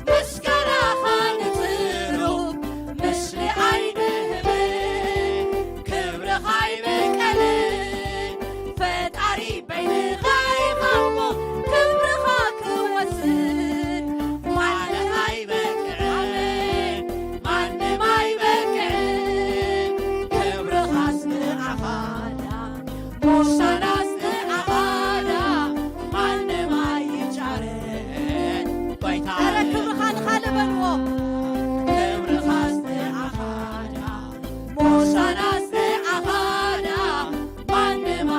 ምስጋናኻ ንጽሩብ፣ ምስሊ ኣይንህብን፣ ክብርኻ ኣይምቀልን። ፈጣሪ በይንኻ ኢኻ እሞ ክብርኻ ክወስድ፣ ማንም ኣይበቅዕን፣ ማንም ኣይበቅዕን። ክብርኻስ ንዓኻ ድኣ፣ ሞሳናስ ንዓኻ ድኣ፣ ማንም ኣይጫረን ጎይታ። ኧረ ክብርኻ ንኻልእ በልዎ። ክብርኻስ ንዓኻ ድኣ፣ ሞሳናስ ንዓኻ ድኣ፣ ማንም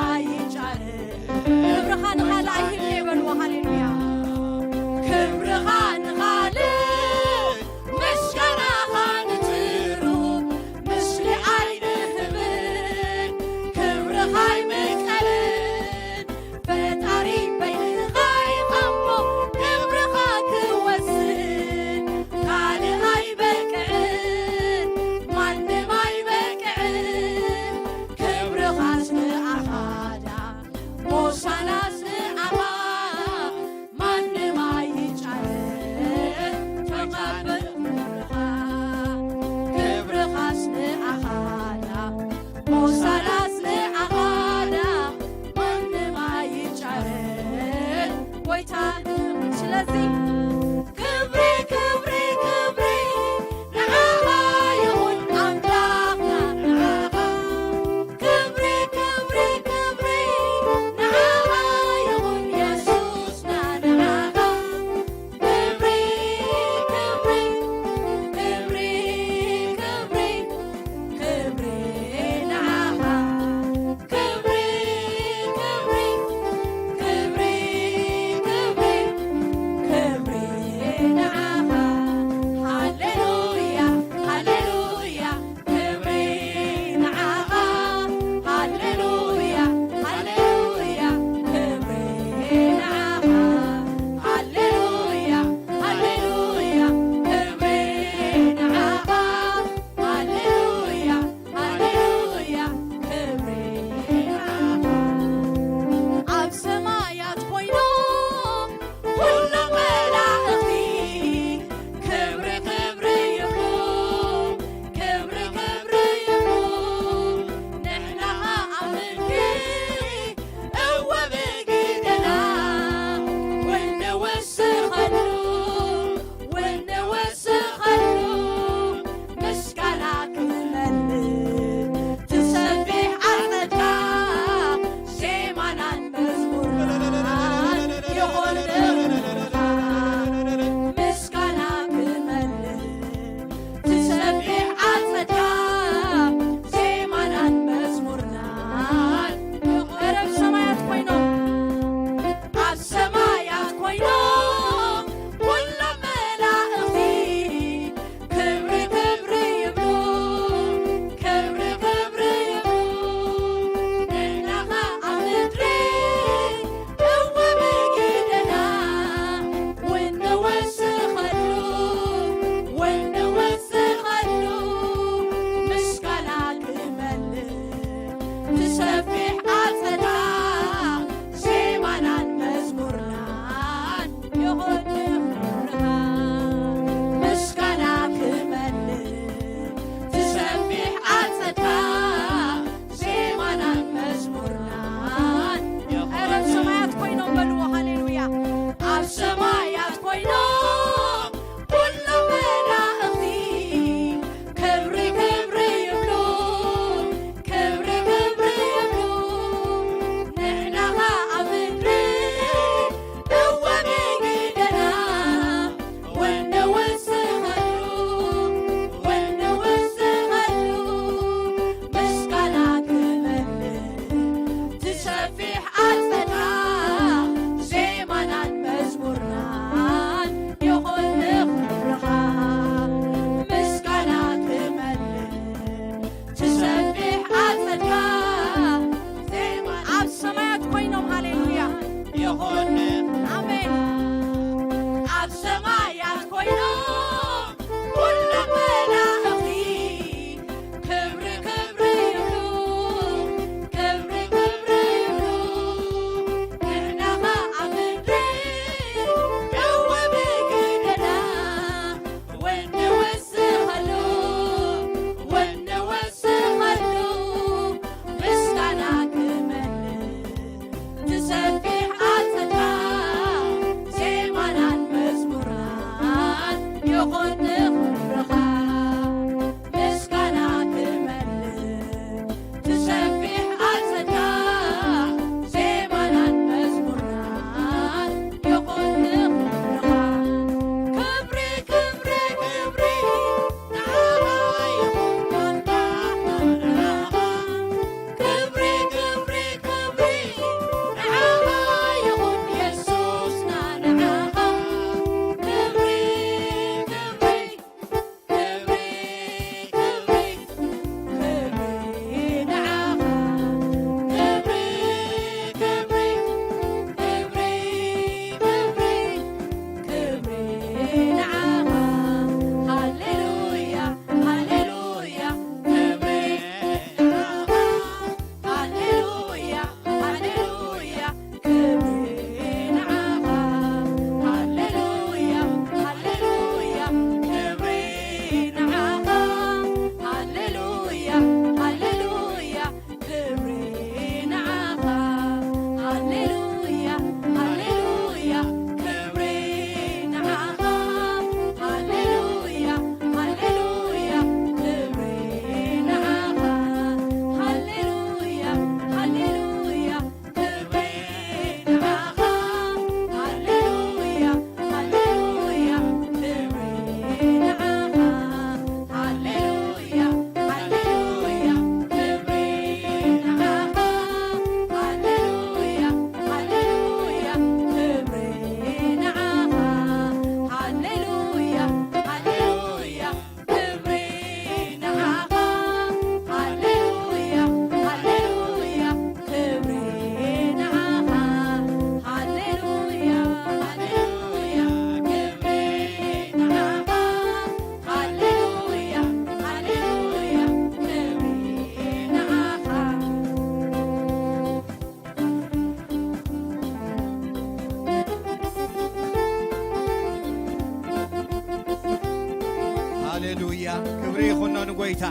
ጎይታ።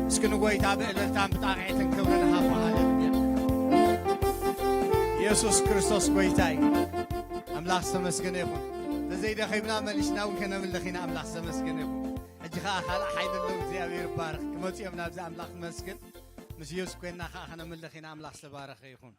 እስኪ ንጎይታ ብእልልታን ብጣቕዒትን ክብርን ሃቦ። ሃሌሉያ። ኢየሱስ ክርስቶስ ጎይታ እዩ። ኣምላኽ ዝተመስገነ ይኹን። ተዘይደኺምና መሊስና እውን ከነምልኽ ኢና። ኣምላኽ ዝተመስገነ ይኹን። ሕጂ ኸዓ ካልእ ሓይሊ ኣለዉ። እግዚኣብሔር ይባረኽ። ክመጹ እዮም ናብዚ። ኣምላኽ ይመስገን። ምስ ኢየሱስ ኮይንና ኸዓ ከነምልኽ ኢና። ኣምላኽ ዝተባረኸ ይኹን።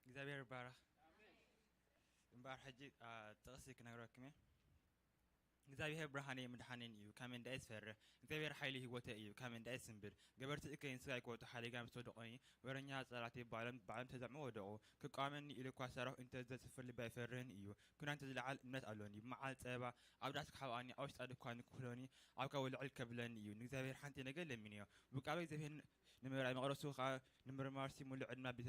እግዚኣብሔር ይባረኽ። እምበኣር ሕጂ፣ አ፣ ጥቕሲ ክነግረኩም እየ። እግዚኣብሔር ብርሃነይ ምድሓነይን እዩ፣ ካብ መን ደኣ ይፈርሕ? እግዚኣብሔር ሓይሊ ህይወተይ እዩ፣ ካብ መን ደኣ ይስንብድ? ገበርቲ እከይ ንስጋይ ክወጡ ሓደጋ ምስ ወደቑኒ፣ ወረኛ ጸላእተይ ባዕሎም፣ ባዕሎም ተዘዕሞ ወደቑ። ክቃወመኒ ኢሉ እኳ ሰራዊት እንተ ዘስፍር ልቢ ኣይፈርህን እዩ። ኲናት እንተ ዝለዓል እምነት ኣሎኒ። ብመዓልቲ ጸበባ ኣብ ዳስ ክሓብኣኒ፣ ኣብ ውሽጣ ድኳን ክውህለኒ፣ ኣብ ካቡ ልዕል ከብለኒ እዩ። ንእግዚኣብሔር ሓንቲ ነገር ለሚነዮ። ውቃበ እግዚኣብሔር ን-፣ ንምርኣይ መቕደሱ ኸኣ ንምርማርሲ ምሉእ ዕድመ ኣብ ቤተ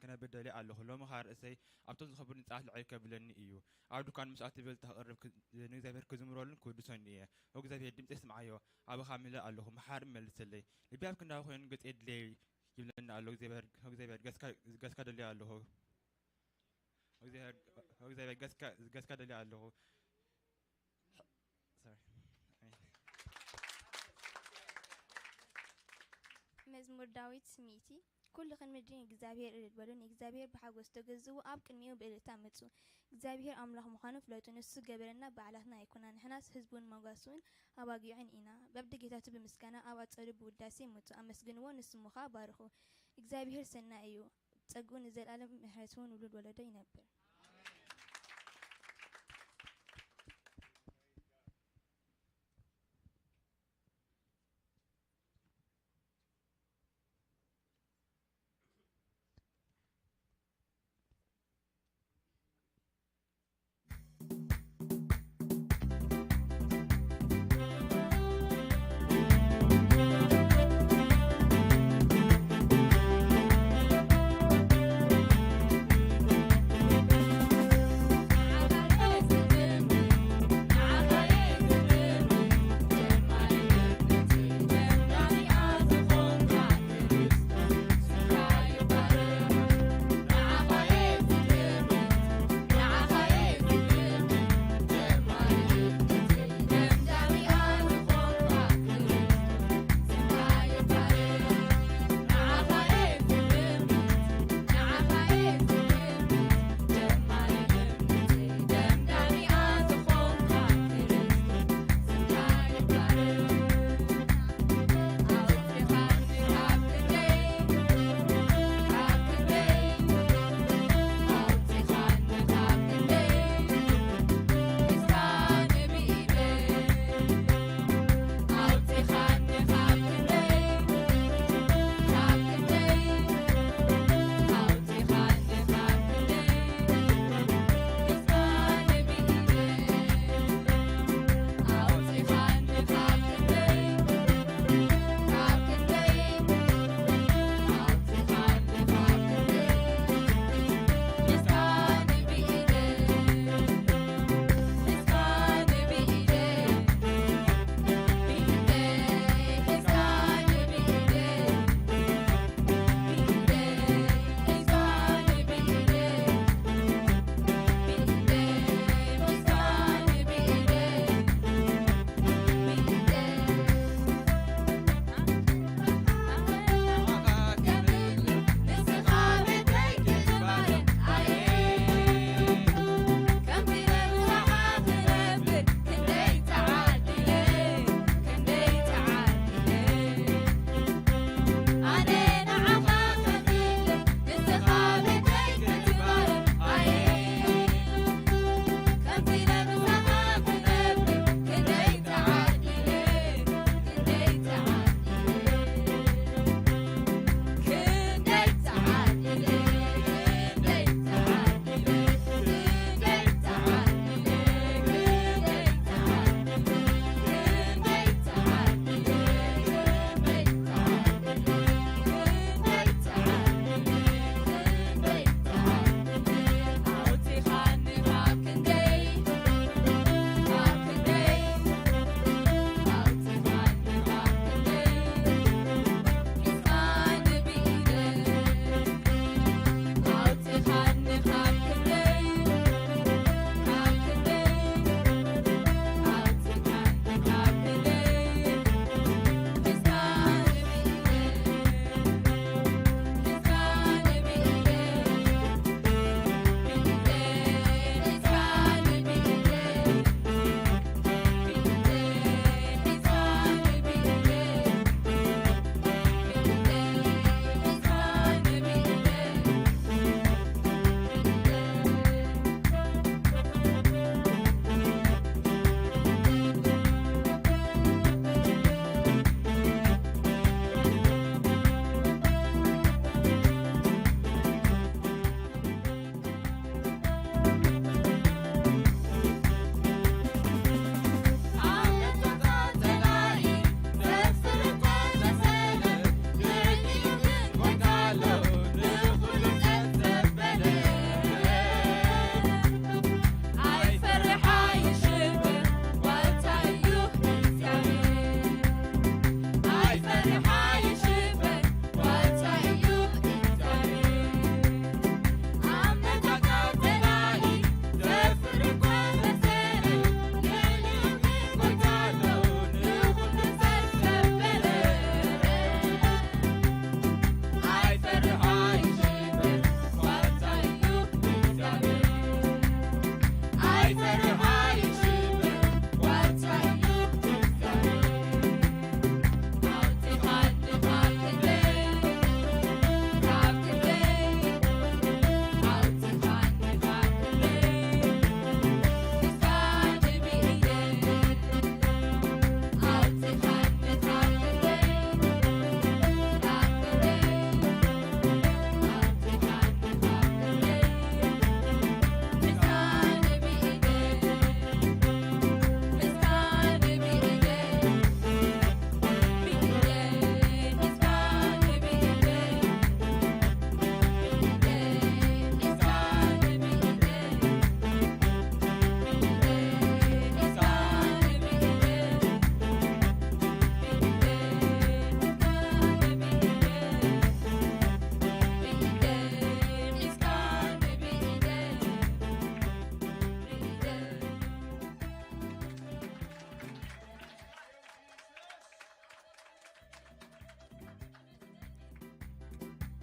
ክነብር ደልየ ኣለኹ። ሎሚ ኸኣ ርእሰይ ኣብቶም ዝኸብሩ ንጻት ልዕል ከብለኒ እዩ። ኣብ ድኳን ምስ ኣትብል ተቕርብ ክ-፣ ንእግዚኣብሔር ክዝምረሉን ክውድሰሉን እየ። ኦ እግዚኣብሔር ድምጺ ስምዓዮ፣ ኣባኻ ምልእ ኣለኹ፣ መሓሪ መልሰለይ። ልቢ ኣብ ክንዳኹ ኮይኑ ገጽ የድልየ ይብለኒ ኣሎ። እግዚኣብሔር፣ ኦ እግዚኣብሔር ገጽካ፣ ገጽካ ደልየ ኣለኹ። ኦ እግዚኣብሔር፣ ኦ እግዚኣብሔር ገጽካ፣ ገጽካ ደልየ ኣለኹ። ሶሪ። መዝሙር ዳዊት ሚእቲ። ኩልኽን ምድሪ ንእግዚኣብሔር እልል በሉ፣ ንእግዚኣብሔር ብሓጎስ ተገዝኡ፣ ኣብ ቅድሚኡ ብእልልታ ምጹ። እግዚኣብሔር ኣምላኽ ምዃኑ ፍለጡ፣ ንሱ ገበረና በዓላትና ኣይኮናን፣ ንሕናስ ህዝቡን መጓስኡን ኣባጊዑን ኢና። በብደጌታቱ ብምስጋና ኣብ ኣጸዱ ብውዳሴ ምጹ፣ ኣመስግንዎ፣ ንስሙ ኸኣ ባርኹ። እግዚኣብሔር ሰናይ እዩ፣ ጸግኡ ንዘለኣለም፣ ምሕረቱ ንውሉድ ወለዶ ይነብር።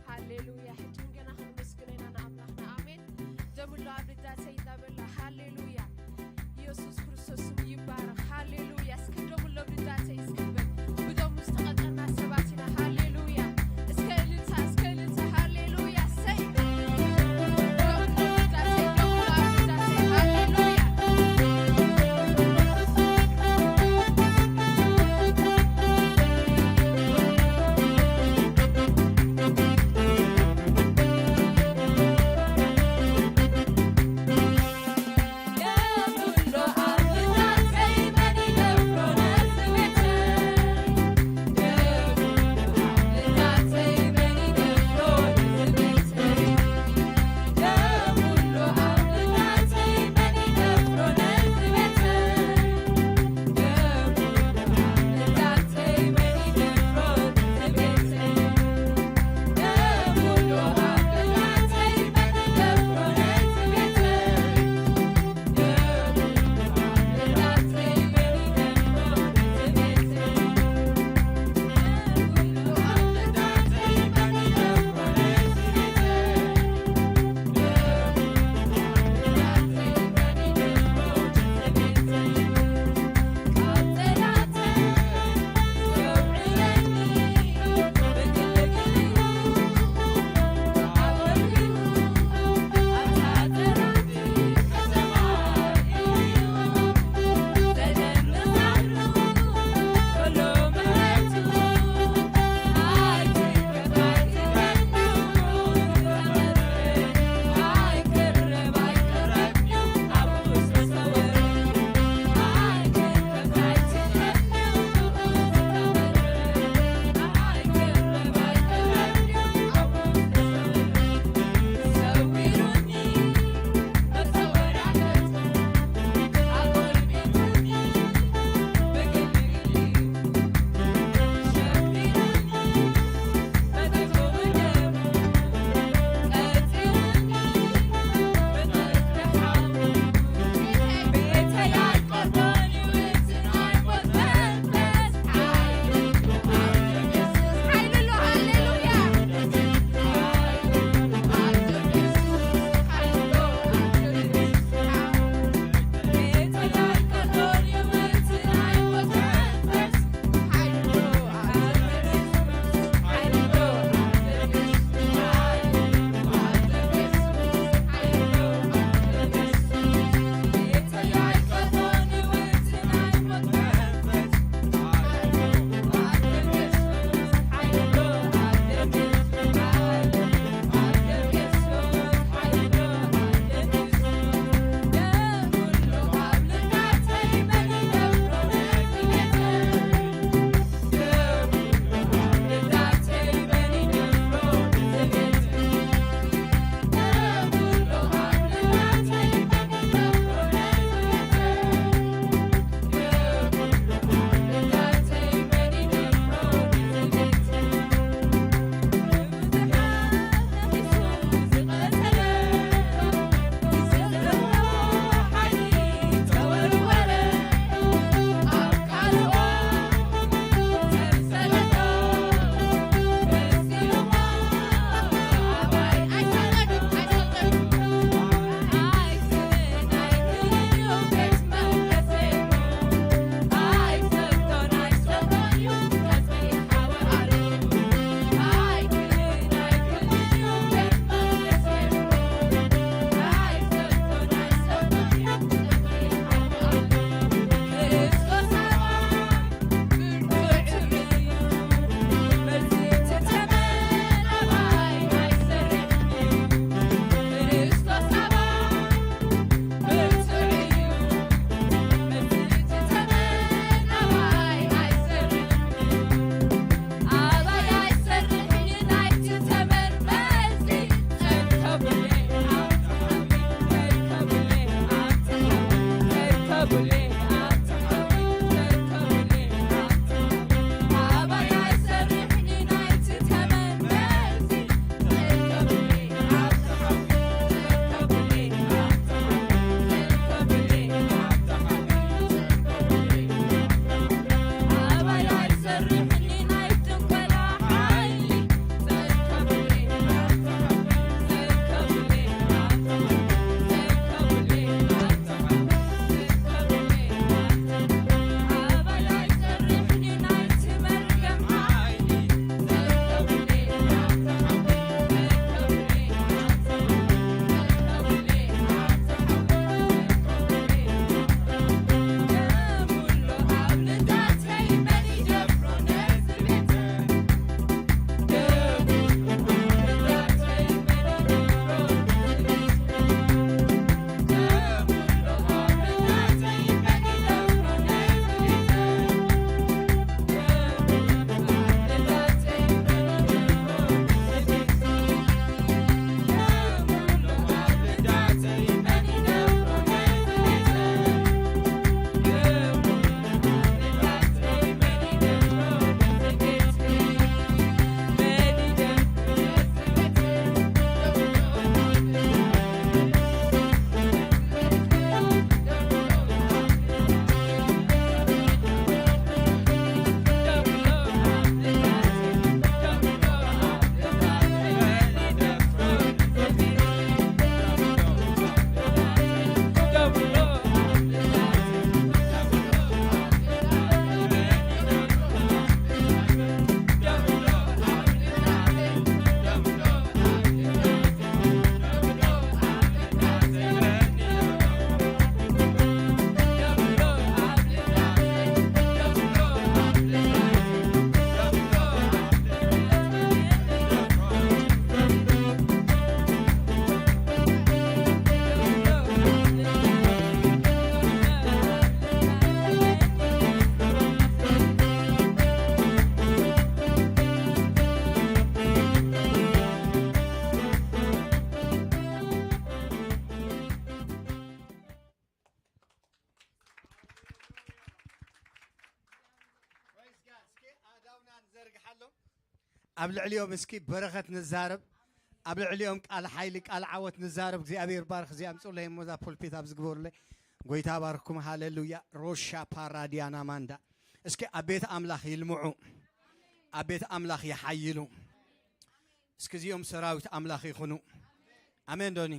ሃሌሉያ። ሕጂ እውን ገና ከነመስግኖ ኢና ንኣምላኽና። ኣሜን። ደምሎ ኣብ ልዳተይ እንዳበላ፣ ሃሌሉያ። ኢየሱስ ክርስቶስ ስሙ ይባረኽ። ሃሌሉያ። እስኪ ደምሎ ኣብ ልዳተይ እስኪ ንበል። ብደሙ ዝተቐጠርና ሰባት ኢና። ሃሌሉያ። እስከ እልልታ፣ እስከ እልልታ። ሃሌሉያ። ሰይ። ደምሎ ኣብ ልዳተይ፣ ደምሎ ኣብ ልዳተይ። ሃሌሉያ። ኣብ ልዕሊኦም እስኪ በረኸት ንዛረብ። ኣብ ልዕሊኦም ቃል ሓይሊ፣ ቃል ዓወት ንዛረብ። እግዚኣብሔር ባርክ። እዚ ኣምፅኡለይ እሞ እዛ ፖልፒት ኣብ ዝግበሩለይ። ጎይታ ባርኩም። ሃሌሉያ። ሮሻ ፓራዲያና ማንዳ። እስኪ ኣብ ቤት ኣምላኽ ይልምዑ። ኣብ ቤት ኣምላኽ ይሓይሉ። እስኪ እዚኦም ሰራዊት ኣምላኽ ይኹኑ። ኣሜን ዶኒ?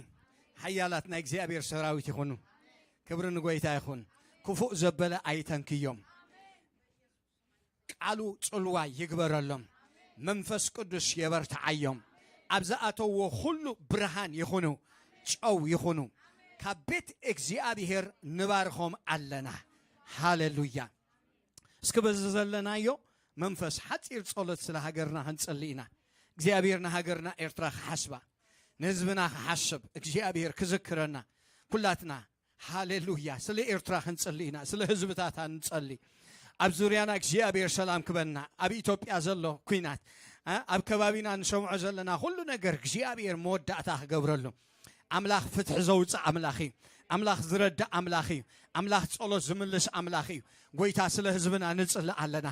ሓያላት ናይ እግዚኣብሔር ሰራዊት ይኹኑ። ክብሪ ንጎይታ ይኹን። ክፉእ ዘበለ ኣይተንክዮም። ቃሉ ጽልዋ ይግበረሎም። መንፈስ ቅዱስ የበርትዓዮም። ኣብ ዝኣተዎ ኩሉ ብርሃን ይኹኑ፣ ጨው ይኹኑ። ካብ ቤት እግዚኣብሔር ንባርኾም ኣለና። ሃሌሉያ። እስኪ በዚ ዘለናዮ መንፈስ ሓጺር ጸሎት ስለ ሃገርና ክንጽሊ ኢና። እግዚኣብሔር ንሃገርና ኤርትራ ክሓስባ፣ ንህዝብና ክሓስብ፣ እግዚኣብሔር ክዝክረና ኩላትና። ሃሌሉያ። ስለ ኤርትራ ክንጽሊ ኢና፣ ስለ ህዝብታታ ንጸሊ። ኣብ ዙርያና እግዚኣብሔር ሰላም ክበና፣ ኣብ ኢትዮጵያ ዘሎ ኲናት፣ እ፣ ኣብ ከባቢና ንሰምዖ ዘለና ኩሉ ነገር እግዚኣብሔር መወዳእታ ክገብረሉ። ኣምላኽ ፍትሒ ዘውፅእ ኣምላኽ እዩ። ኣምላኽ ዝረድእ ኣምላኽ እዩ። ኣምላኽ ጸሎት ዝምልስ ኣምላኽ እዩ። ጎይታ፣ ስለ ህዝብና ንጽሊ ኣለና።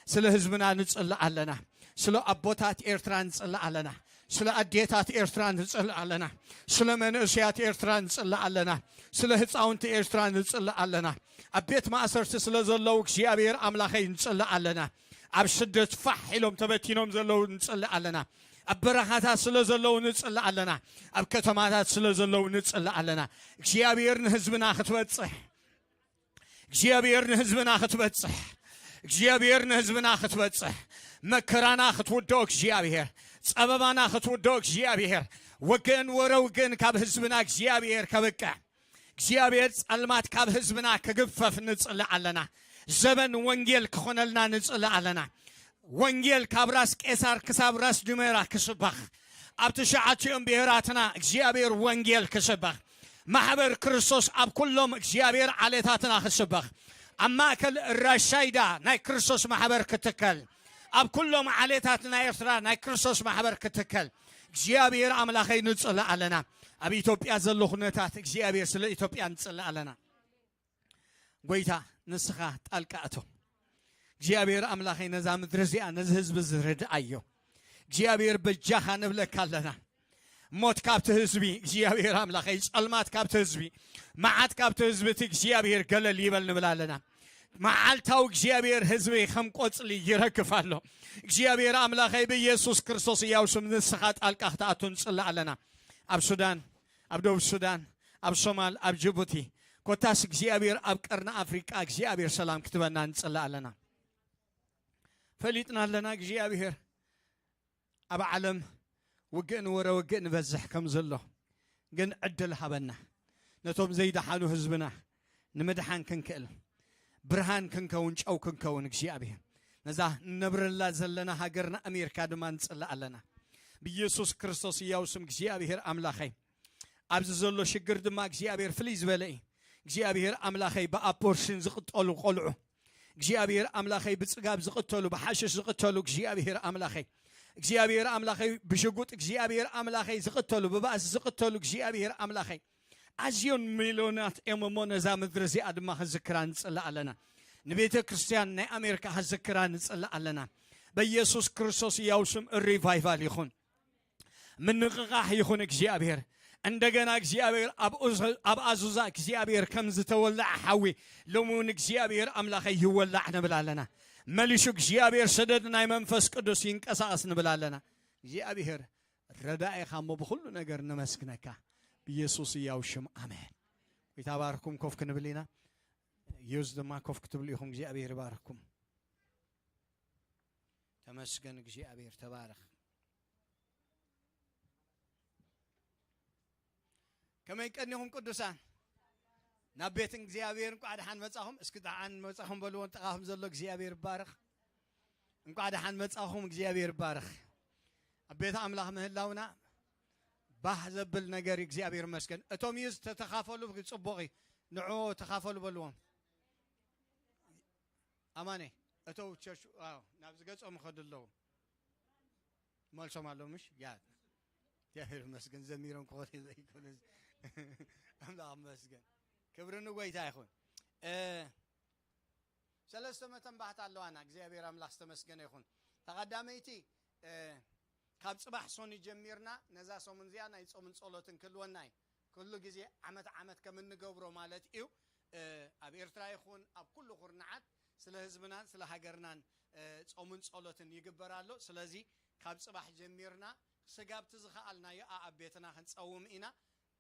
ስለ ህዝብና ንጽሊ ኣለና። ስለ ኣቦታት ኤርትራ ንጽሊ ኣለና። ስለ ኣዴታት ኤርትራ ንጽሊ ኣለና። ስለ መንእሰያት ኤርትራ ንጽሊ ኣለና። ስለ ህፃውንቲ ኤርትራ ንጽሊ ኣለና። ኣብ ቤት ማእሰርቲ ስለ ዘለዉ እግዚኣብሔር ኣምላኸይ ንጽሊ ኣለና። ኣብ ስደት ፋሕ ኢሎም ተበቲኖም ዘለዉ ንጽሊ ኣለና። ኣብ በረኻታት ስለ ዘለዉ ንጽሊ ኣለና። ኣብ ከተማታት ስለ ዘለዉ ንጽሊ ኣለና። እግዚኣብሔር ንህዝብና ክትበጽሕ፣ እግዚኣብሔር ንህዝብና ክትበጽሕ፣ እግዚኣብሔር ንህዝብና ክትበጽሕ፣ መከራና ክትውድኦ እግዚኣብሔር፣ ጸበባና ክትውድኦ እግዚኣብሔር፣ ወገን ወረ ውግን ካብ ህዝብና እግዚኣብሔር ከብቅዕ፣ እግዚኣብሔር ጸልማት ካብ ህዝብና ክግፈፍ ንጽሊ ኣለና። ዘበን ወንጌል ክኾነልና ንጽሊ ኣለና። ወንጌል ካብ ራስ ቄሳር ክሳብ ራስ ዱሜራ ክስበኽ፣ ኣብ ትሽዓቲኦም ብሄራትና እግዚኣብሔር ወንጌል ክስበኽ፣ ማሕበር ክርስቶስ ኣብ ኩሎም እግዚኣብሔር ዓሌታትና ክስበኽ፣ ኣብ ማእከል ራሻይዳ ናይ ክርስቶስ ማሕበር ክትከል፣ ኣብ ኩሎም ዓሌታት ናይ ኤርትራ ናይ ክርስቶስ ማሕበር ክትከል እግዚኣብሔር ኣምላኸይ ንጽሊ ኣለና። ኣብ ኢትዮጵያ ዘሎ ኩነታት እግዚኣብሔር ስለ ኢትዮጵያ ንጽሊ ኣለና። ጎይታ፣ ንስኻ ጣልቃ እቶ። እግዚኣብሔር ኣምላኸይ፣ ነዛ ምድሪ እዚኣ፣ ነዚ ህዝቢ ዝርድኣዮ እግዚኣብሔር በጃኻ ንብለካ ኣለና። ሞት ካብቲ ህዝቢ እግዚኣብሔር ኣምላኸይ፣ ጸልማት ካብቲ ህዝቢ፣ መዓት ካብቲ ህዝቢ እቲ እግዚኣብሔር ገለል ይበል ንብል ኣለና። መዓልታዊ እግዚኣብሔር ህዝቢ ከም ቆጽሊ ይረግፍ ኣሎ። እግዚኣብሔር ኣምላኸይ፣ ብኢየሱስ ክርስቶስ ሕያው ስም ንስኻ ጣልቃ ክትኣቱ ንጽሊ ኣለና። ኣብ ሱዳን፣ ኣብ ደቡብ ሱዳን፣ ኣብ ሶማል፣ ኣብ ጅቡቲ፣ ኮታስ እግዚኣብሔር ኣብ ቀርኒ ኣፍሪቃ እግዚኣብሔር ሰላም ክትበና ንጽሊ ኣለና። ፈሊጥና ኣለና እግዚኣብሔር ኣብ ዓለም ውግእን ወረ ውግእን ይበዝሕ ከም ዘሎ፣ ግን ዕድል ሃበና። ነቶም ዘይደሓኑ ህዝብና ንምድሓን ክንክእል፣ ብርሃን ክንከውን፣ ጨው ክንከውን እግዚኣብሔር፣ ነዛ ንነብረላ ዘለና ሃገርና ኣሜሪካ ድማ ንጽላእ ኣለና። ብኢየሱስ ክርስቶስ ሕያው ስም እግዚኣብሔር ኣምላኸይ፣ ኣብዚ ዘሎ ሽግር ድማ እግዚኣብሔር ፍልይ ዝበለ እዩ። እግዚኣብሔር ኣምላኸይ፣ ብኣቦርሽን ዝቕጠሉ ቆልዑ፣ እግዚኣብሔር ኣምላኸይ፣ ብጽጋብ ዝቕተሉ፣ ብሓሽሽ ዝቕተሉ፣ እግዚኣብሔር ኣምላኸይ፣ እግዚኣብሔር ኣምላኸይ፣ ብሽጉጥ እግዚኣብሔር ኣምላኸይ ዝቕተሉ፣ ብባእሲ ዝቕተሉ፣ እግዚኣብሔር ኣምላኸይ፣ ኣዝዮን ሚልዮናት እዮም እሞ፣ ነዛ ምድሪ እዚኣ ድማ ክዝክራ ንጽላእ ኣለና። ንቤተ ክርስቲያን ናይ ኣሜሪካ ክዝክራ ንጽላእ ኣለና። በኢየሱስ ክርስቶስ ሕያው ስም ሪቫይቫል ይኹን፣ ምንቕቓሕ ይኹን። እግዚኣብሔር እንደገና፣ እግዚኣብሔር ኣብ ኡዝ-፣ ኣብ ኣዙዛ እግዚኣብሔር ከም ዝተወልዐ ሓዊ፣ ሎሚ እውን እግዚኣብሔር ኣምላኸይ ይወላዕ ንብል ኣለና። መሊሹ እግዚኣብሔር ሰደድ ናይ መንፈስ ቅዱስ ይንቀሳቐስ ንብል ኣለና። እግዚኣብሔር ረዳኢኻ እሞ፣ ብኹሉ ነገር ነመስግነካ። ብኢየሱስ ሕያው ሽም ኣሜን። ጎይታ ባርኩም። ኮፍ ክንብል ኢና። ዩዝ ድማ ኮፍ ክትብሉ ኢኹም። እግዚኣብሔር ይባርኩም። ተመስገን እግዚኣብሔር፣ ተባረኽ። ከመይ ቀኒኹም ቅዱሳን? ናብ ቤት እግዚኣብሔር እንቋዕ ደሓን መጻኹም። እስኪ ደሓን መጻኹም በልዎ ጥቓኹም ዘሎ። እግዚኣብሔር ይባረኽ። እንቋዕ ደሓን መጻኹም። እግዚኣብሔር ይባረኽ። ኣብ ቤት ኣምላኽ ምህላውና ባህ ዘብል ነገር እዩ። እግዚኣብሔር ይመስገን። እቶም እዩ ዝተተኻፈሉ ጽቡቕ እዩ። ንዑ ተኻፈሉ በልዎም። ኣማነ፣ እተው ቸርች፣ ኣዎ፣ ናብ ዝገጾም ይኸዱ ኣለዉ። መልሶም ኣለዉ፣ ምሽ? ያ፣ እግዚኣብሔር ይመስገን፣ ዘሚሮም ክኾኑ ዘይኮነ። ኣምላኽ ይመስገን። ክብሪ ንጎይታ ይኹን። እ፣ ሰለስተ መተንባህታ ኣለዋና። እግዚኣብሔር ኣምላኽ ዝተመስገነ ይኹን። ተቐዳመይቲ፣ እ፣ ካብ ጽባሕ ሶኒ ጀሚርና ነዛ ሰሙን እዚኣ ናይ ጾምን ጸሎትን ክህልወና እዩ። ኩሉ ግዜ ዓመት ዓመት ከም እንገብሮ ማለት እዩ። እ፣ ኣብ ኤርትራ ይኹን ኣብ ኩሉ ኩርናዓት ስለ ህዝብናን ስለ ሃገርናን፣ እ፣ ጾምን ጸሎትን ይግበር ኣሎ። ስለዚ ካብ ጽባሕ ጀሚርና ስጋብቲ ዝኸኣልናዮ ኣኣብ ቤትና ክንጸውም ኢና።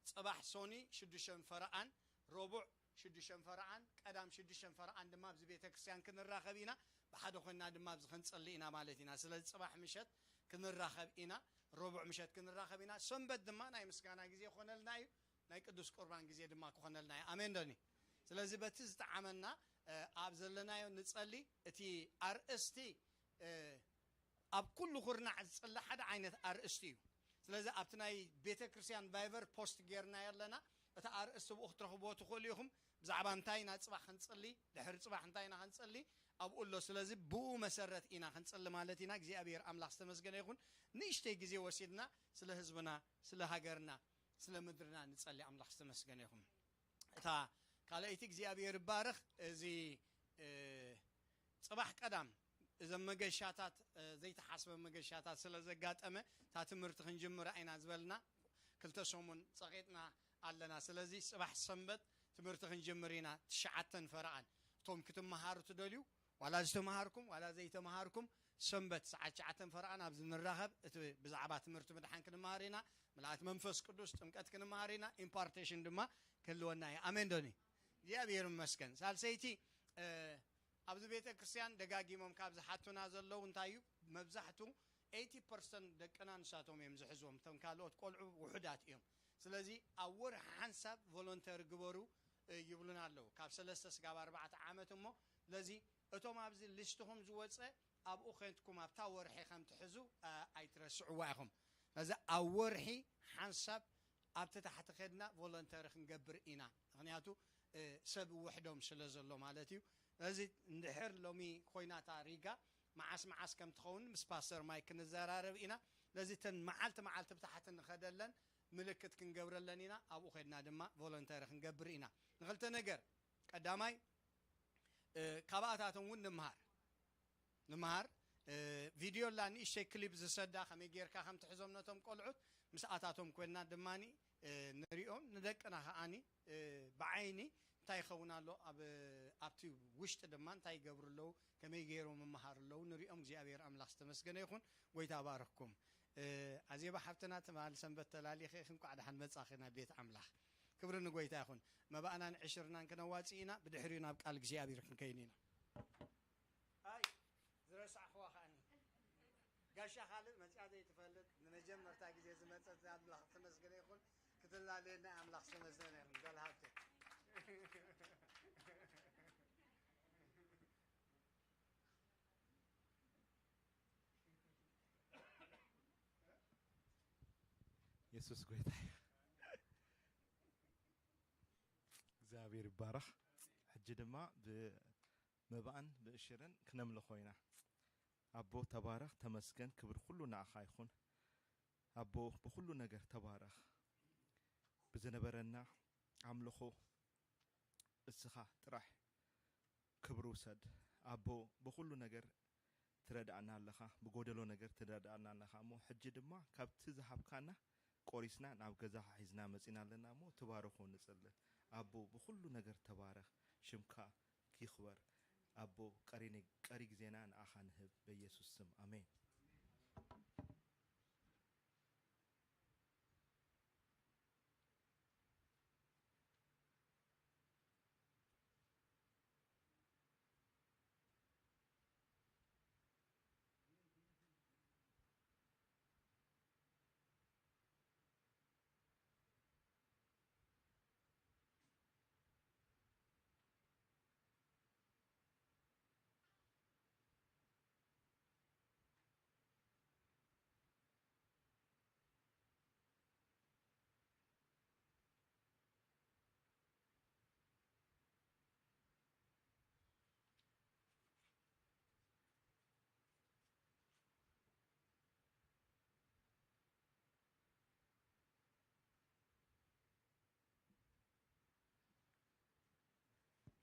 ጽባሕ ሶኒ ሽዱሽተ ፈረቓን፣ ረቡዕ ሽዱሽተ ፈረቓን፣ ቀዳም ሽዱሽተ ፈረቓን ድማ ኣብዚ ቤተ ክርስቲያን ክንራኸብ ኢና። ብሓደ ኮይንና ድማ ኣብዚ ክንጽሊ ኢና ማለት ኢና። ስለዚ ጽባሕ ምሸት ክንራኸብ ኢና፣ ረቡዕ ምሸት ክንራኸብ ኢና። ሰንበት ድማ ናይ ምስጋና ግዜ ክኾነልና እዩ፣ ናይ ቅዱስ ቁርባን ግዜ ድማ ክኾነልና እዩ። ኣሜን ዶኒ? ስለዚ በቲ ዝጠዓመና፣ እ፣ ኣብ ዘለናዮ ንጸሊ። እቲ ኣርእስቲ፣ እ፣ ኣብ ኩሉ ኩርናዕ ዝጽሊ ሓደ ዓይነት ኣርእስቲ እዩ። ስለዚ ኣብቲ ናይ ቤተ ክርስቲያን ቫይበር ፖስት ጌርና ኣለና። እቲ ኣርእስቲ ብኡ ክትረኽብዎ ትኽእሉ ኢኹም። ብዛዕባ እንታይ ኢና ጽባሕ ክንጽሊ፣ ድሕሪ ጽባሕ እንታይ ኢና ክንጽሊ፣ ኣብኡ ኣሎ። ስለዚ ብኡ መሰረት ኢና ክንጽሊ ማለት ኢና። እግዚኣብሔር ኣምላኽ ዝተመስገነ ይኹን። ንእሽተይ ግዜ ወሲድና ስለ ህዝብና፣ ስለ ሃገርና፣ ስለ ምድርና ንጸሊ። ኣምላኽ ዝተመስገነ ይኹን። እታ ካልኣይቲ እግዚኣብሔር ይባረኽ። እዚ፣ እ፣ ጽባሕ ቀዳም እዘን መገሻታት፣ እ፣ ዘይተሓስበ መገሻታት ስለ ዘጋጠመ፣ እታ ትምህርቲ ክንጅምራ ኢና ዝበልና፣ ክልተ ሰሙን ጸቒጥና ኣለና። ስለዚ ጽባሕ ሰንበት ትምህርቲ ክንጅምር ኢና፣ ትሽዓተን ፈረቓን። እቶም ክትመሃሩ ትደልዩ፣ ዋላ ዝተመሃርኩም ዋላ ዘይተመሃርኩም፣ ሰንበት ሰዓት ትሽዓተን ፈረቓን ኣብዚ ንራኸብ። እቲ ብዛዕባ ትምህርቲ ምድሓን ክንመሃር ኢና። ምልኣት መንፈስ ቅዱስ፣ ጥምቀት ክንመሃር ኢና። ኢምፓርቴሽን ድማ ክህልወና እዩ። ኣሜን ዶኒ? እግዚኣብሔር ይመስገን። ሳልሰይቲ፣ እ፣ ኣብዚ ቤተ ክርስቲያን ደጋጊሞም ካብ ዝሓቱና ዘለዉ እንታይ እዩ? መብዛሕቱ ኤይቲ ፐርሰንት ደቅና ንሳቶም እዮም ዝሕዝዎም። እቶም ካልኦት ቆልዑ ውሑዳት እዮም። ስለዚ ኣብ ወርሒ ሓንሳብ ቮለንተር ግበሩ፣ እ፣ ይብሉና ኣለዉ። ካብ ሰለስተ ስጋብ ኣርባዕተ ዓመት እሞ፣ ስለዚ እቶም ኣብዚ ሊስትኹም ዝወጸ ኣብኡ ኬድኩም ኣብታ ወርሒ ከም ትሕዙ፣ እ፣ ኣይትረስዕዋ ኢኹም። ስለዚ ኣብ ወርሒ ሓንሳብ ኣብቲ ታሕቲ ኬድና ቮለንተሪ ክንገብር ኢና። ምኽንያቱ፣ እ፣ ሰብ ውሕዶም ስለ ዘሎ ማለት እዩ። ስለዚ እንድሕር ሎሚ ኮይና እታ ሪጋ፣ መዓስ መዓስ ከም ትኸውን ምስ ፓስተር ማይክ ክንዘራረብ ኢና። ስለዚ እተን መዓልቲ መዓልቲ ብታሕቲ ንኸደለን ምልክት ክንገብረለን ኢና። ኣብኡ ኬድና ድማ ቮለንተሪ ክንገብር ኢና። ንኽልተ ነገር፣ ቀዳማይ እ፣ ካባኣታቶም እውን ንምሃር። ንምሃር። እ፣ ቪድዮ ኣላ፣ ንእሽተይ ክሊፕ ዝሰዳ፣ ከመይ ጌርካ ከም ትሕዞም ነቶም ቆልዑት፣ ምስኣታቶም ኮይንና ድማኒ፣ እ፣ ንሪኦም፣ ንደቅና ከኣኒ፣ እ፣ ብዓይኒ እንታይ ይኸውን ኣሎ፣ ኣብ፣ ኣብቲ ውሽጢ ድማ እንታይ ይገብሩ ኣለዉ፣ ከመይ ገይሮም ይመሃሩ ኣለዉ ንሪኦም። እግዚኣብሔር ኣምላኽ ዝተመስገነ ይኹን። ጎይታ ባርኽኩም። እ፣ ኣዜባ ሓፍትና፣ ትማል ሰንበት ተላሊኺ፣ እንኳዕ ደሓን መጻኺ ናብ ቤት ኣምላኽ። ክብሪ ንጎይታ ይኹን። መባእናን ዕሽርናን ክነዋጽእ ኢና፣ ብድሕሪኡ ናብ ቃል እግዚኣብሔር ክንከይን ኢና። ኣይ፣ ዝረሳዕኽዋ ከኣኒ። ጋሻ ካልእ መጽያ ዘይትፈልጥ፣ ንመጀመርታ ግዜ ዝመጸት ኣምላኽ ተመስገነ ይኹን። ክትላለየና ኣምላኽ ተመስገነ ይኹን። ጓል ሃብተይ። የሱስ ጎይታ እዩ። እግዚኣብሔር ይባረኽ። ሕጂ ድማ ብመባእን ብእሽርን ክነምልኾ ኢና። ኣቦ ተባረኽ፣ ተመስገን፣ ክብሪ ኩሉ ንኣኻ ይኹን። ኣቦ ብኹሉ ነገር ተባረኽ። ብዝነበረና ኣምልኾ እስኻ ጥራሕ ክብሪ ውሰድ። ኣቦ ብኹሉ ነገር ትረድኣና ኣለኻ፣ ብጎደሎ ነገር ትረድኣና ኣለኻ እሞ ሕጂ ድማ ካብቲ ዝሃብካና ቆሪስና ናብ ገዛኻ ሒዝና መጺና ኣለና እሞ ትባርኾ ንጽሊ። ኣቦ ብኹሉ ነገር ተባረኽ፣ ሽምካ ይኽበር። ኣቦ ቀሪ ነ-፣ ቀሪ ግዜና ንኣኻ ንህብ በኢየሱስ ስም ኣሜን።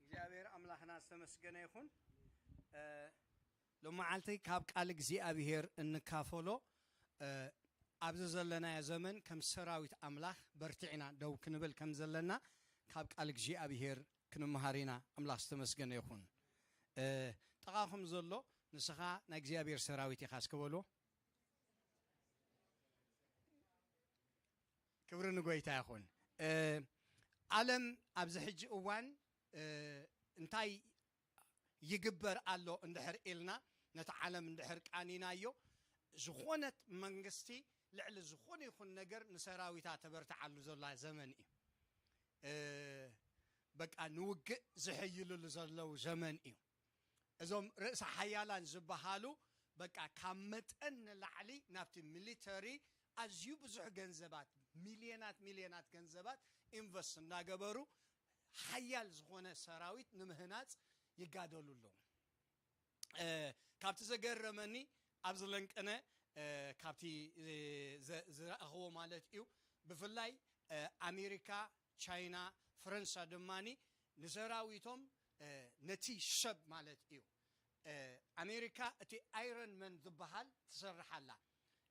እግዚኣብሔር ኣምላኽና ዝተመስገነ ይኹን። እ፣ ሎመዓልቲ ካብ ቃል እግዚኣብሔር እንካፈሎ፣ እ፣ ኣብዚ ዘለናዮ ዘመን ከም ሰራዊት ኣምላኽ በርቲዕና ደው ክንብል ከም ዘለና ካብ ቃል እግዚኣብሔር ክንመሃር ኢና። ኣምላኽ ዝተመስገነ ይኹን። እ፣ ጥቓኹም ዘሎ ንስኻ ናይ እግዚኣብሔር ሰራዊት ኢኻ እስከ በሎ። ክብሪ ንጎይታ ይኹን። እ፣ ዓለም ኣብዚ ሕጂ እዋን፣ እ፣ እንታይ ይግበር ኣሎ እንድሕር ኢልና፣ ነቲ ዓለም እንድሕር ቃኒናዮ፣ ዝኾነት መንግስቲ ልዕሊ ዝኾነ ይኹን ነገር ንሰራዊታ ተበርትዓሉ ዘላ ዘመን እዩ። እ፣ በቃ ንውግእ ዝሕይልሉ ዘለዉ ዘመን እዩ። እዞም ርእሰ ሓያላን ዝበሃሉ በቃ ካብ መጠን ንላዕሊ ናብቲ ሚሊተሪ ኣዝዩ ብዙሕ ገንዘባት፣ ሚልዮናት ሚልዮናት ገንዘባት ኢንቨስት እናገበሩ ሓያል ዝኾነ ሰራዊት ንምህናጽ ይጋደሉ ኣለዉ። እ፣ ካብቲ ዘገረመኒ ኣብዚ ለንቅነ፣ እ፣ ካብቲ፣ እ፣ ዘ-፣ ዝረኣኽዎ ማለት እዩ፣ ብፍላይ፣ እ፣ ኣሜሪካ፣ ቻይና፣ ፈረንሳ ድማኒ ንሰራዊቶም፣ እ፣ ነቲ ሰብ ማለት እዩ፣ እ፣ ኣሜሪካ እቲ ኣይረን መን ዝበሃል ትሰርሕ ኣላ።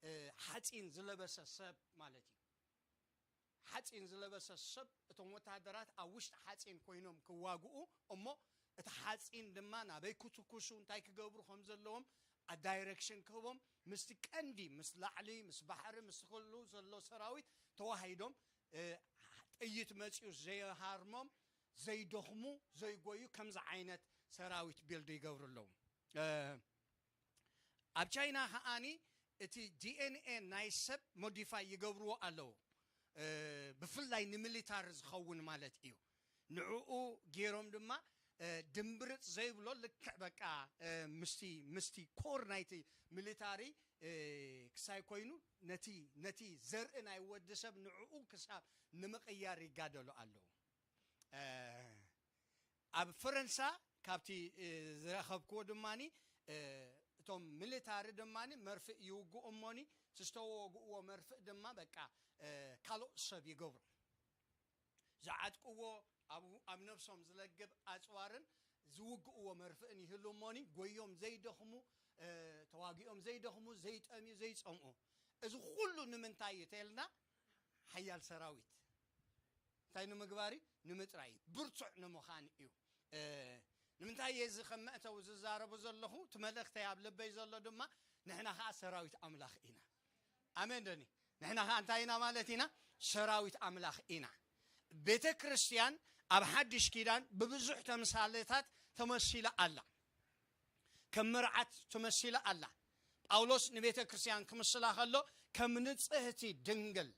እ፣ ሓፂን ዝለበሰ ሰብ ማለት እዩ። ሓፂን ዝለበሰ ሰብ፣ እቶም ወታደራት ኣብ ውሽጢ ሓፂን ኮይኖም ክዋግኡ እሞ፣ እቲ ሓፂን ድማ ናበይ ክትኩሱ፣ እንታይ ክገብሩ ከም ዘለዎም ዳይሬክሽን ክህቦም፣ ምስቲ ቀንዲ፣ ምስ ላዕሊ፣ ምስ ባሕሪ፣ ምስ ኩሉ ዘሎ ሰራዊት ተዋሂዶም፣ እ፣ ጥይት መፂኡ ዘይሃርሞም፣ ዘይደኽሙ፣ ዘይጎዩ፣ ከምዚ ዓይነት ሰራዊት ቢልድ ይገብሩ ኣለዉ። እ፣ ኣብ ቻይና ከኣኒ እቲ ዲ ኤን ኤ ናይ ሰብ ሞዲፋይ ይገብርዎ ኣለዉ። እ፣ ብፍላይ ንሚሊታሪ ዝኸውን ማለት እዩ። ንዕኡ ገይሮም ድማ፣ እ፣ ድምብርጽ ዘይብሎ ልክዕ በቃ፣ እ፣ ምስቲ፣ ምስቲ ኮር ናይቲ ሚሊታሪ፣ እ፣ ክሳይ ኮይኑ ነቲ፣ ነቲ ዘርኢ ናይ ወዲ ሰብ ንዕኡ ክሳብ ንምቕያር ይጋደሉ ኣለዉ። እ፣ ኣብ ፈረንሳ ካብቲ፣ እ፣ ዝረኸብክዎ ድማኒ፣ እ፣ እቶም ሚሊታሪ ድማኒ መርፍእ ይውግኡ እሞኒ፣ ዝተወግእዎ መርፍእ ድማ በቃ፣ እ፣ ካልኦት ሰብ ይገብሩ። ዝዓጥቅዎ ኣብ፣ ኣብ ነብሶም ዝለግብ ኣጽዋርን ዝውግእዎ መርፍእን ይህሉ እሞኒ፣ ጎዮም ዘይደኽሙ፣ እ፣ ተዋጊኦም ዘይደኽሙ፣ ዘይጠምዩ፣ ዘይጸምኡ። እዚ ኩሉ ንምንታይ እዩ ተልና? ሓያል ሰራዊት እንታይ ንምግባር እዩ? ንምጥራይ እዩ። ብርቱዕ ንምዃን እዩ። እ፣ ንምንታይ እየ እዚ ከም መእተዊ ዝዛረቡ ዘለኹ? እቲ መልእኽተይ ኣብ ልበይ ዘሎ ድማ፣ ንሕና ኸዓ ሰራዊት ኣምላኽ ኢና። ኣሜን ዶኒ? ንሕና ኸዓ እንታይ ኢና ማለት ኢና? ሰራዊት ኣምላኽ ኢና። ቤተ ክርስቲያን ኣብ ሓድሽ ኪዳን ብብዙሕ ተምሳሌታት ተመሲላ ኣላ። ከም መርዓት ተመሲላ ኣላ። ጳውሎስ ንቤተ ክርስቲያን ክምስላ ከሎ፣ ከም ንጽህቲ ድንግል፣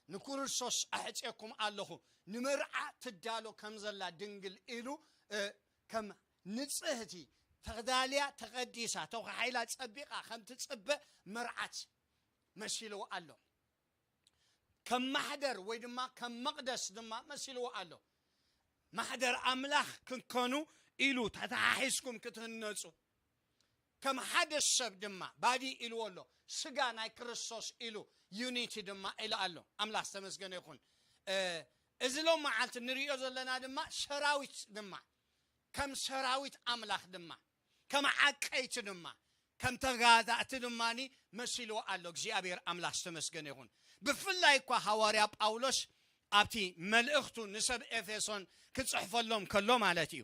ንክርስቶስ ኣሕጽየኩም ኣለኹ፣ ንመርዓ ትዳሎ ከም ዘላ ድንግል ኢሉ፣ እ፣ ከም ንጽህቲ፣ ተዳልያ፣ ተቐዲሳ፣ ተዃሒላ፣ ጸቢቓ ከም ትጽበ መርዓት መሲልዎ ኣሎ። ከም ማሕደር ወይ ድማ ከም መቕደስ ድማ መሲልዎ ኣሎ። ማሕደር ኣምላኽ ክንከኑ ኢሉ ተተሓሒዝኩም ክትህነጹ፣ ከም ሓደ ሰብ ድማ ባዲ ኢልዎ ኣሎ። ስጋ ናይ ክርስቶስ ኢሉ፣ ዩኒቲ ድማ ኢሉ ኣሎ። ኣምላኽ ዝተመስገነ ይኹን። እ፣ እዚ ሎም መዓልቲ ንሪኦ ዘለና ድማ ሰራዊት ድማ፣ ከም ሰራዊት ኣምላኽ ድማ፣ ከም ዓቀይቲ ድማ፣ ከም ተጋዛእቲ ድማኒ መሲልዎ ኣሎ። እግዚኣብሔር ኣምላኽ ዝተመስገነ ይኹን። ብፍላይ እኳ ሃዋርያ ጳውሎስ ኣብቲ መልእኽቱ ንሰብ ኤፌሶን ክጽሕፈሎም ከሎ ማለት እዩ።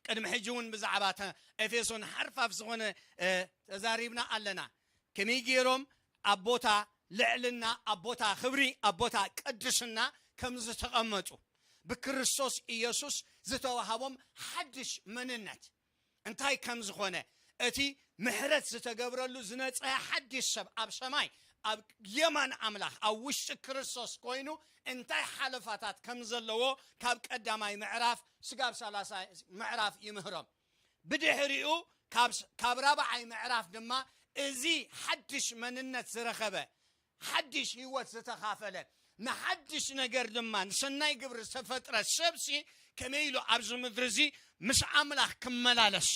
ቅድሚ ሕጂ እውን ብዛዕባ ተ-፣ ኤፌሶን ሓርፋፍ ዝኾነ፣ እ፣ ተዛሪብና ኣለና። ከመይ ገይሮም ኣብ ቦታ ልዕልና፣ ኣብ ቦታ ክብሪ፣ ኣብ ቦታ ቅድስና ከም ዝተቐመጡ፣ ብክርስቶስ ኢየሱስ ዝተዋሃቦም ሓድሽ መንነት እንታይ ከም ዝኾነ፣ እቲ ምሕረት ዝተገብረሉ ዝነጸ ሓድሽ ሰብ ኣብ ሰማይ፣ ኣብ የማን ኣምላኽ፣ ኣብ ውሽጢ ክርስቶስ ኮይኑ እንታይ ሓለፋታት ከም ዘለዎ ካብ ቀዳማይ ምዕራፍ ስጋብ ሰላሳ ምዕራፍ ይምህሮም። ብድሕሪኡ ካብ ስ-፣ ካብ ራብዓይ ምዕራፍ ድማ እዚ ሓድሽ መንነት ዝረኸበ፣ ሓድሽ ህይወት ዝተኻፈለ፣ ንሓድሽ ነገር ድማ ንሰናይ ግብሪ ዝተፈጥረ ሰብሲ ከመይ ኢሉ ኣብዚ ምድሪ እዚ ምስ ኣምላኽ ክመላለስ፣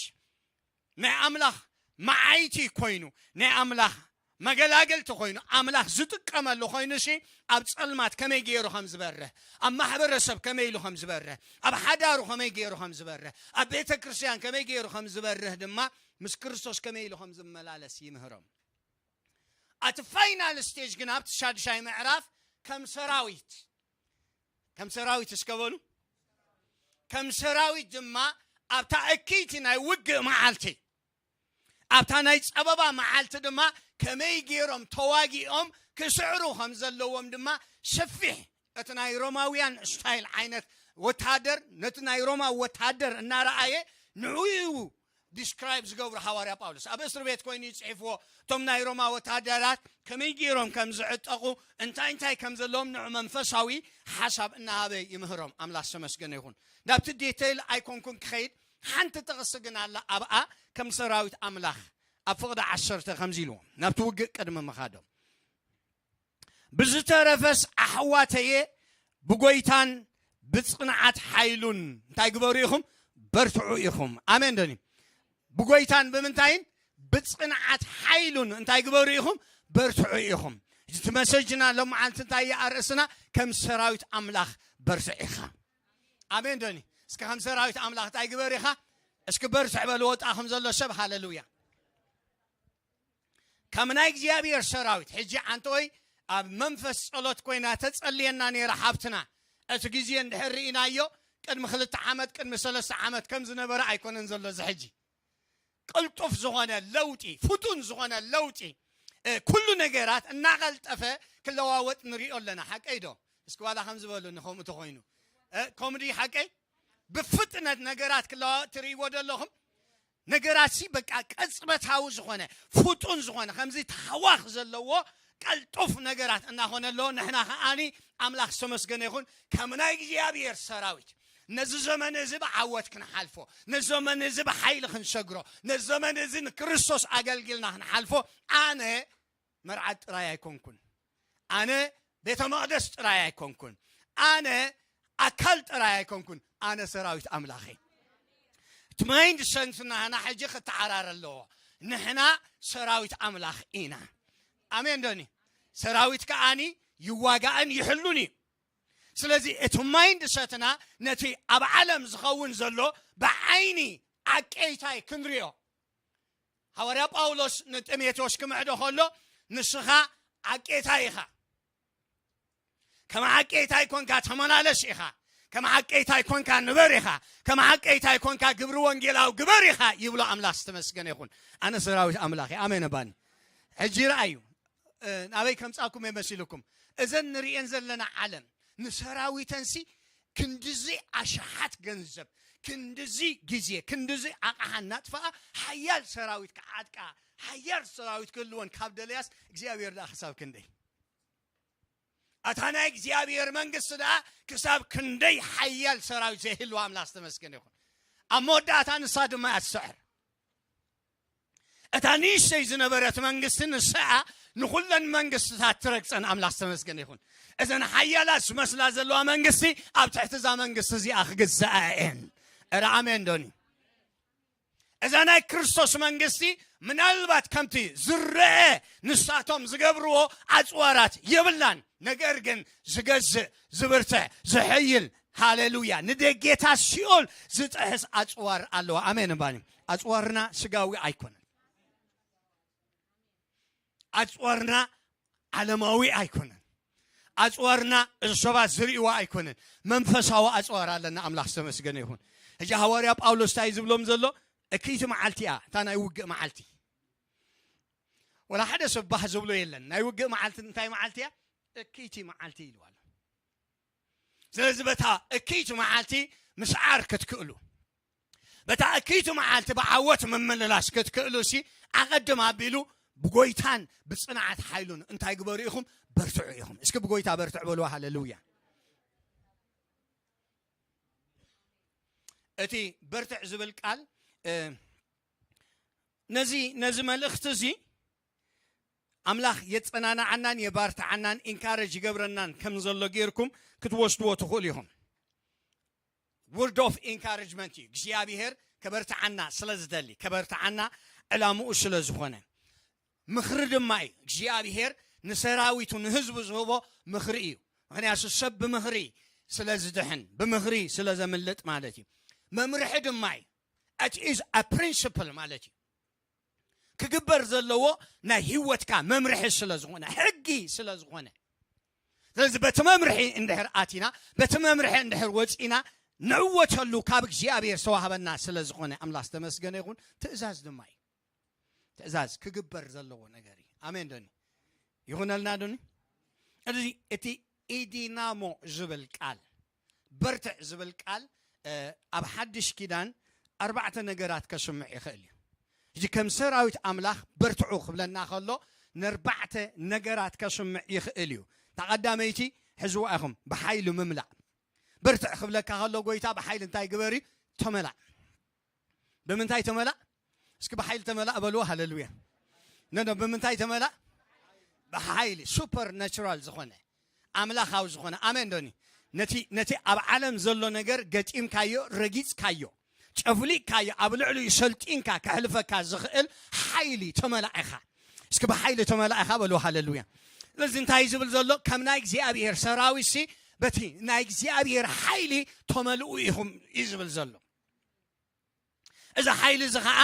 ናይ ኣምላኽ መዓይቲ ኮይኑ፣ ናይ ኣምላኽ መገላገልቲ ኮይኑ፣ ኣምላኽ ዝጥቀመሉ ኮይኑሲ፣ ኣብ ጸልማት ከመይ ገይሩ ከም ዝበርህ፣ ኣብ ማሕበረሰብ ከመይ ኢሉ ከም ዝበርህ፣ ኣብ ሓዳሩ ከመይ ገይሩ ከም ዝበርህ፣ ኣብ ቤተ ክርስቲያን ከመይ ገይሩ ከም ዝበርህ ድማ፣ ምስ ክርስቶስ ከመይ ኢሉ ከም ዝመላለስ ይምህሮም። ኣቲ ፋይናል ስቴጅ ግን ኣብቲ ሻድሻይ ምዕራፍ ከም ሰራዊት፣ ከም ሰራዊት እስከ በሉ፣ ከም ሰራዊት ድማ ኣብታ እክይቲ ናይ ውግእ መዓልቲ፣ ኣብታ ናይ ጸበባ መዓልቲ ድማ ከመይ ገይሮም ተዋጊኦም ክስዕሩ ከም ዘለዎም ድማ ሰፊሕ፣ እቲ ናይ ሮማውያን ስታይል ዓይነት ወታደር፣ ነቲ ናይ ሮማ ወታደር እናረኣየ ንዕኡ ዲስክራይብ ዝገብሩ ሃዋርያ ጳውሎስ። ኣብ እስር ቤት ኮይኑ ይጽሕፍዎ። እቶም ናይ ሮማ ወታደራት ከመይ ገይሮም ከም ዝዕጠቑ፣ እንታይ እንታይ ከም ዘለዎም ንዑ መንፈሳዊ ሓሳብ እናሃበ ይምህሮም። ኣምላኽ ዝተመስገነ ይኹን። ናብቲ ዲቴይል ኣይኮንኩን ክኸይድ፣ ሓንቲ ጥቕሲ ግን ኣላ ኣብኣ፣ ከም ሰራዊት ኣምላኽ ኣብ ፍቕዲ ዓሰርተ ከምዚ ኢልዎም፣ ናብቲ ውግእ ቅድሚ ምኻዶም። ብዝተረፈስ ኣሕዋተየ ብጎይታን ብጽንዓት ሓይሉን እንታይ ግበሩ ኢኹም? በርትዑ ኢኹም። ኣሜን ዶኒ? ብጎይታን ብምንታይን? ብጽንዓት ሓይሉን እንታይ ግበሩ ኢኹም? በርትዑ ኢኹም። እቲ መሰጅና ሎም መዓልቲ እንታይ እዩ ኣርእስና? ከም ሰራዊት ኣምላኽ በርትዕ ኢኻ። ኣሜን ዶኒ? እስኪ ከም ሰራዊት ኣምላኽ እንታይ ግበር ኢኻ? እስኪ በርትዕ በልዎ ጥቓኹም ዘሎ ሰብ። ሃሌሉያ። ከም ናይ እግዚኣብሔር ሰራዊት ሕጂ ዓንተወይ ኣብ መንፈስ ጸሎት ኮይና ተጸልየና ነይራ ሓብትና። እቲ ግዜ እንድሕር ርኢናዮ ቅድሚ ክልተ ዓመት፣ ቅድሚ ሰለስተ ዓመት ከም ዝነበረ ኣይኮነን ዘሎ እዚ ሕጂ። ቅልጡፍ ዝኾነ ለውጢ፣ ፍቱን ዝኾነ ለውጢ፣ እ፣ ኩሉ ነገራት እናቐልጠፈ ክለዋወጥ ንሪኦ ኣለና። ሓቀይ ዶ? እስኪ ዋላ ከም ዝበሉኒ ከምኡ ተኾይኑ፣ እ፣ ኮምዲ ሓቀይ? ብፍጥነት ነገራት ክለዋወጥ ትርእይዎ ዶ ኣለኹም? ነገራት ሲ በቃ ቅጽበታዊ ዝኾነ፣ ፍጡን ዝኾነ፣ ከምዚ ታህዋኽ ዘለዎ ቀልጡፍ ነገራት እናኾነ ኣሎ። ንሕና ከኣኒ ኣምላኽ ዝተመስገነ ይኹን፣ ከም ናይ እግዚኣብሔር ሰራዊት ነዚ ዘመን እዚ ብዓወት ክንሓልፎ፣ ነዚ ዘመን እዚ ብሓይሊ ክንሰግሮ፣ ነዚ ዘመን እዚ ንክርስቶስ ኣገልጊልና ክንሓልፎ፣ ኣነ መርዓት ጥራይ ኣይኮንኩን። ኣነ ቤተ መቕደስ ጥራይ ኣይኮንኩን። ኣነ ኣካል ጥራይ ኣይኮንኩን። ኣነ ሰራዊት ኣምላኽ እየ። እቲ ማይንድ ሰንስ ናህና ሕጂ ክተዓራረ ኣለዎ። ንሕና ሰራዊት ኣምላኽ ኢና። ኣሜን ዶኒ? ሰራዊት ከኣኒ ይዋጋእን ይሕሉን እዩ። ስለዚ እቲ ማይንድ ሰትና ነቲ ኣብ ዓለም ዝኸውን ዘሎ ብዓ-፣ ዓይኒ ዓቀይታይ ክንሪኦ። ሃዋርያ ጳውሎስ ንጢሞቴዎስ ክምዕዶ ከሎ፣ ንስኻ ዓቀይታይ ኢኻ፣ ከም ዓቀይታይ ኮንካ ተመላለስ ኢኻ፣ ከም ዓቀይታይ ኮንካ ንበር ኢኻ፣ ከም ዓቀይታይ ኮንካ ግብሪ ወንጌላዊ ግበር ኢኻ ይብሎ። ኣምላኽ ዝተመስገነ ይኹን። ኣነ ሰራዊት ኣምላኽ እየ። ኣሜን ኣባኒ። ሕጂ ረኣዩ፣ እ፣ ናበይ ከምጻኩም እየ መሲልኩም? እዘን ንርእየን ዘለና ዓለም ንሰራዊተንሲ ክንድዚ ኣሽሓት ገንዘብ፣ ክንድዚ ግዜ፣ ክንድዚ ኣቕሓ እናጥፋኣ ሓያል ሰራዊት ክዓጥቃ፣ ሓያል ሰራዊት ክህልወን ካብ ደለያስ እግዚኣብሔር ደኣ ክሳብ ክንደይ? ኣታ ናይ እግዚኣብሔር መንግስቲ ደኣ ክሳብ ክንደይ ሓያል ሰራዊት ዘይህልዋ ኣምላኽ ዝተመስገነ ይኹን። ኣብ መወዳእታ ንሳ ድማ እያ ትስዕር። እታ ንእሽተይ ዝነበረት መንግስቲ ንሳ እያ ንኹለን መንግስትታት ትረግጸን። ኣምላኽ ዝተመስገነ ይኹን። እዘን ሓያላት ዝመስላ ዘለዋ መንግስቲ ኣብ ትሕቲ እዛ መንግስቲ እዚኣ ክግዛኣ እየን። እረ ኣሜን ዶኒ? እዛ ናይ ክርስቶስ መንግስቲ ምናልባት ከምቲ ዝረአ ንሳቶም ዝገብርዎ ኣጽዋራት የብላን። ነገር ግን ዝገዝእ፣ ዝብርትዕ፣ ዝሕይል፣ ሃሌሉያ፣ ንደጌታት ሲኦል ዝጥሕስ ኣጽዋር ኣለዋ። ኣሜን እባኒ። ኣጽዋርና ስጋዊ ኣይኮነን። ኣጽዋርና ዓለማዊ ኣይኮነን። ኣጽዋርና እዚ ሰባት ዝርእይዋ ኣይኮነን። መንፈሳዊ ኣጽዋር ኣለና። ኣምላኽ ዝተመስገነ ይኹን። ሕጂ ሃዋርያ ጳውሎስ እንታይ ዝብሎም ዘሎ? እክይቲ መዓልቲ እያ፣ እታ ናይ ውግእ መዓልቲ። ወላ ሓደ ሰብ ባህ ዝብሎ የለን። ናይ ውግእ መዓልቲ እንታይ መዓልቲ እያ? እክይቲ መዓልቲ ኢልዋ ኣሎ። ስለዚ በታ እክይቲ መዓልቲ ምስዓር ክትክእሉ፣ በታ እክይቲ መዓልቲ ብዓወት ምምልላስ ክትክእሉ ሲ፣ ኣቐድም ኣቢሉ ብጎይታን ብጽንዓት ሓይሉን እንታይ ግበሩ ኢኹም? በርትዑ ኢኹም። እስኪ ብጎይታ በርትዕ በልዋ። ሃሌሉያ። እቲ በርትዕ ዝብል ቃል፣ እ፣ ነዚ፣ ነዚ መልእኽቲ እዚ ኣምላኽ የጸናንዓናን የባርትዓናን ኢንካረጅ ይገብረናን ከም ዘሎ ጌርኩም ክትወስድዎ ትኽእሉ ኢኹም። Word of encouragement እዩ። እግዚኣብሔር ከበርትዓና ስለ ዝደሊ፣ ከበርትዓና ዕላምኡ ስለ ዝኾነ፣ ምኽሪ ድማ እዩ። እግዚኣብሔር ንሰራዊቱ ንህዝቡ ዝህቦ ምኽሪ እዩ። ምኽንያቱ ሰብ ብምኽሪ ስለ ዝድሕን፣ ብምኽሪ ስለ ዘምልጥ ማለት እዩ። መምርሒ ድማ እዩ። It is a principle ማለት እዩ። ክግበር ዘለዎ ናይ ህይወትካ መምርሒ ስለ ዝኾነ፣ ሕጊ ስለ ዝኾነ። ስለዚ በቲ መምርሒ እንድሕር ኣቲና፣ በቲ መምርሒ እንድሕር ወፂና፣ ንዕወተሉ ካብ እግዚኣብሔር ዝተዋህበና ስለ ዝኾነ ኣምላኽ ዝተመስገነ ይኹን። ትእዛዝ ድማ እዩ። ትእዛዝ ክግበር ዘለዎ ነገር እዩ። ኣሜን ዶኒ? ይኹነልና ዶኒ? እዚ እቲ ኢዲናሞ ዝብል ቃል፣ በርትዕ ዝብል ቃል፣ እ፣ ኣብ ሓድሽ ኪዳን ኣርባዕተ ነገራት ከስምዕ ይኽእል እዩ። ሕጂ ከም ሰራዊት ኣምላኽ በርትዑ ክብለና ከሎ፣ ነርባዕተ ነገራት ከስምዕ ይኽእል እዩ። እታ ቀዳመይቲ ሕዝዋ ኢኹም፣ ብሓይሊ ምምላእ። በርትዕ ክብለካ ከሎ ጎይታ ብሓይሊ እንታይ ግበር እዩ? ተመላእ። ብምንታይ ተመላእ? እስኪ ብሓይሊ ተመላእ በልዎ። ሃሌሉያ። ነኖ፣ ብምንታይ ተመላእ? ብሓይሊ ሱፐር ናቹራል ዝኾነ፣ ኣምላኻዊ ዝኾነ። ኣሜን ዶኒ? ነቲ፣ ነቲ ኣብ ዓለም ዘሎ ነገር ገጢምካዮ፣ ረጊጽካዮ፣ ጨፍሊቅካዮ፣ ኣብ ልዕሊኡ ሰልጢንካ ከሕልፈካ ዝኽእል ሓይሊ ተመላእ ኢኻ። እስኪ ብሓይሊ ተመላእ ኢኻ በልዎ። ሃሌሉያ። ስለዚ እንታይ ዝብል ዘሎ? ከም ናይ እግዚኣብሔር ሰራዊት ሲ፣ በቲ ናይ እግዚኣብሔር ሓይሊ ተመልኡ ኢኹም እዩ ዝብል ዘሎ። እዚ ሓይሊ እዚ ኸዓ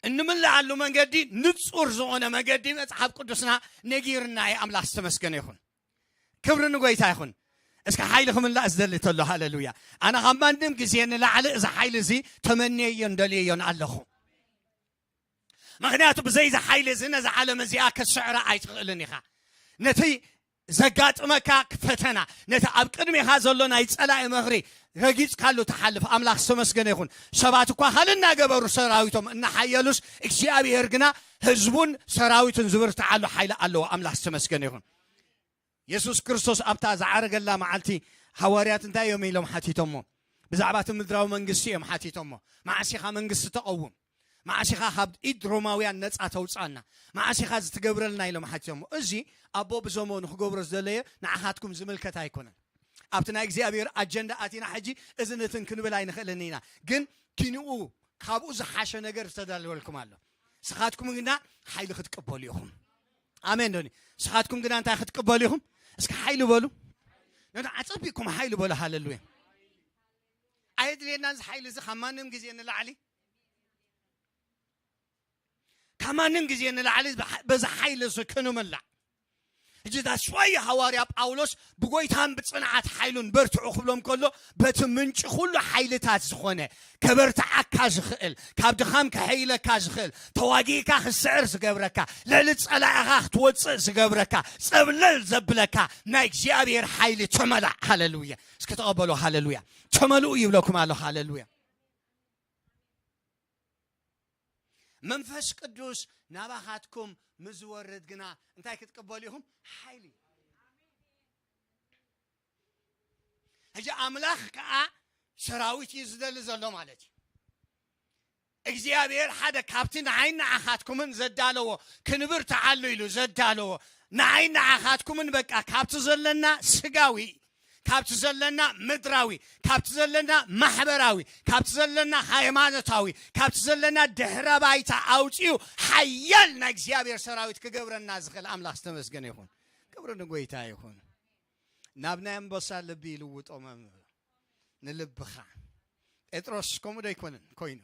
እንምልኣሉ መንገዲ ንጹር ዝኾነ መገዲ መጽሓፍ ቅዱስና ነጊርና እዩ። ኣምላኽ ዝተመስገነ ይኹን። ክብሪ ንጎይታ ይኹን። እስከ ሓይሊ ክምላእ ዝደሊ ተሎ፣ ሃሌሉያ። ኣነ ካብ ማንም ግዜ ንላዕሊ እዚ ሓይሊ እዚ ተመንየዮን ደልየዮን ኣለኹ። ምኽንያቱ ብዘይ እዚ ሓይሊ እዚ ነዚ ዓለም እዚኣ ክትስዕራ ኣይትኽእልን ኢኻ። ነቲ ዘጋጥመካ ፈተና፣ ነቲ ኣብ ቅድሜኻ ዘሎ ናይ ጸላኢ ምኽሪ ረጊጽካሉ ትሓልፍ። ኣምላኽ ዝተመስገነ ይኹን። ሰባት እኳ ካልእ እናገበሩ ሰራዊቶም እናሓየሉስ፣ እግዚኣብሔር ግና ህዝቡን ሰራዊቱን ዝብርትዓሉ ሓይሊ ኣለዎ። ኣምላኽ ዝተመስገነ ይኹን። የሱስ ክርስቶስ ኣብታ ዝዓረገላ መዓልቲ ሃዋርያት እንታይ እዮም ኢሎም ሓቲቶሞ? ብዛዕባ እቲ ምድራዊ መንግስቲ እዮም ሓቲቶሞ። መዓስ ኢኻ መንግስቲ ተቐውም? መዓስ ኢኻ ካብ ኢድ ሮማውያን ነጻ ተውጻና? መዓስ ኢኻ እዚ ትገብረልና? ኢሎም ሓቲቶሞ። እዚ ኣቦ ብዘመኑ ክገብሮ ዝደለየ ንዓኻትኩም ዝምልከት ኣይኮነን። ኣብቲ ናይ እግዚኣብሔር ኣጀንዳ ኣቲና ሕጂ እዚ ነትን ክንብል ኣይንኽእልን ኢና። ግን ኪንኡ ካብኡ ዝሓሸ ነገር ዝተዳለወልኩም ኣሎ። ንስኻትኩም ግና ሓይሊ ክትቅበሉ ኢኹም። ኣሜን ዶኒ? ንስኻትኩም ግና እንታይ ክትቅበሉ ኢኹም? እስኪ ሓይሊ በሉ። ነን ኣጸቢቕኩም ሓይሊ በሉ። ሃሌሉያ። የድልየና እዚ ሓይሊ እዚ ካብ ማንም ግዜ ንላዕሊ፣ ካብ ማንም ግዜ ንላዕሊ በዚ ሓይሊ እዚ ክንምላእ። ሕጂ that's why ሃዋርያ ጳውሎስ ብጎይታን ብጽንዓት ሓይሉን በርትዑ ክብሎም ከሎ፣ በቲ ምንጪ ኩሉ ሓይልታት ዝኾነ፣ ከበርትዓካ ዝኽእል፣ ካብ ድኻም ከሐይለካ ዝኽእል፣ ተዋጊእካ ክትስዕር ዝገብረካ፣ ልዕሊ ጸላእኻ ክትወጽእ ዝገብረካ፣ ጸብለል ዘብለካ ናይ እግዚኣብሔር ሓይሊ ተመላእ። ሃለሉያ! እስኪ ተቐበሉ። ሃለሉያ! ተመልኡ ይብለኩም ኣሎ። ሃለሉያ! መንፈስ ቅዱስ ናባኻትኩም ምስ ዝወርድ ግና እንታይ ክትቅበሉ ኢኹም? ሓይሊ። ሕጂ ኣምላኽ ከዓ ሰራዊት እዩ ዝደሊ ዘሎ ማለት እዩ። እግዚኣብሔር ሓደ ካብቲ ንዓይ ንዓኻትኩምን ዘዳለዎ፣ ክንብርትዓሉ ኢሉ ዘዳለዎ፣ ንዓይ ንዓኻትኩምን በቃ ካብቲ ዘለና ስጋዊ፣ ካብቲ ዘለና ምድራዊ፣ ካብቲ ዘለና ማሕበራዊ፣ ካብቲ ዘለና ሃይማኖታዊ፣ ካብቲ ዘለና ድሕረ ባይታ ኣውፂኡ ሓያል ናይ እግዚኣብሔር ሰራዊት ክገብረና ዝኽእል ኣምላኽ ዝተመስገነ ይኹን። ክብሪ ንጎይታ ይኹን። ናብ ናይ ኣንበሳ ልቢ ይልውጦ መምህር፣ ንልብኻ። ጴጥሮስ ከምኡ ዶ ኣይኮነን ኮይኑ?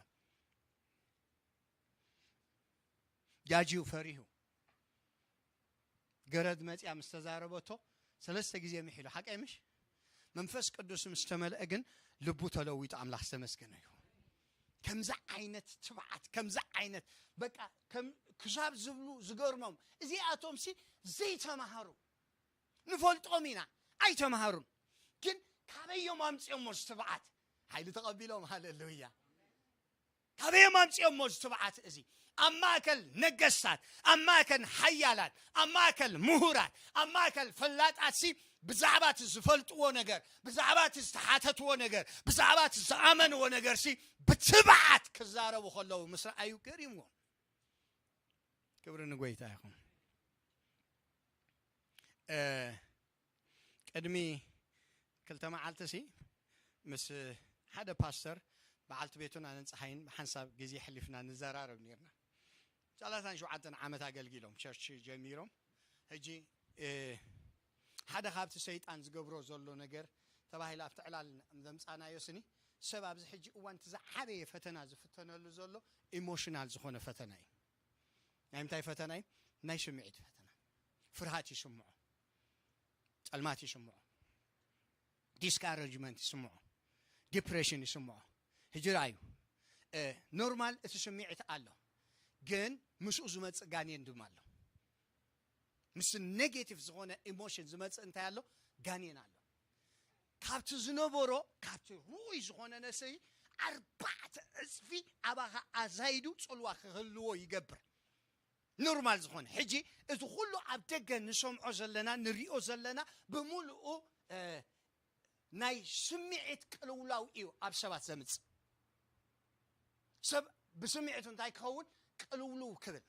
ጃጅዩ ፈሪሁ። ገረድ መጽያ ምስ ተዛረበቶ ሰለስተ ግዜ ምሒሉ። ሓቀይ ምሽ? መንፈስ ቅዱስ ምስ ተመልአ ግን ልቡ ተለዊጡ ኣምላኽ ዝተመስገነ ይኹን። ከምዚ ዓይነት ትብዓት፣ ከምዚ ዓይነት በቃ ከም ክሳብ ዝብሉ ዝገርሞም። እዚኣቶም ሲ ዘይተማሃሩ፣ ንፈልጦም ኢና፣ ኣይተማሃሩን። ግን ካበዮም ኣምጺኦሞ እዚ ትብዓት? ሓይሊ ተቐቢሎም። ሃሌሉያ! ካበዮም ኣምጺኦሞ እዚ ትብዓት እዚ? ኣብ ማእከል ነገስታት፣ ኣብ ማእከል ሓያላት፣ ኣብ ማእከል ምሁራት፣ ኣብ ማእከል ፈላጣት ሲ ብዛዕባ እቲ ዝፈልጥዎ ነገር፣ ብዛዕባ እቲ ዝተሓተትዎ ነገር፣ ብዛዕባ እቲ ዝኣመንዎ ነገር ሲ ብትብዓት ክዛረቡ ከለዉ ምስ ረኣዩ ገሪምዎም። ክብሪ ንጎይታ ይኹን። እ፣ ቅድሚ ክልተ መዓልቲ ሲ ምስ ሓደ ፓስተር በዓልቲ ቤቱን ኣነን ፀሓይን ብሓንሳብ ግዜ ሕሊፍና ንዘራረብ ነርና። ሰላሳን ሸውዓተን ዓመት ኣገልጊሎም ቸርች ጀሚሮም። ሕጂ፣ እ፣ ሓደ ካብቲ ሰይጣን ዝገብሮ ዘሎ ነገር ተባሂሉ ኣብቲ ዕላል ዘምጻናዮ ስኒ፣ ሰብ ኣብዚ ሕጂ እዋን እቲ ዝዓበየ ፈተና ዝፍተነሉ ዘሎ ኢሞሽናል ዝኾነ ፈተና እዩ። ናይ ምንታይ ፈተና እዩ? ናይ ስምዒት ፈተና። ፍርሃት ይስምዖ፣ ጸልማት ይስምዖ፣ ዲስካረጅመንት ይስምዖ፣ ዲፕሬሽን ይስምዖ። ሕጂ ረኣዩ፣ እ፣ ኖርማል እቲ ስምዒት ኣሎ፣ ግን ምስኡ ዝመጽእ ጋኔን ድማ ኣሎ። ምስ ኔጌቲቭ ዝኾነ ኢሞሽን ዝመጽእ እንታይ ኣሎ? ጋኔን ኣሎ። ካብቲ ዝነበሮ፣ ካብቲ ርኡይ ዝኾነ ነሰይ ኣርባዕተ ዕጽፊ ኣባኻ ኣዛይዱ ጽልዋ ክህልዎ ይገብር። ኖርማል ዝኾነ። ሕጂ እቲ ኩሉ ኣብ ደገ ንሰምዖ ዘለና፣ ንሪኦ ዘለና ብምሉኡ፣ እ፣ ናይ ስምዒት ቅልውላው እዩ ኣብ ሰባት ዘምጽእ። ሰብ ብስምዒቱ እንታይ ክኸውን? ቅልውልው ክብል።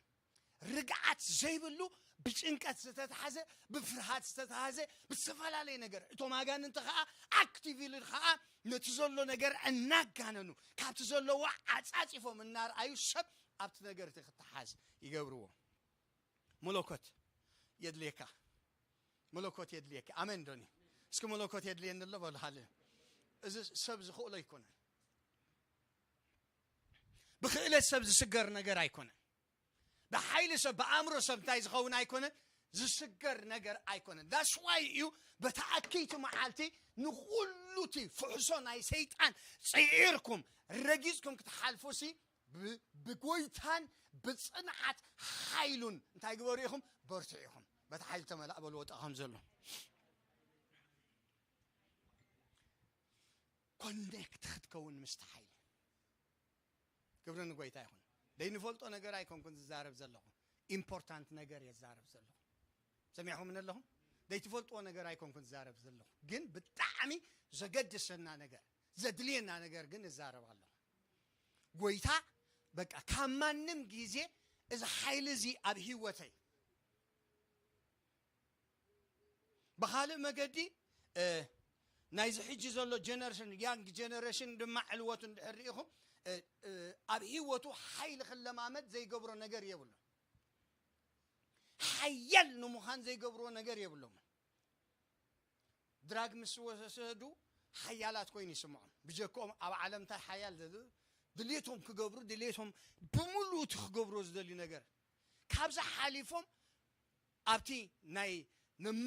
ርግዓት ዘይብሉ፣ ብጭንቀት ዝተታሕዘ፣ ብፍርሃት ዝተታሕዘ፣ ብዝተፈላለየ ነገር። እቶም ኣጋንንቲ ኸዓ ኣክቲቭ ኢሉ ኸዓ ነቲ ዘሎ ነገር እናጋነኑ፣ ካብቲ ዘለዎ ዓጻጺፎም እናርኣዩ ሰብ ኣብቲ ነገር እቲ ክተሓዝ ይገብርዎ። መለኮት የድልየካ። መለኮት የድልየካ። ኣሜን ዶኒ? እስኪ መለኮት የድልየኒ ኣሎ በሉ። ሃሌ። እዚ ሰብ ዝኽእሎ ኣይኮነን። ብክእለት ሰብ ዝስገር ነገር ኣይኮነን። ብሓይሊ ሰብ፣ ብኣእምሮ ሰብ እንታይ ዝኸውን ኣይኮነን፣ ዝስገር ነገር ኣይኮነን። That's why እዩ በታ ኣክይቲ መዓልቲ ንኹሉ እቲ ፍሕሶ ናይ ሰይጣን ጽዒርኩም ረጊጽኩም ክትሓልፉ ሲ ብ-፣ ብጎይታን ብጽንዓት ሓይሉን እንታይ ግበሩ ኢኹም? በርትዑ ኢኹም። በቲ ሓይሊ ተመላእ በልዎ፣ ጠቐም ዘሎ ኮኔክት ክትከውን ምስቲ ሓይሊ። ክብሪ ንጎይታ ይኹን። ዘይንፈልጦ ነገር ኣይኮንኩን ዝዛረብ ዘለኹ። ኢምፖርታንት ነገር የዛረብ ዘለኹ። ሰሚዕኹምኒ ኣለኹም? ዘይትፈልጥዎ ነገር ኣይኮንኩን ዝዛረብ ዘለኹ። ግን ብጣዕሚ ዘገድሰና ነገር፣ ዘድልየና ነገር ግን እዛረብ ኣለኹ። ጎይታ በቃ ካብ ማንም ግዜ እዚ ሓይሊ እዚ ኣብ ህይወተይ ብኻልእ መገዲ፣ እ፣ ናይዚ ሕጂ ዘሎ ጀነሬሽን፣ ያንግ ጀነሬሽን ድማ ዕልወቱ እንድሕር ርኢኹም፣ እ፣ እ፣ ኣብ ህይወቱ ሓይሊ ክለማመድ ዘይገብሮ ነገር የብሉን። ሓያል ንምዃን ዘይገብርዎ ነገር የብሎምን። ድራግ ምስ ወሰዱ ሓያላት ኮይኑ ይስምዖም። ብጀክኦም ኣብ ዓለም እንታይ ሓያል ዘለ ድሌቶም ክገብሩ ድሌቶም ብምሉእ እቲ ክገብርዎ ዝደልዩ ነገር ካብዚ ሓሊፎም ኣብቲ ናይ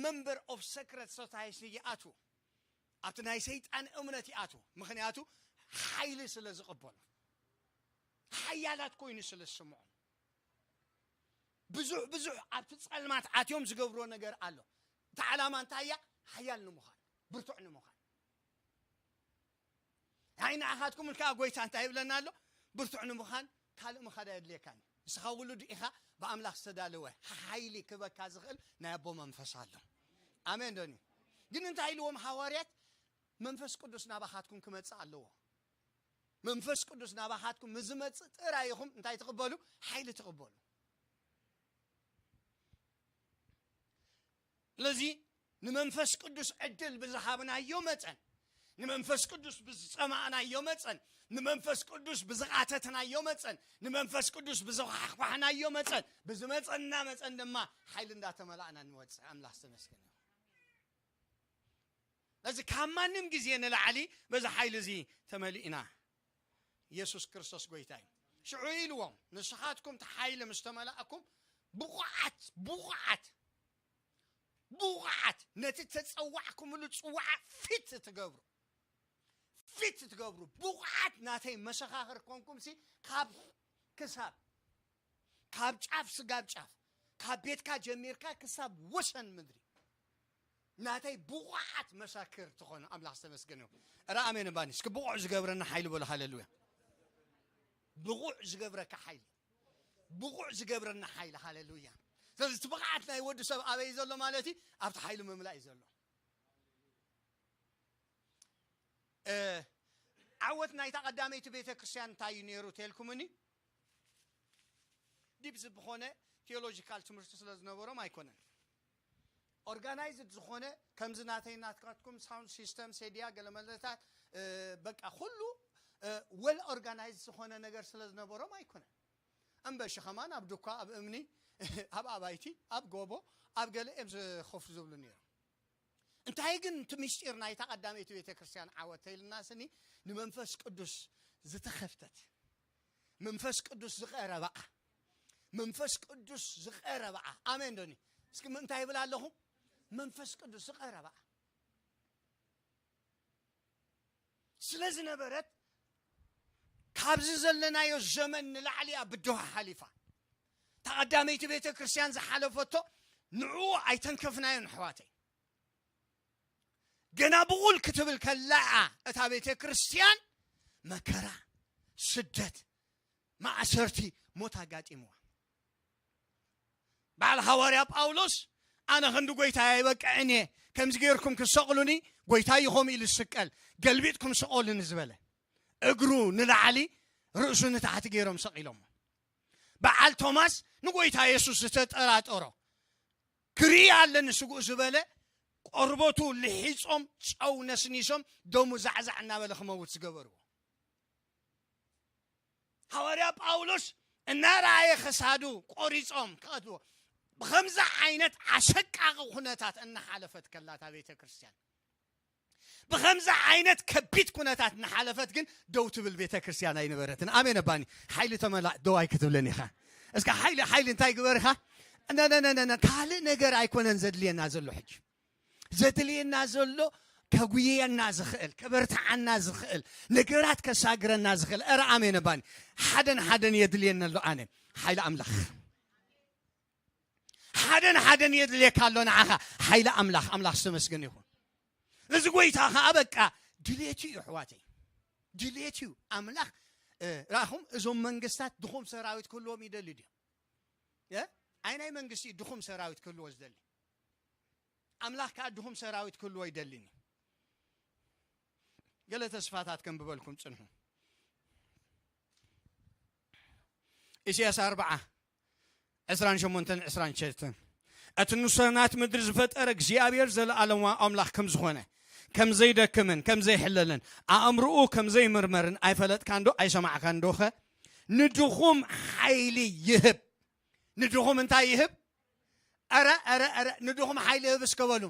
member of secret society ይኣትዉ። ኣብቲ ናይ ሰይጣን እምነት ይኣትዉ። ምኽንያቱ ሓይሊ ስለ ዝቕበሉ፣ ሓያላት ኮይኑ ስለ ዝስምዖም፣ ብዙሕ ብዙሕ ኣብቲ ጸልማት ኣትዮም ዝገብርዎ ነገር ኣሎ። እቲ ዓላማ እንታይ እያ? ሓያል ንምዃን፣ ብርቱዕ ንምዃን። ኣይ ንዓኻትኩም ኢልካ ጎይታ እንታይ ይብለና ኣሎ? ብርቱዕ ንምዃን ካልእ ምኻድ ኣየድልየካን እዩ። ንስኻ ውሉድ ኢኻ፣ ብኣምላኽ ዝተዳለወ ሓይሊ ክበካ ዝኽእል ናይ ኣቦ መንፈስ ኣሎ። ኣሜን ዶኒ? ግን እንታይ ኢልዎም ሃዋርያት? መንፈስ ቅዱስ ናባኻትኩም ክመጽእ ኣለዎ። መንፈስ ቅዱስ ናባኻትኩም ምስ ዝመጽእ ጥራይ ኢኹም እንታይ ትቕበሉ? ሓይሊ ትቕበሉ። ስለዚ ንመንፈስ ቅዱስ ዕድል ብዝሃብናዮ መጠን፣ ንመንፈስ ቅዱስ ብዝጸማእናዮ መጠን፣ ንመንፈስ ቅዱስ ብዝቓተትናዮ መጠን፣ ንመንፈስ ቅዱስ ብዝኳሕኳሕናዮ መጠን፣ ብዝመጸና መጠን ድማ ሓይሊ እንዳተመላእና ንወጽእ። ኣምላኽ ዝተመስገነ ይኹን። ስለዚ ካብ ማንም ግዜ ንላዕሊ በዚ ሓይሊ እዚ ተመሊእና። ኢየሱስ ክርስቶስ ጎይታ እዩ። ሽዑ ኢልዎም፣ ንስኻትኩም እቲ ሓይሊ ምስ ተመላእኩም ብቑዓት፣ ብቑዓት፣ ብቑዓት ነቲ ተጸዋዕኩምሉ ጽዋዓ ፊት ትገብሩ፣ ፊት ትገብሩ፣ ብቑዓት ናተይ መሰኻኽር ኮንኩም ሲ ካብ ክሳብ፣ ካብ ጫፍ ስጋብ ጫፍ፣ ካብ ቤትካ ጀሚርካ ክሳብ ወሰን ምድሪ ናተይ ብቑዓት መሳክር ትኾኑ። ኣምላኽ ዝተመስገነ ይሁን። እረ ኣሜን እባኒ። እስኪ ብቑዕ ዝገብረና ሓይሊ በሉ። ሃሌሉያ። ብቑዕ ዝገብረካ ሓይሊ፣ ብቑዕ ዝገብረና ሓይሊ። ሃሌሉያ። ስለዚ እቲ ብቕዓት ናይ ወዲ ሰብ ኣበይ ዘሎ ማለት እዩ? ኣብቲ ሓይሊ ምምላእ እዩ ዘሎ። እ፣ ዓወት ናይታ ቀዳመይቲ ቤተ ክርስቲያን እንታይ እዩ ነይሩ ተልኩምኒ? ዲብ ዝኾነ ቴዎሎጂካል ትምህርቲ ስለ ዝነበሮም ኣይኮነን። ኦርጋናይዝድ ዝኾነ፣ ከምዚ ናተይ ናትካትኩም ሳውንድ ሲስተም፣ ሴድያ፣ ገለመለታት፣ እ፣ በቃ ኩሉ፣ እ፣ ወል ኦርጋናይዝድ ዝኾነ ነገር ስለ ዝነበሮም ኣይኮነን። እምበሺ ከማን ኣብ ዱኳ፣ ኣብ እምኒ፣ ኣብ ኣባይቲ፣ ኣብ ጎቦ፣ ኣብ ገለ እዮም ዝ-፣ ኮፍ ዝብሉ ነይሮም። እንታይ ግን እቲ ምስጢር ናይታ ቀዳመይቲ ቤተ ክርስቲያን ዓወት ተይልና ስኒ፣ ንመንፈስ ቅዱስ ዝተኸፍተት፣ መንፈስ ቅዱስ ዝቐረባኣ፣ መንፈስ ቅዱስ ዝቐረባኣ። ኣሜን ዶኒ? እስኪ እንታይ ይብል ኣለኹ? መንፈስ ቅዱስ ዝቐረባኣ ስለ ዝነበረት፣ ካብዚ ዘለናዮ ዘመን ንላዕሊ እያ ብድሆ ሓሊፋ። እታ ቀዳመይቲ ቤተ ክርስቲያን ዝሓለፈቶ ንዕኡ ኣይተንከፍናዮን ኣሕዋተይ። ገና ብቑል ክትብል ከላ እታ ቤተ ክርስቲያን መከራ፣ ስደት፣ ማእሰርቲ፣ ሞት ኣጋጢምዋ። በዓል ሃዋርያ ጳውሎስ፣ ኣነ ክንዲ ጎይታይ ኣይበቅዕን እየ፣ ከምዚ ገይርኩም ክሰቕሉኒ፣ ጎይታይ እዩ ከምኡ ኢሉ ዝስቀል፣ ገልቢጥኩም ስቐሉኒ ዝበለ፣ እግሩ ንላዕሊ ርእሱ ንታሕቲ ገይሮም ሰቒሎሞ። በዓል ቶማስ ንጎይታ የሱስ ዝተጠራጠሮ፣ ክርኢ ኣለኒ ስጉእ ዝበለ፣ ቆርበቱ ልሒጾም ጨው ነስኒሶም ደሙ ዛዕዛዕ እናበለ ክመውት ዝገበርዎ። ሃዋርያ ጳውሎስ እናረኣየ ክሳዱ ቆሪጾም ክቐትልዎ፣ ብኸምዚ ዓይነት ኣሰቃቒ ኩነታት እናሓለፈት ከላ እታ ቤተ ክርስቲያን፣ ብኸምዚ ዓይነት ከቢድ ኩነታት እናሓለፈት ግን ደው ትብል ቤተ ክርስቲያን ኣይነበረትን። ኣሜን ኣባኒ። ሓይሊ ተመላእ ደው ኣይክትብልን ኢኻ። እስከ ሓይሊ፣ ሓይሊ እንታይ ግበር ኢኻ? ነ፣ ነ፣ ነ፣ ነ፣ ነ፣ ካልእ ነገር ኣይኮነን ዘድልየና ዘሎ ሕጂ። ዘድልየና ዘሎ ከጉየና ዝኽእል፣ ከበርትዓና ዝኽእል፣ ነገራት ከሳግረና ዝኽእል። እረ ኣሜን ኣባኒ። ሓደን ሓደን የድልየና ኣሎ ኣነ። ሓይሊ ኣምላኽ። ሓደን ሓደን የድልየካ ኣሎ ንዓኻ። ሓይሊ ኣምላኽ፣ ኣምላኽ ዝተመስገነ ይኹን። እዚ ጎይታ ኸዓ በቃ ድሌቱ እዩ ኣሕዋተይ። ድሌቱ እዩ። ኣምላኽ፣ እ፣ ራኹም እዞም መንግስታት ድኹም ሰራዊት ክህልዎም ይደሊ ድዮም? እ? ኣይ ናይ መንግስቲ እዩ ድኹም ሰራዊት ክህልዎ ዝደሊ? ኣምላኽ ከኣ ድኹም ሰራዊት ክህልዎ ይደልን እዩ። ገለ ተስፋታት ከንብበልኩም ጽንሑ። ኢሳያስ ኣርብዓ፣ ዕስራን ሸሞንተን ዕስራን ትሽዓተን። እቲ ንሰናት ምድሪ ዝፈጠረ እግዚኣብሔር ዘለኣለማዊ ኣምላኽ ከም ዝኾነ፣ ከም ዘይደክምን ከም ዘይሕለልን፣ ኣእምርኡ ከም ዘይምርመርን ኣይፈለጥካን ዶ ኣይሰማዕካን ዶኸ? ንድኹም ሓይሊ ይህብ። ንድኹም እንታይ ይህብ? ኧረ፣ ኧረ፣ ኧረ፣ ንድኹም ሓይሊ ይህብ እስከ በሉ።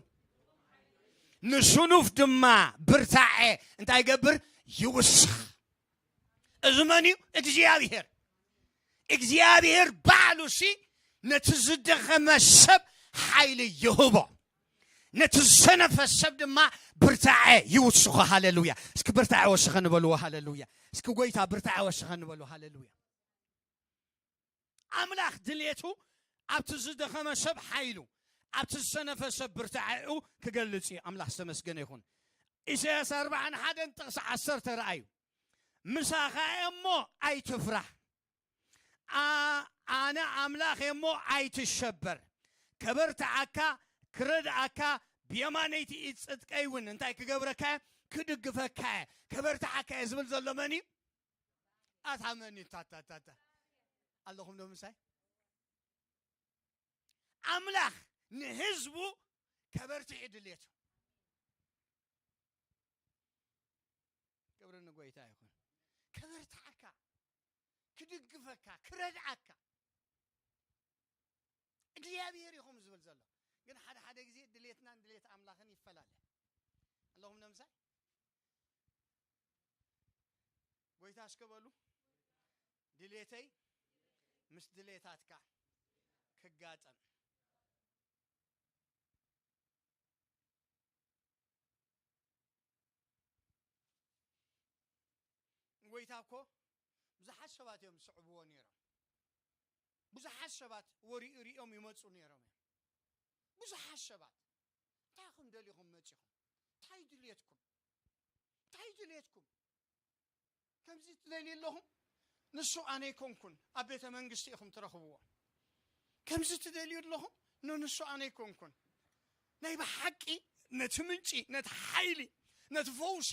ንስኑፍ ድማ ብርታዐ እንታይ ይገብር? ይውስኽ። እዚ መን እዩ? እግዚኣብሔር። እግዚኣብሔር ባዕሉ ሲ ነቲ ዝደኸመ ሰብ ሓይሊ ይህቦ፣ ነቲ ዝሰነፈ ሰብ ድማ ብርታዐ ይውስኾ። ሃሌሉያ! እስኪ ብርታዐ ወስኸ ንበልዎ። ሃሌሉያ! እስኪ ጎይታ ብርታዐ ወስኸ ንበልዎ። ሃሌሉያ! ኣምላኽ ድሌቱ ኣብቲ ዝደኸመ ሰብ ሓይሉ፣ ኣብቲ ዝሰነፈ ሰብ ብርታዐኡ ክገልጽ እዩ። ኣምላኽ ዝተመስገነ ይኹን። ኢሳያስ ኣርባዓን ሓደን ጥቕሲ ዓሰርተ ረኣዩ። ምሳኻ እየ እሞ ኣይትፍራህ፣ ኣነ ኣምላኽ እየ እሞ ኣይትሸበር። ከበርትዓካ፣ ክረድኣካ፣ ብየማነይቲ ኢድ ጽድቀይ እውን እንታይ ክገብረካ እየ? ክድግፈካ እየ፣ ከበርትዓካ እየ ዝብል ዘሎ መን እዩ? ኣታ መን እዩ? ታታታታ ኣለኹም ዶ ምሳይ? ኣምላኽ ንህዝቡ ከበርትዕ ድልየቱ። ክብሪ ንጎይታ ይኹን። ከበርትዓካ፣ ክድግፈካ፣ ክረድኣካ እግዚኣብሔር እዩ ከምኡ ዝብል ዘሎ። ግን ሓደ ሓደ ግዜ ድሌትናን ድሌት ኣምላኽን ይፈላለ። ኣለኹም ዶ ምሳይ? ጎይታ እስከ በሉ፣ ድሌተይ ምስ ድሌታትካ ክጋጠም። ጎይታ እኮ ብዙሓት ሰባት እዮም ዝስዕብዎ ነይሮም። ብዙሓት ሰባት ወሪኡ ሪኦም ይመፁ ነይሮም እዮም። ብዙሓት ሰባት እንታይ ኢኹም ደሊኹም መፂኹም? እንታይ ድልየትኩም? እንታይ ድልየትኩም? ከምዚ ትደልዩ ኣለኹም? ንሱ ኣነ ኣይኮንኩን፣ ኣብ ቤተ መንግስቲ ኢኹም ትረኽብዎ። ከምዚ ትደልዩ ኣለኹም? ንንሱ ኣነ ኣይኮንኩን። ናይ ብሓቂ ነቲ ምንጪ፣ ነቲ ሓይሊ፣ ነቲ ፈውሲ፣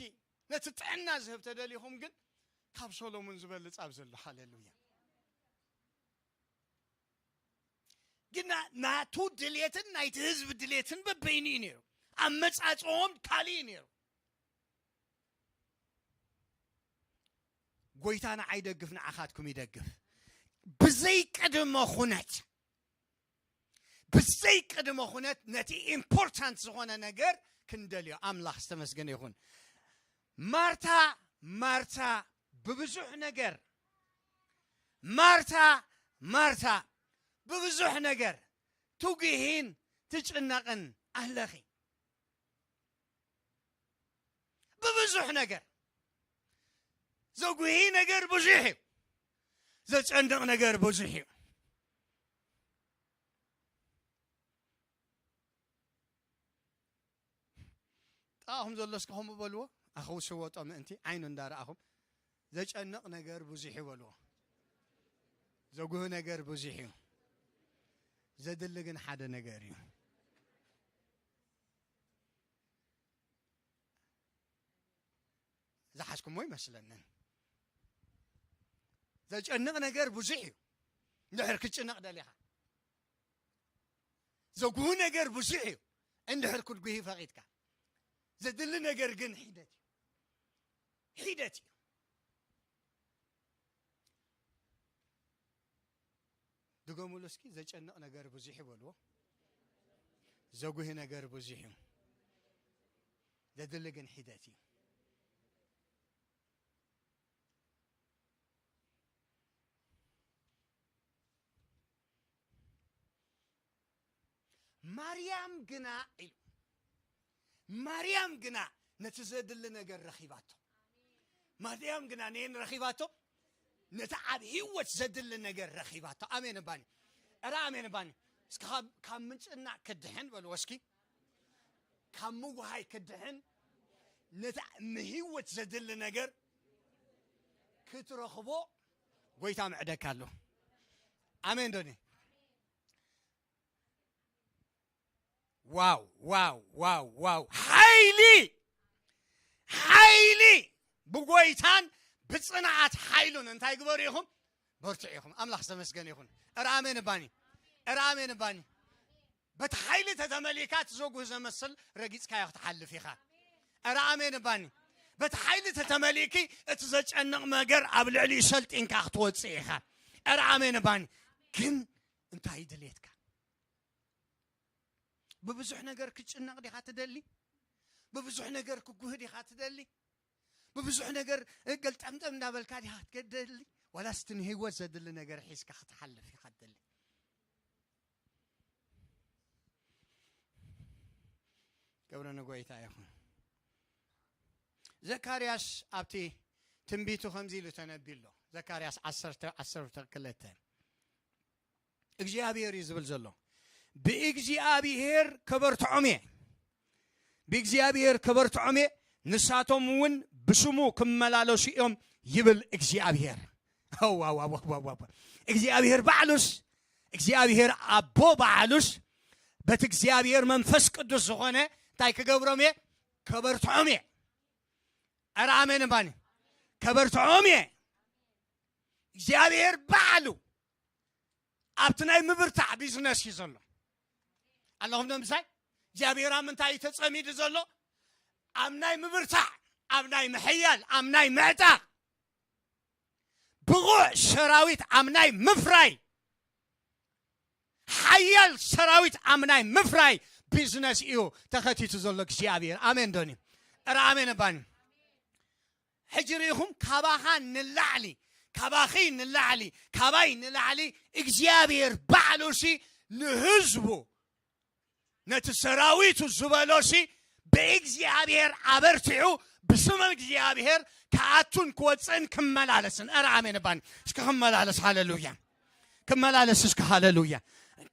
ነቲ ጥዕና ዝህብ ተደሊኹም ግን ካብ ሰሎሞን ዝበልጽ ኣብዚ ኣሎ። ሃሌሉያ። ግና ናቱ ድሌትን ናይቲ ህዝቢ ድሌትን በበይኑ እዩ ነይሩ። ኣመጻጽኦም ካልእ እዩ ነይሩ። ጎይታ ንዓይ ይደግፍ፣ ንዓኻትኩም ይደግፍ። ብዘይ ቅድመ ኩነት፣ ብዘይ ቅድመ ኩነት ነቲ ኢምፖርታንት ዝኾነ ነገር ክንደልዮ። ኣምላኽ ዝተመስገነ ይኹን። ማርታ፣ ማርታ፣ ብብዙሕ ነገር፣ ማርታ፣ ማርታ፣ ብብዙሕ ነገር ትጉሂን ትጭነቕን ኣለኺ። ብብዙሕ ነገር። ዘጉሂ ነገር ብዙሕ እዩ። ዘጨንቕ ነገር ብዙሕ እዩ። ጥቓኹም ዘሎ እስከ ከምኡ በልዎ፣ ኣኸው ሽወጦ ምእንቲ ዓይኑ እንዳረኣኹም፣ ዘጨንቕ ነገር ብዙሕ እዩ በልዎ። ዘጉሂ ነገር ብዙሕ እዩ። ዘድሊ ግን ሓደ ነገር እዩ። ዝሓዝኩሞ ይመስለንን። ዘጨንቕ ነገር ብዙሕ እዩ። እንድሕር ክትጭነቕ ደሊኻ፣ ዘጉሂ ነገር ብዙሕ እዩ። እንድሕር ክትጉሂ ፈቒድካ፣ ዘድሊ ነገር ግን ሒደት እዩ። ሒደት እዩ። ድገሙሉ እስኪ፣ ዘጨንቕ ነገር ብዙሕ እዩ በልዎ። ዘጉሂ ነገር ብዙሕ እዩ። ዘድሊ ግን ሒደት እዩ። ማርያም ግና ኢሉ፣ ማርያም ግና ነቲ ዘድሊ ነገር ረኺባቶ። ማርያም ግና ነየን ረኺባቶ? ነቲ ኣብ ህይወት ዘድሊ ነገር ረኺባቶ። ኣሜን እባኒ። እረ ኣሜን እባኒ። እስኪ ካብ፣ ካብ ምጭናቕ ክድሕን በልዎ እስኪ። ካብ ምጉሃይ ክድሕን፣ ነቲ ንህይወት ዘድሊ ነገር ክትረኽቦ ጎይታ ምዕደካ ኣሎ። ኣሜን ዶኒ። ዋው፣ ዋው፣ ዋው፣ ዋው። ሓይሊ፣ ሓይሊ ብጎይታን ብጽንዓት ሓይሉን እንታይ ግበሩ ኢኹም? በርትዑ ኢኹም። ኣምላኽ ዝተመስገነ ይኹን። እረ ኣሜን እባኒ። እረ ኣሜን እባኒ። በቲ ሓይሊ ተተመሊእካ እቲ ዘጉህ ዘመስል ረጊጽካዮ ክትሓልፍ ኢኻ። እረ ኣሜን እባኒ። በቲ ሓይሊ ተተመሊእኪ እቲ ዘጨንቕ ነገር ኣብ ልዕሊኡ ሰልጢንካ ክትወጽእ ኢኻ። እረ ኣሜን እባኒ። ግን እንታይ ድሌትካ? ብብዙሕ ነገር ክትጭነቕ ዲኻ ትደሊ? ብብዙሕ ነገር ክጉህ ዲኻ ትደሊ? ብዙሕ ነገር ገልጠምጠም እንዳበልካ ዲኻ ክትገደሊ? ዋላስ እቲ ንህይወት ዘድሊ ነገር ሒዝካ ክትሓልፍ ኢኻ ትደሊ? ክብሪ ንጎይታ ይኹን። ዘካርያስ ኣብቲ ትንቢቱ ከምዚ ኢሉ ተነቢሎ። ዘካርያስ ዓሰርተ ዓሰርተ ክልተ እግዚኣብሔር እዩ ዝብል ዘሎ። ብእግዚኣብሔር ከበርትዖም እየ፣ ብእግዚኣብሔር ከበርትዖም እየ፣ ንሳቶም እውን ብስሙ ክመላለሱ እዮም ይብል እግዚኣብሔር። ዋው፣ ዋው፣ ዋው፣ ዋው፣ ዋው። እግዚኣብሔር ባዕሉስ፣ እግዚኣብሔር ኣቦ ባዕሉስ በቲ እግዚኣብሔር መንፈስ ቅዱስ ዝኾነ እንታይ ክገብሮም እየ? ከበርትዖም እየ። ኧረ ኣሜን እባኒ። ከበርትዖም እየ። እግዚኣብሔር ባዕሉ ኣብቲ ናይ ምብርታዕ ቢዝነስ እዩ ዘሎ። ኣለኹም ዶ ምሳይ? እግዚኣብሔር ኣብ ምንታይ እዩ ተጸሚዱ ዘሎ? ኣብ ናይ ምብርታዕ፣ ኣብ ናይ ምሕያል፣ ኣብ ናይ ምዕጣቕ፣ ብቑዕ ሰራዊት ኣብ ናይ ምፍራይ፣ ሓያል ሰራዊት ኣብ ናይ ምፍራይ ቢዝነስ እዩ ተኸቲቱ ዘሎ እግዚኣብሔር። ኣሜን ዶኒ? ኧረ ኣሜን እባኒ። ሕጂ ርኢኹም፣ ካባኻ ንላዕሊ፣ ካባኺ ንላዕሊ፣ ካባይ ንላዕሊ እግዚኣብሔር ባዕሉ ሲ ንህዝቡ፣ ነቲ ሰራዊቱ ዝበሎ ሲ ብእግዚኣብሔር ኣበርቲዑ፣ ብስም እግዚኣብሔር ክኣቱን ክወፅእን ክመላለስን። ኧረ ኣሜን እባኒ። እስኪ ክመላለስ፣ ሃሌሉያ። ክመላለስ እስኪ፣ ሃሌሉያ።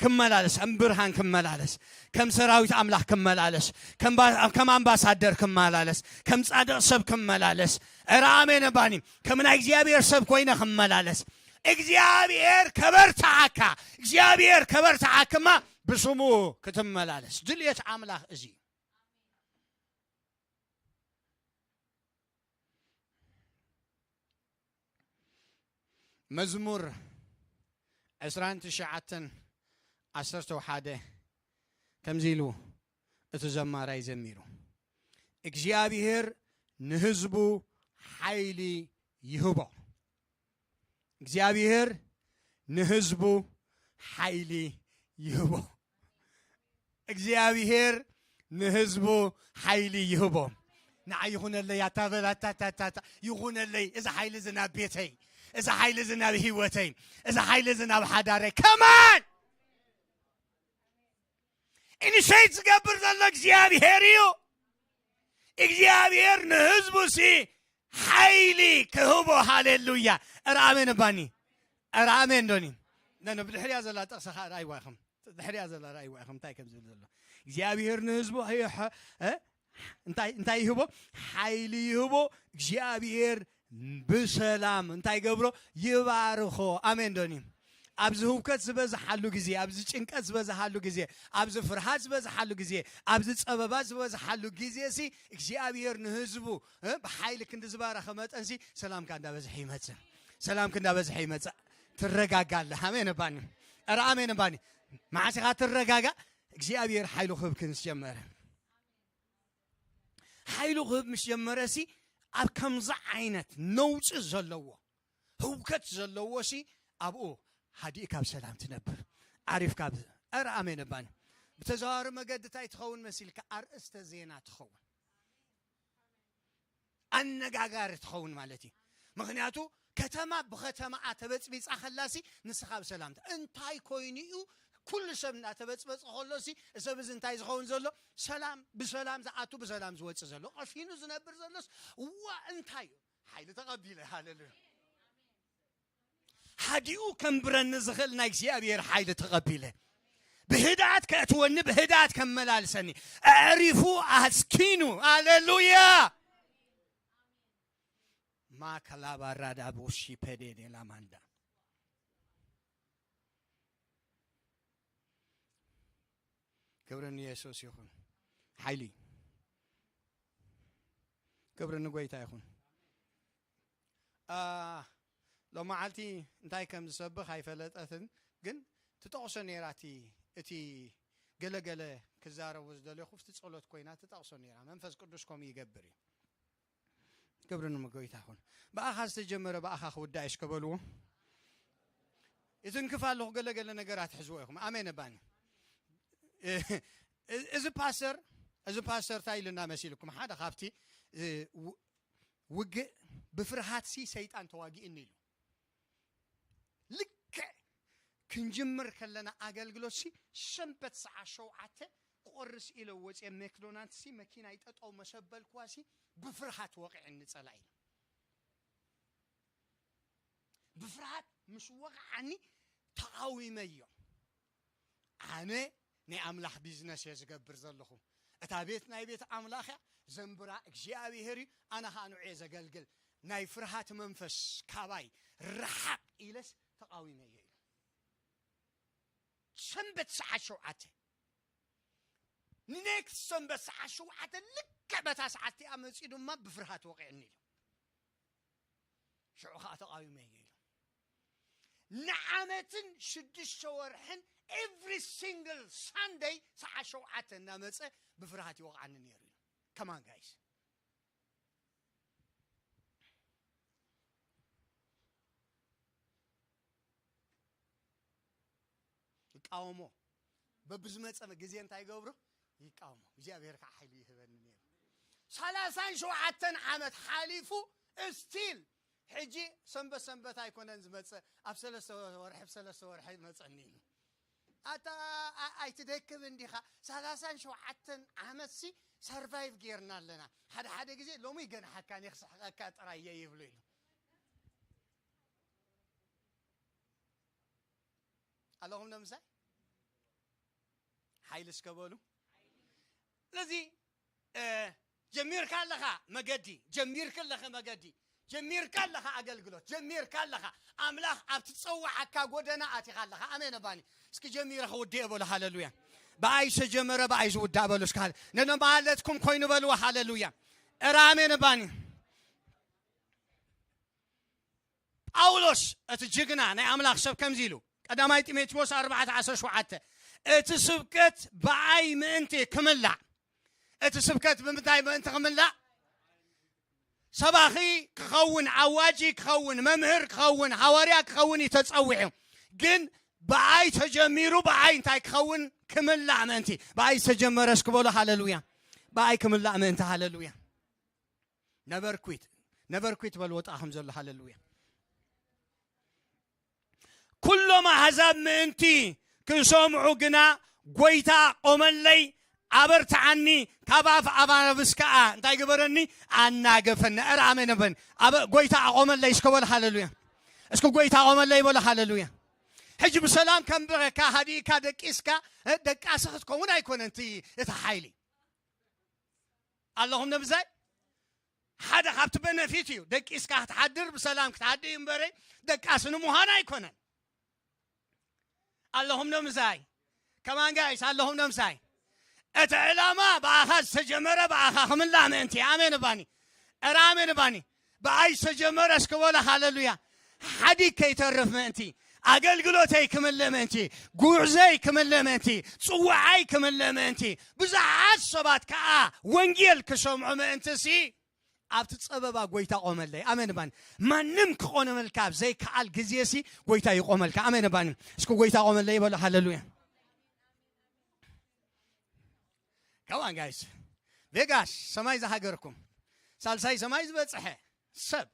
ክመላለስ፣ ከም ብርሃን ክመላለስ፣ ከም ሰራዊት ኣምላኽ ክመላለስ፣ ከም ባ-፣ ከም ኣምባሳደር ክመላለስ፣ ከም ጻድቕ ሰብ ክመላለስ። ኧረ ኣሜን እባኒ። ከም ናይ እግዚኣብሔር ሰብ ኮይነ ክመላለስ። እግዚኣብሔር ከበርትዓካ፣ እግዚኣብሔር ከበርትዓክማ ብስሙ ክትመላለስ። ድልየት ኣምላኽ እዚ። መዝሙር ዕስራን ትሽዓተን ዓሰርተ ሓደ ከምዚ ኢሉ እቲ ዘማራይ ዘሚሩ፣ እግዚኣብሔር ንህዝቡ ሓይሊ ይህቦ። እግዚኣብሔር ንህዝቡ ሓይሊ ይህቦ። እግዚኣብሔር ንህዝቡ ሓይሊ ይህቦ። ንዓይ ይኹነለይ፣ ኣታ በል፣ ኣታ፣ ኣታ፣ ኣታ፣ ኣታ፣ ይኹነለይ። እዚ ሓይሊ እዚ ናብ ቤተይ፣ እዚ ሓይሊ እዚ ናብ ህይወተይ፣ እዚ ሓይሊ እዚ ናብ ሓዳረይ። ከማን ኢኒሼት ዝገብር ዘሎ እግዚኣብሔር እዩ። እግዚኣብሔር ንህዝቡ ሲ ሓይሊ ክህቦ። ሃሌሉያ። ኧረ ኣሜን እባኒ። ኧረ ኣሜን ዶኒ። ነ-፣ ነ-፣ ብድሕሪያ ዘላ ጥቕሲ ኸዓ ርኣይዋ ኢኹም። ድሕሪያ ዘላ ርኣይዋ ኢኹም እንታይ ከም ዝብል ዘሎ። እግዚኣብሔር ንህዝቡ ህ-፣ ህ-፣ እ? እንታይ፣ እንታይ ይህቦ? ሓይሊ ይህቦ። እግዚኣብሔር ብሰላም እንታይ ገብሮ? ይባርኾ። ኣሜን ዶኒ። ኣብዚ ህውከት ዝበዝሓሉ ግዜ፣ ኣብዚ ጭንቀት ዝበዝሓሉ ግዜ፣ ኣብዚ ፍርሃት ዝበዝሓሉ ግዜ፣ ኣብዚ ጸበባ ዝበዝሓሉ ግዜ ሲ እግዚኣብሔር ንህዝቡ፣ እ፣ ብሓይሊ ክንዲ ዝባረኸ መጠን ሲ ሰላምካ እንዳበዝሐ ይመጽእ። ሰላምክ እንዳበዝሐ ይመጽእ። ትረጋጋለህ። ኣሜን እባኒ። ኧረ ኣሜን እባኒ። መዓስ ኢኻ ትረጋጋ? እግዚኣብሔር ሓይሉ ክህብክ ምስ ጀመረ። ሓይሉ ክህብ ምስ ጀመረ ሲ ኣብ ከምዚ ዓይነት ነውጺ ዘለዎ፣ ህውከት ዘለዎ ሲ ኣብኡ ሃዲእካ ኣብ ሰላም ትነብር። ዓሪፍካ ኣብ-፣ ኧረ ኣሜን እባኒ። ብተዘዋዋሪ መገዲ እንታይ ትኸውን መሲልካ? ኣርእስተ ዜና ትኸውን። ኣነጋጋሪ ትኸውን ማለት እዩ። ምኽንያቱ ከተማ ብከተማኣ ተበጽቢጻ ከላሲ ንስኻ ኣብ ሰላም ተ-፣ እንታይ ኮይኑ እዩ ኩሉ ሰብ እናተበጽበጸ ከሎሲ፣ እዚ ሰብ እዚ እንታይ ዝኸውን ዘሎ? ሰላም፣ ብሰላም ዝኣቱ ብሰላም ዝወጽእ ዘሎ፣ ቀፊኑ ዝነብር ዘሎስ፣ እዋ እንታይ እዩ? ሓይሊ ተቐቢለ። ሃሌሉያ። ሃዲኡ ከንብረኒ ዝኽእል ናይ እግዚኣብሔር ሓይሊ ተቐቢለ። ብህድኣት ከእትወኒ፣ ብህድኣት ከመላልሰኒ፣ ኣዕሪፉ ኣስኪኑ። ሃሌሉያ። ማካላባራዳ ቦሺ ፔዴኔ ላማንዳ። ክብሪ ንየሱስ ይኹን። ሓይሊ። ክብሪ ንጎይታ ይኹን። ኣ፣ ሎመዓልቲ እንታይ ከም ዝሰብኽ ኣይፈለጠትን፣ ግን ትጠቕሶ ነይራ። እቲ፣ እቲ ገለገለ ክዛረቡ ዝደለኹ፣ ኣብቲ ጸሎት ኮይና ትጠቕሶ ነይራ። መንፈስ ቅዱስ ከምኡ ይገብር እዩ። ክብሪ ንጎይታ ይኹን። ብኣኻ ዝተጀመረ ብኣኻ ክውዳእ እዩ እስከ በልዎ። ይትንክፍ ኣለኹ፣ ገለገለ ነገር ኣትሕዝዎ ኢኹም። ኣሜን እባኒ። እ-፣ እዚ ፓስተር፣ እዚ ፓስተር እንታይ ኢሉና መሲልኩም? ሓደ ካብቲ፣ እ፣ ው-፣ ውግእ ብፍርሃትሲ ሰይጣን ተዋጊእኒ ኢሉ። ልክዕ ክንጅምር ከለና ኣገልግሎትሲ ሰንበት ሰዓት ሸውዓተ ክቆርስ ኢለ ወፅየ፣ ሜክዶናልድሲ መኪናይ ጠጠው መሰበልኩዋሲ ብፍርሃት ወቂዕኒ ፀላኢ ኢሉ። ብፍርሃት ምስ ወቕዓኒ ተቓዊመዮ። ኣነ ናይ ኣምላኽ ቢዝነስ እየ ዝገብር ዘለኹ። እታ ቤት ናይ ቤት ኣምላኽ እያ፣ ዘንብራ እግዚኣብሔር እዩ፣ ኣነ ኸኣ ንዑ እየ ዘገልግል። ናይ ፍርሃት መንፈስ ካባይ ርሓቕ ኢለስ ተቓዊመዮ ኢሉ። ሰንበት ሰዓት ሸውዓተ፣ ንኔክስት ሰንበት ሰዓት ሸውዓተ ልክዕ በታ ሰዓት እቲኣ መጺኡ ድማ ብፍርሃት ወቒዕኒ ኢሉ። ሽዑ ኸዓ ተቓዊመዮ ኢሉ። ንዓመትን ሽዱሽተ ወርሕን ኤቭሪ ሲንግል ሳንደይ ሰዓት ሸውዓተ እናመጸ ብፍርሃት ይወቕዓኒ ነይሩ ኢሉ። ከማን ጋይስ፣ ይቃወሞ። በብዝመጸ ግዜ እንታይ ይገብሮ? ይቃወሞ። እግዚኣብሔር ከዓ ሓይሉ ይህበኒ ነይሩ። ሰላሳን ሸውዓተን ዓመት ሓሊፉ፣ እስቲል ሕጂ ሰንበት ሰንበት ኣይኮነን ዝመጽእ፣ ኣብ ሰለስተ ወርሒ፣ ኣብ ሰለስተ ወርሒ ይመጸኒ ኢሉ። ኣታ ኣ- ኣይትደክም እንዲኻ። ሰላሳን ሸውዓተን ዓመትሲ ሰርቫይቭ ጌርና ኣለና። ሓደ ሓደ ግዜ ሎሚ ይገንሓካ፣ እኔ ክስሕቐካ ጥራይ እየ ይብሉ ኢሉ። ኣለኹም ነምሳይ ሓይሊ እስከ በሉ። ስለዚ እ፣ ጀሚርካ ኣለኻ መገዲ፣ ጀሚርክ ኣለኸ መገዲ፣ ጀሚርካ ኣለኻ ኣገልግሎት፣ ጀሚርካ ኣለኻ። ኣምላኽ ኣብ ትጸውዓካ ጎደና ኣቲኻ ኣለኻ። ኣሜን ኣባኒ። እስኪ ጀሚረ ክውድእ በሉ። ሃሌሉያ። ብኣይ ዝተጀመረ ብኣይ ዝውዳእ በሉ። እስኪ ሃሌ- ነነ ማለትኩም ኮይኑ በልዎ። ሃሌሉያ። እረ ኣሜን ኣባኒ። ጳውሎስ እቲ ጅግና ናይ ኣምላኽ ሰብ ከምዚ ኢሉ፣ ቀዳማይ ጢሞቴዎስ ኣርባዕተ ዓሰርተ ሸውዓተ፣ እቲ ስብከት ብኣይ ምእንቲ ክምላእ። እቲ ስብከት ብምንታይ ምእንቲ ክምላእ? ሰባኺ ክኸውን፣ ኣዋጂ ክኸውን፣ መምህር ክኸውን፣ ሃዋርያ ክኸውን እዩ ተጸዊዑ። ግን ብኣይ ተጀሚሩ ብኣይ እንታይ ክኸውን? ክምላእ ምእንቲ። ብኣይ ዝተጀመረ እስኪ በሉ። ሃሌሉያ። ብኣይ ክምላእ ምእንቲ። ሃሌሉያ። ነበር ኩት፣ ነበር ኩት በልዎ። ጣ ከም ዘሎ። ሃሌሉያ። ኩሎም ኣሕዛብ ምእንቲ ክሰምዑ ግና፣ ጎይታ ቆመለይ፣ ኣበርትዓኒ፣ ካብ ኣፍ ኣናብስ ከኣ እንታይ ግበረኒ? ኣናገፈኒ። እረ ኣሜን በል። ኣበ- ጎይታ ኣቆመለይ እስከ በል። ሃሌሉያ። እስኪ ጎይታ ኣቆመለይ በል። ሃሌሉያ። ሕጂ ብሰላም ከንብረካ ሃዲእካ ደቂስካ፣ እ፣ ደቃሲ ክትከውን ኣይኮነን እቲ፣ እቲ ሓይሊ። ኣለኹም ነብዛይ? ሓደ ካብቲ በነፊት እዩ። ደቂስካ ክትሓድር፣ ብሰላም ክትሓድር እዩ እምበረ፣ ደቃሲ ንምዃን ኣይኮነን። ኣለኹም ነምሳይ? ከማን ጋይስ፣ ኣለኹም ነምሳይ? እቲ ዕላማ ብኣኻ ዝተጀመረ ብኣኻ ክምላእ ምእንቲ። ኣሜን እባኒ። እረ ኣሜን እባኒ። ብኣይ ዝተጀመረ እስኪ በሎ ሃሌሉያ። ሓዲግ ከይተርፍ ምእንቲ፣ ኣገልግሎተይ ክምልእ ምእንቲ፣ ጉዕዘይ ክምልእ ምእንቲ፣ ጽዋዓይ ክምልእ ምእንቲ፣ ብዙሓት ሰባት ከኣ ወንጌል ክሰምዑ ምእንቲ ሲ ኣብቲ ጸበባ ጎይታ ቆመለይ። ኣሜን እባኒ። ማንም ክቆመልካ ኣብ ዘይከኣል ግዜ ሲ ጎይታ ይቆመልካ። ኣሜን እባኒ። እስኪ ጎይታ ቆመለይ በሎ። ሃሌሉያ። ከማን ጋይስ፣ ቬጋስ ሰማይ ዝሃገርኩም፣ ሳልሳይ ሰማይ ዝበጽሐ ሰብ፣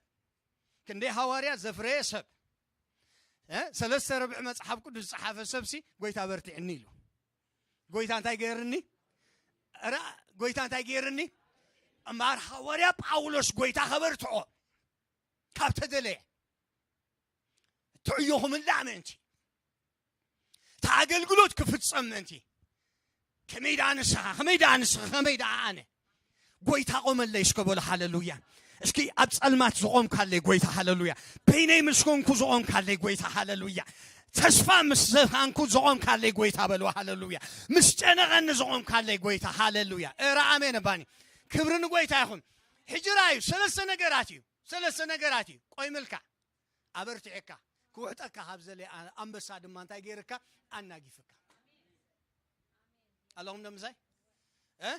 ክንደይ ሃዋርያ ዘፍረየ ሰብ፣ እ፣ ሰለስተ ርብዒ መጽሓፍ ቅዱስ ዝጸሓፈ ሰብ ሲ ጎይታ በርቲዕኒ ኢሉ። ጎይታ እንታይ ገይርኒ? ራ ጎይታ እንታይ ገይርኒ? እምበኣር ሃዋርያ ጳውሎስ ጎይታ ከበርትዖ ካብ ተደለየ፣ ትዕዮ ክምላእ ምእንቲ፣ እቲ ኣገልግሎት ክፍጸም ምእንቲ፣ ከመይ ደኣ ንስኻ፣ ከመይ ደኣ ንስኻ፣ ከመይ ደኣ ኣነ? ጎይታ ቆመለይ እስከ በሎ። ሃሌሉያ። እስኪ ኣብ ጸልማት ዝቆምካለይ ጎይታ፣ ሃሌሉያ። በይነይ ምስ ኮንኩ ዝቆምካለይ ጎይታ፣ ሃሌሉያ። ተስፋ ምስ ዘኻንኩ ዝቆምካለይ ጎይታ በልዋ፣ ሃሌሉያ። ምስ ጨነቐኒ ዝቆምካለይ ጎይታ፣ ሃሌሉያ። እረ ኣሜን እባኒ። ክብሪ ንጎይታ ይኹን። ሕጂ ራእዩ ሰለስተ ነገራት እዩ፣ ሰለስተ ነገራት እዩ ቆይምልካ፣ ኣበርቲዕካ፣ ክውሕጠካ ካብ ዘለ ኣንበሳ ድማ እንታይ ገይርካ? ኣናጊፍካ። ኣለኹም ነምሳይ? እ?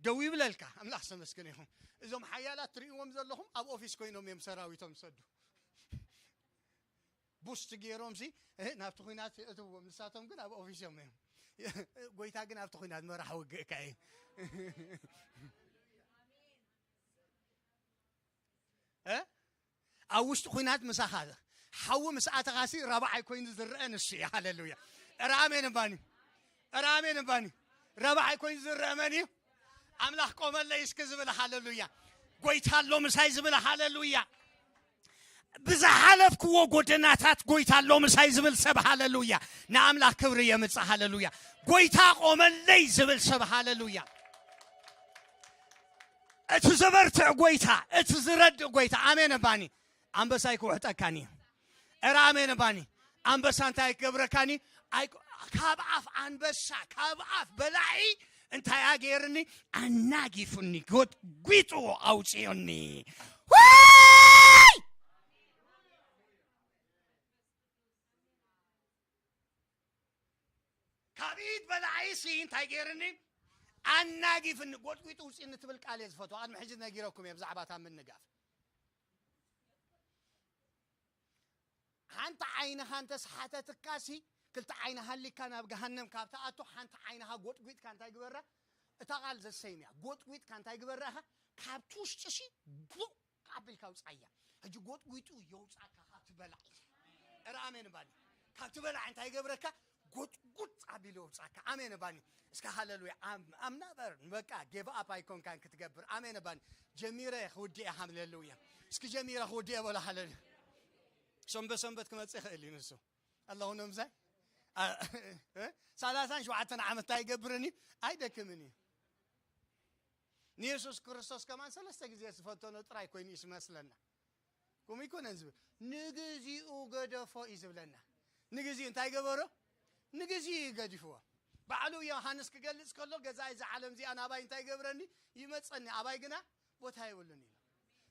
ደው ይብለልካ። ኣምላኽ ዝተመስገነ ይኹን። እዞም ሓያላት ትርእይዎም ዘለኹም ኣብ ኦፊስ ኮይኖም እዮም ሰራዊቶም ዝሰዱ። ቡስት ገይሮም ሲ፣ እ፣ ናብቲ ኹናት እትዎም፣ ንሳቶም ግን ኣብ ኦፊስ እዮም እዮም። ጎይታ ግን ኣብቲ ኹናት መራሕ ውግእካ እዩ። ኣብ ውሽጢ ኩናት ምሳኻ ሓዊ ምስ ኣተኻሲ ራብዓይ ኮይኑ ዝረአ ንሱ እዩ። ሃሌሉያ። ኧረ ኣሜን እባኒ። ኧረ ኣሜን እባኒ። ራብዓይ ኮይኑ ዝረአ መን እዩ? ኣምላኽ ቆመለይ እስኪ ዝብል ሃሌሉያ። ጎይታ ኣሎ ምሳይ ዝብል ሃሌሉያ። ብዝሓለፍክዎ ጎደናታት ጎይታ ኣሎ ምሳይ ዝብል ሰብ ሃሌሉያ። ንኣምላኽ ክብሪ የምጽእ ሃሌሉያ። ጎይታ ቆመለይ ዝብል ሰብ ሃሌሉያ። እቲ ዘበርትዕ ጎይታ፣ እቲ ዝረድእ ጎይታ። ኣሜን እባኒ። ኣንበሳ ኣይክውሕጠካን እዩ። ኧረ ኣሜን እባኒ። ኣንበሳ እንታይ ክገብረካኒ? ኣይ-፣ ካብ ኣፍ ኣንበሳ፣ ካብ ኣፍ በላዒ እንታይ ኣገይርኒ? ኣናጊፉኒ፣ ጎጥጒጡ ኣውፅዮኒ። ወይ! ካብ ኢድ በላዒ ሲ እንታይ ገይርኒ? ኣናጊፍኒ፣ ጎጥጒጡ ውፅኒ ትብል ቃል እየ ዝፈትዋ። ቅድሚ ሕጂ ነጊረኩም እየ ብዛዕባ እታ ምንጋፍ። ሓንቲ ዓይንኻ እንተስሓተትካሲ፣ ክልተ ዓይኒ ሃሊካ ናብ ገሃነም ካብ ትኣቱ፣ ሓንቲ ዓይንኻ ጎጥጒጥካ እንታይ ግበራ? እታ ቃል ዘሰይምያ። ጎጥጒጥካ እንታይ ግበራ ኢኻ? ካብቲ ውሽጢ ሲ ቡቕ ኣቢልካ ውጻያ። ሕጂ ጎጥጒጡ የውጻካ ካብቲ በላዕ። እረ ኣሜን ባኒ። ካብቲ በላዕ እንታይ ገብረካ? ጎጥጉጥ ኣቢሉ የውጻካ። ኣሜን ባኒ። እስከ ሃሌሉያ። ኣም-፣ ኣምና በር፣ በቃ፣ ጌቭ ኣፕ ኣይኮንካን ክትገብር። ኣሜን ባኒ። ጀሚረ ክውድእ እየ። ሃሌሉያ። እስኪ ጀሚረ ክውድእ እየ በሎ። ሃሌሉያ። ሰንበት ሰንበት ክመጽእ ይኽእል እዩ ንሱ። ኣለኹ ነምሳይ። አ-፣ እ? ሰላሳን ሸውዓተን ዓመት እንታይ ይገብርን እዩ? ኣይደክምን እዩ። ንየሱስ ክርስቶስ ከማን ሰለስተ ግዜ ዝፈተኖ ጥራይ ኮይኑ እዩ ዝመስለና። ከምኡ ይኮነን ዝብል። ንግዚኡ ገደፎ እዩ ዝብለና። ንግዚኡ እንታይ ገበሮ? ንግዚኡ እዩ ገዲፍዎ። ባዕሉ ዮሃንስ ክገልጽ ከሎ፣ ገዛኢ እዛ ዓለም እዚኣ ናባይ እንታይ ይገብረኒ? ይመጸኒ፣ ኣባይ ግና ቦታ የብሉን ኢሉ።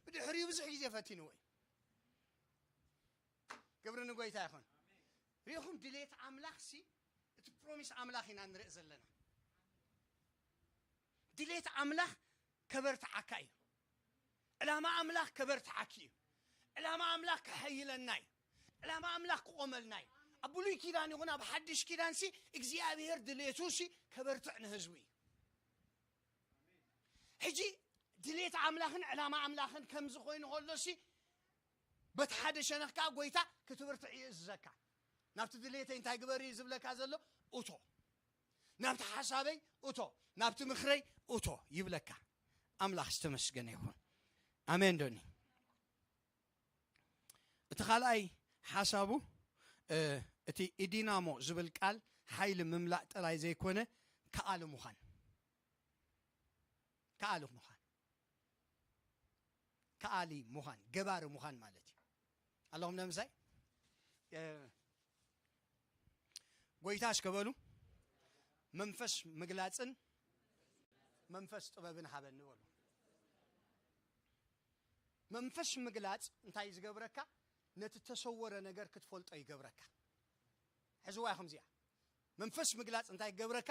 ብድሕሪኡ ብዙሕ ግዜ ፈቲንዎ እዩ። ክብሪ ንጎይታ ይኹን። ሪኢኹም ድሌት ኣምላኽ ሲ፣ እቲ ፕሮሚስ ኣምላኽ ኢና ንርኢ ዘለና። ድሌት ኣምላኽ ከበርትዓካ እዩ። ዕላማ ኣምላኽ ከበርትዓኪ እዩ። ዕላማ ኣምላኽ ከሐይለና እዩ። ዕላማ ኣምላኽ ክቆመልና እዩ። ኣብ ብሉይ ኪዳን ይኹን ኣብ ሓድሽ ኪዳን ሲ፣ እግዚኣብሔር ድሌቱ ሲ ከበርትዕ ንህዝቡ እዩ። ሕጂ ድሌት ኣምላኽን ዕላማ ኣምላኽን ከምዚ ኮይኑ ከሎ ሲ፣ በቲ ሓደ ሸነኽ ከኣ ጎይታ ክትብርትዕ ይእዝዘካ። ናብቲ ድሌተይ እንታይ ግበር እዩ ዝብለካ ዘሎ? እቶ። ናብቲ ሓሳበይ እቶ። ናብቲ ምኽረይ እቶ ይብለካ። ኣምላኽ ዝተመስገነ ይኹን። ኣሜን ዶኒ? እቲ ካልኣይ ሓሳቡ፣ እ፣ እቲ ኢዲናሞ ዝብል ቃል ሓይሊ ምምላእ ጥራይ ዘይኮነ፣ ከኣሊ ምዃን። ከኣሊ ምዃን። ከኣሊ ምዃን፣ ገባሪ ምዃን ማለት እዩ። ኣለኹም ነምሳይ? እ፣ ጎይታ እስከ በሉ፣ መንፈስ ምግላጽን መንፈስ ጥበብን ሃበኒ በሉ። መንፈስ ምግላጽ እንታይ ዝገብረካ? ነቲ ተሰወረ ነገር ክትፈልጦ ይገብረካ። ሕዝዋ ኢኹም እዚኣ። መንፈስ ምግላጽ እንታይ ይገብረካ?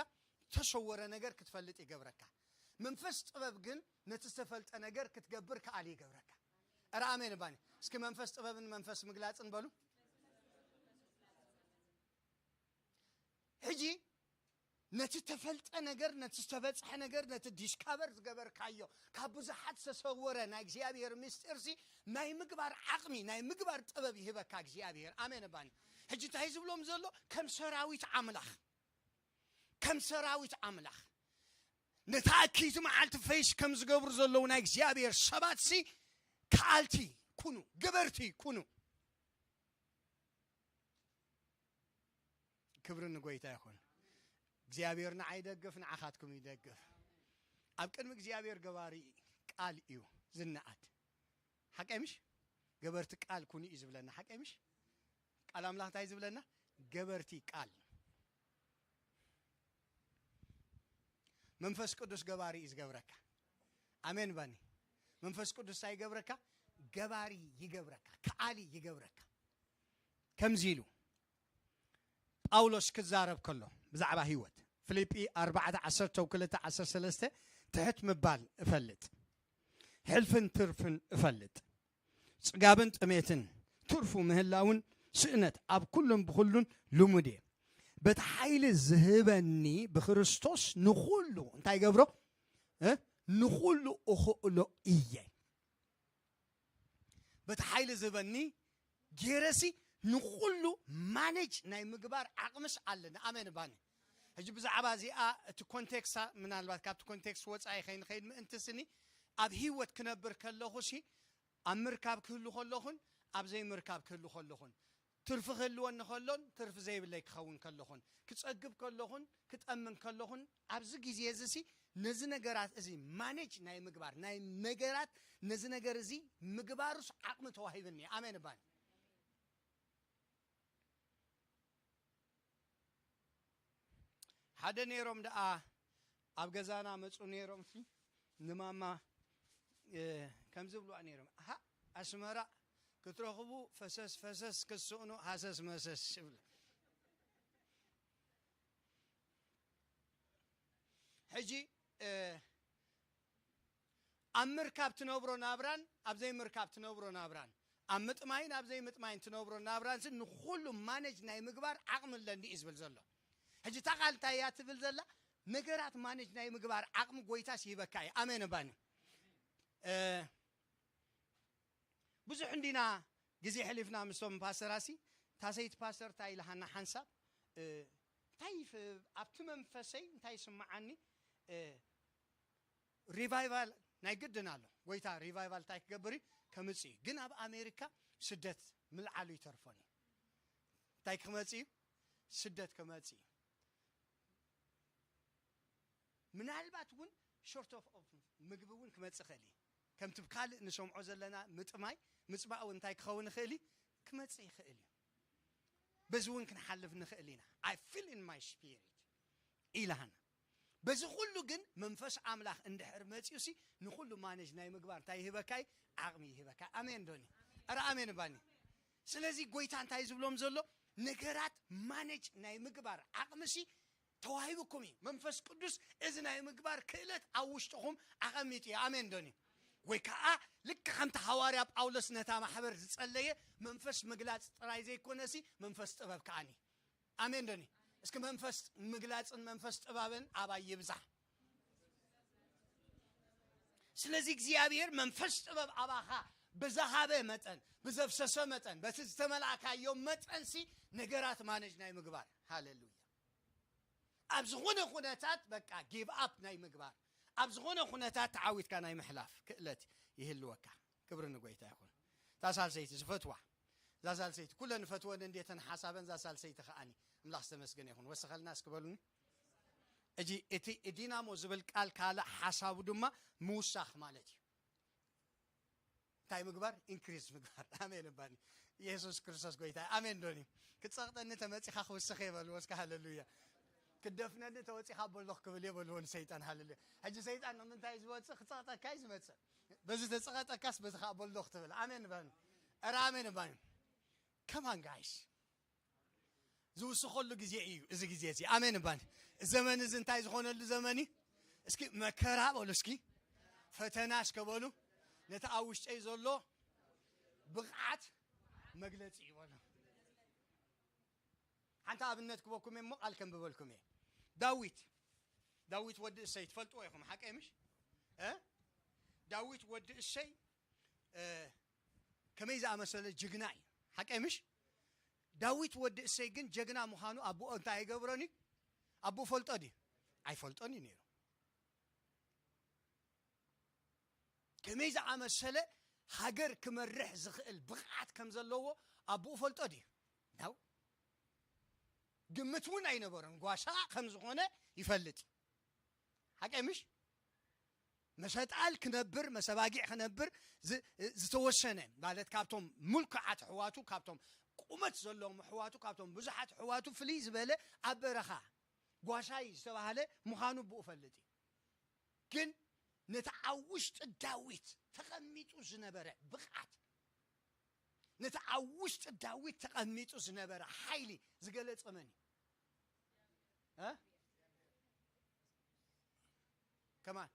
ተሰወረ ነገር ክትፈልጥ ይገብረካ። መንፈስ ጥበብ ግን ነቲ ዝተፈልጠ ነገር ክትገብር ከኣል ይገብረካ። እረ ኣሜን ባኒ። እስኪ መንፈስ ጥበብን መንፈስ ምግላጽን በሉ። ሕጂ ነቲ ተፈልጠ ነገር፣ ነቲ ዝተበጽሐ ነገር፣ ነቲ ዲስካቨር ዝገበርካዮ፣ ካብ ብዙሓት ዝተሰወረ ናይ እግዚኣብሔር ምስጢር ሲ፣ ናይ ምግባር ዓቕሚ፣ ናይ ምግባር ጥበብ ይህበካ እግዚኣብሔር። ኣሜን ባኒ። ሕጂ እንታይ ዝብሎም ዘሎ? ከም ሰራዊት ኣምላኽ፣ ከም ሰራዊት ኣምላኽ ነታ እክይቲ መዓልቲ ፈይስ ከም ዝገብሩ ዘለዉ ናይ እግዚኣብሔር ሰባት ሲ፣ ከኣልቲ ኩኑ፣ ገበርቲ ኩኑ። ክብሪ ንጎይታ ይኹን። እግዚኣብሔር ንዓይ ይደግፍ፣ ንዓኻትኩም ይደግፍ። ኣብ ቅድሚ እግዚኣብሔር ገባሪ ቃል እዩ ዝነኣድ። ሓቀይ ምሽ? ገበርቲ ቃል ኩኑ እዩ ዝብለና። ሓቀይ ምሽ? ቃል ኣምላኽ እንታይ ዝብለና? ገበርቲ ቃል። መንፈስ ቅዱስ ገባሪ እዩ ዝገብረካ። ኣሜን ባኒ። መንፈስ ቅዱስ እንታይ ይገብረካ? ገባሪ ይገብረካ፣ ከኣሊ ይገብረካ። ከምዚ ኢሉ ጳውሎስ ክዛረብ ከሎ ብዛዕባ ህይወት፣ ፊልጲ ኣርባዕተ ዓሰርተ ክልተ ዓሰርተ ሰለስተ፣ ትሕት ምባል እፈልጥ፣ ሕልፍን ትርፍን እፈልጥ፣ ጽጋብን ጥሜትን ትርፉ ምህላውን ስእነት ኣብ ኩሉን ብኹሉን ልሙድ እየ። በቲ ሓይሊ ዝህበኒ ብክርስቶስ ንኹሉ እንታይ ገብሮ? እ? ንኹሉ እኽእሎ እየ። በቲ ሓይሊ ዝህበኒ ገይረሲ ንኹሉ ማኔጅ ናይ ምግባር ዓቕምስ ኣለኒ። ኣሜን ባኒ። ሕጂ ብዛዕባ እዚኣ እቲ ኮንቴክስታ ምናልባት ካብቲ ኮንቴክስት ወፃኢ ከይንኸይድ ምእንቲ ስኒ ኣብ ህይወት ክነብር ከለኹ ሲ ኣብ ምርካብ ክህሉ ከለኹን ኣብ ዘይምርካብ ክህሉ ከለኹን ትርፊ ክህልወኒ ከሎን ትርፊ ዘይብለይ ክኸውን ከለኹን ክፀግብ ከለኹን ክጠምን ከለኹን ኣብዚ ግዜ እዚ ሲ ነዚ ነገራት እዚ ማኔጅ ናይ ምግባር ናይ ነገራት ነዚ ነገር እዚ ምግባሩስ ዓቕሚ ተዋሂብኒ። ኣሜን ባኒ። ሓደ ነይሮም ደኣ ኣብ ገዛና መፁ ነይሮም ሲ ንማማ ከምዚ ብልዋ ነይሮም። ኣሃ ኣስመራ ክትረኽቡ ፈሰስ ፈሰስ ክትስእኑ ሃሰስ መሰስ ይብሉ። ሕጂ ኣብ ምርካብ ትነብሮ ናብራን ኣብ ዘይምርካብ ትነብሮ ናብራን ኣብ ምጥማይን ኣብ ዘይምጥማይን ትነብሮ ናብራን ንኩሉ ማኔጅ ናይ ምግባር ዓቕሚ ኣለኒ እዩ ዝብል ዘሎ። ሕጂ እታ ቃል እንታይ እያ ትብል ዘላ? ነገራት ማኔጅ ናይ ምግባር ዓቕሚ ጎይታስ ይህበካ እዩ። ኣሜን ባኒ። ብዙሕ እንዲና ግዜ ሕሊፍና ምስቶም ፓስተራሲ ታሰይቲ ፓስተር እንታይ ኢልሃና ሓንሳብ እንታይ ኣብቲ መንፈሰይ እንታይ ይስምዓኒ? ሪቫይቫል ናይ ግድን ኣሎ። ጎይታ ሪቫይቫል እንታይ ክገብር እዩ? ከምፅ እዩ። ግን ኣብ ኣሜሪካ ስደት ምልዓሉ ይተርፎን እዩ። እንታይ ክመፅ እዩ? ስደት ክመፅ እዩ። ምናልባት እውን ሾርት ኦፍ ምግቢ እውን ክመፅእ ይኽእል እዩ። ከምቲ ካልእ ንሰምዖ ዘለና ምጥማይ ምፅባእ እውን እንታይ ክኸውን ይኽእል እዩ? ክመፅእ ይኽእል እዩ። በዚ እውን ክንሓልፍ ንኽእል ኢና። I feel in my spirit ኢላሃና። በዚ ኩሉ ግን መንፈስ ኣምላኽ እንድሕር መፅዩሲ ንኩሉ ማነጅ ናይ ምግባር እንታይ ይህበካ እዩ? ዓቕሚ ይህበካ። ኣሜን ዶኒ? ኧረ ኣሜን ባኒ። ስለዚ ጎይታ እንታይ ዝብሎም ዘሎ? ነገራት ማነጅ ናይ ምግባር ዓቕምሲ ተዋሂብኩም እዩ። መንፈስ ቅዱስ እዚ ናይ ምግባር ክእለት ኣብ ውሽጥኹም ኣቐሚጡ እዩ። ኣሜን ዶኒ? ወይ ከዓ ልክ ከምቲ ሃዋርያ ጳውሎስ ነታ ማሕበር ዝጸለየ መንፈስ ምግላጽ ጥራይ ዘይኮነሲ መንፈስ ጥበብ ከዓኒ። ኣሜን ዶኒ? እስኪ መንፈስ ምግላጽን መንፈስ ጥበብን ኣባይ ይብዛሕ። ስለዚ እግዚኣብሔር መንፈስ ጥበብ ኣባኻ ብዝሃበ መጠን ብዘፍሰሰ መጠን በቲ ዝተመላእካዮ መጠንሲ ነገራት ማነጅ ናይ ምግባር ሃሌሉያ ኣብ ዝኾነ ኩነታት በቃ ጊቭ ኣፕ ናይ ምግባር ኣብ ዝኾነ ኩነታት ተዓዊትካ ናይ ምሕላፍ ክእለት ይህልወካ። ክብሪ ንጎይታ ይኹን። እዛ ሳልሰይቲ ዝፈትዋ እዛ ሳልሰይቲ ኩለን ንፈትወን እንዴተን ሓሳበን እዛ ሳልሰይቲ ከዓኒ ኣምላኽ ዝተመስገነ ይኹን። ወስኸልና እስኪ በሉኒ። እጂ እቲ ዲናሞ ዝብል ቃል ካልእ ሓሳቡ ድማ ምውሳኽ ማለት እዩ። እንታይ ምግባር? ኢንክሪዝ ምግባር። ኣሜን እባኒ። ኢየሱስ ክርስቶስ ጎይታ። ኣሜን ዶኒ። ክትጸቕጠኒ ተመጺኻ ክውስኽ እየ በልዎ እስከ ሃሌሉያ። ክትደፍነኒ ተወጺኻ በሎኽ ክብል እየ በልዎ ንሰይጣን ሃሌሉያ። ሕጂ ሰይጣን ንምንታይ እዩ ዝወጽእ? ክጸቕጠካ እዩ ዝመጽእ። በዚ ተጸቐጠካስ በዚ ከዓ በሎኽ ትብል። ኣሜን እባኒ። ኧረ ኣሜን እባኒ። ከማን ጋይስ ዝውስኸሉ ግዜ እዩ እዚ ግዜ እዚ። ኣሜን እባን። ዘመን እዚ እንታይ ዝኾነሉ ዘመን እዩ? እስኪ መከራ በሉ እስኪ። ፈተና እስከ በሉ። ነቲ ኣብ ውሽጠይ ዘሎ ብቕዓት መግለጺ እዩ በሉ። ሓንቲ ኣብነት ክበኩም እሞ ቃል ከንብበልኩም እየ። ዳዊት ዳዊት ወዲ እሰይ ትፈልጥዎ ኢኹም ሓቀይ ምሽ? እ? ዳዊት ወዲ እሰይ ከመይ ዝኣመሰለ ጅግና እዩ። ሓቀይ ምሽ? ዳዊት ወዲ እሰይ ግን ጀግና ምዃኑ ኣቦኡ እንታይ ኣይገብሮን እዩ? ኣቦኡ ፈልጦ ድዩ? ኣይፈልጦን እዩ ነይሩ። ከመይ ዝኣመሰለ ሃገር ክመርሕ ዝኽእል ብቕዓት ከም ዘለዎ ኣቦኡ ፈልጦ ድዩ? ናው ግምት እውን ኣይነበሮን። ጓሳ ከም ዝኾነ ይፈልጥ። ሓቀይ ምሽ? መሰጣል ክነብር መሰባጊዕ ክነብር ዝተወሰነ ማለት ካብቶም ሙልኩዓት ኣሕዋቱ ካብቶም ቁመት ዘለዎም ኣሕዋቱ ካብቶም ብዙሓት ኣሕዋቱ ፍልይ ዝበለ ኣብ በረኻ ጓሳይ ዝተባህለ ምዃኑ ብኡ ፈልጥ እዩ። ግን ነቲ ኣብ ውሽጢ ዳዊት ተቐሚጡ ዝነበረ ብቕዓት ነቲ ኣብ ውሽጢ ዳዊት ተቐሚጡ ዝነበረ ሓይሊ ዝገለጸ መን እዩ? ከማን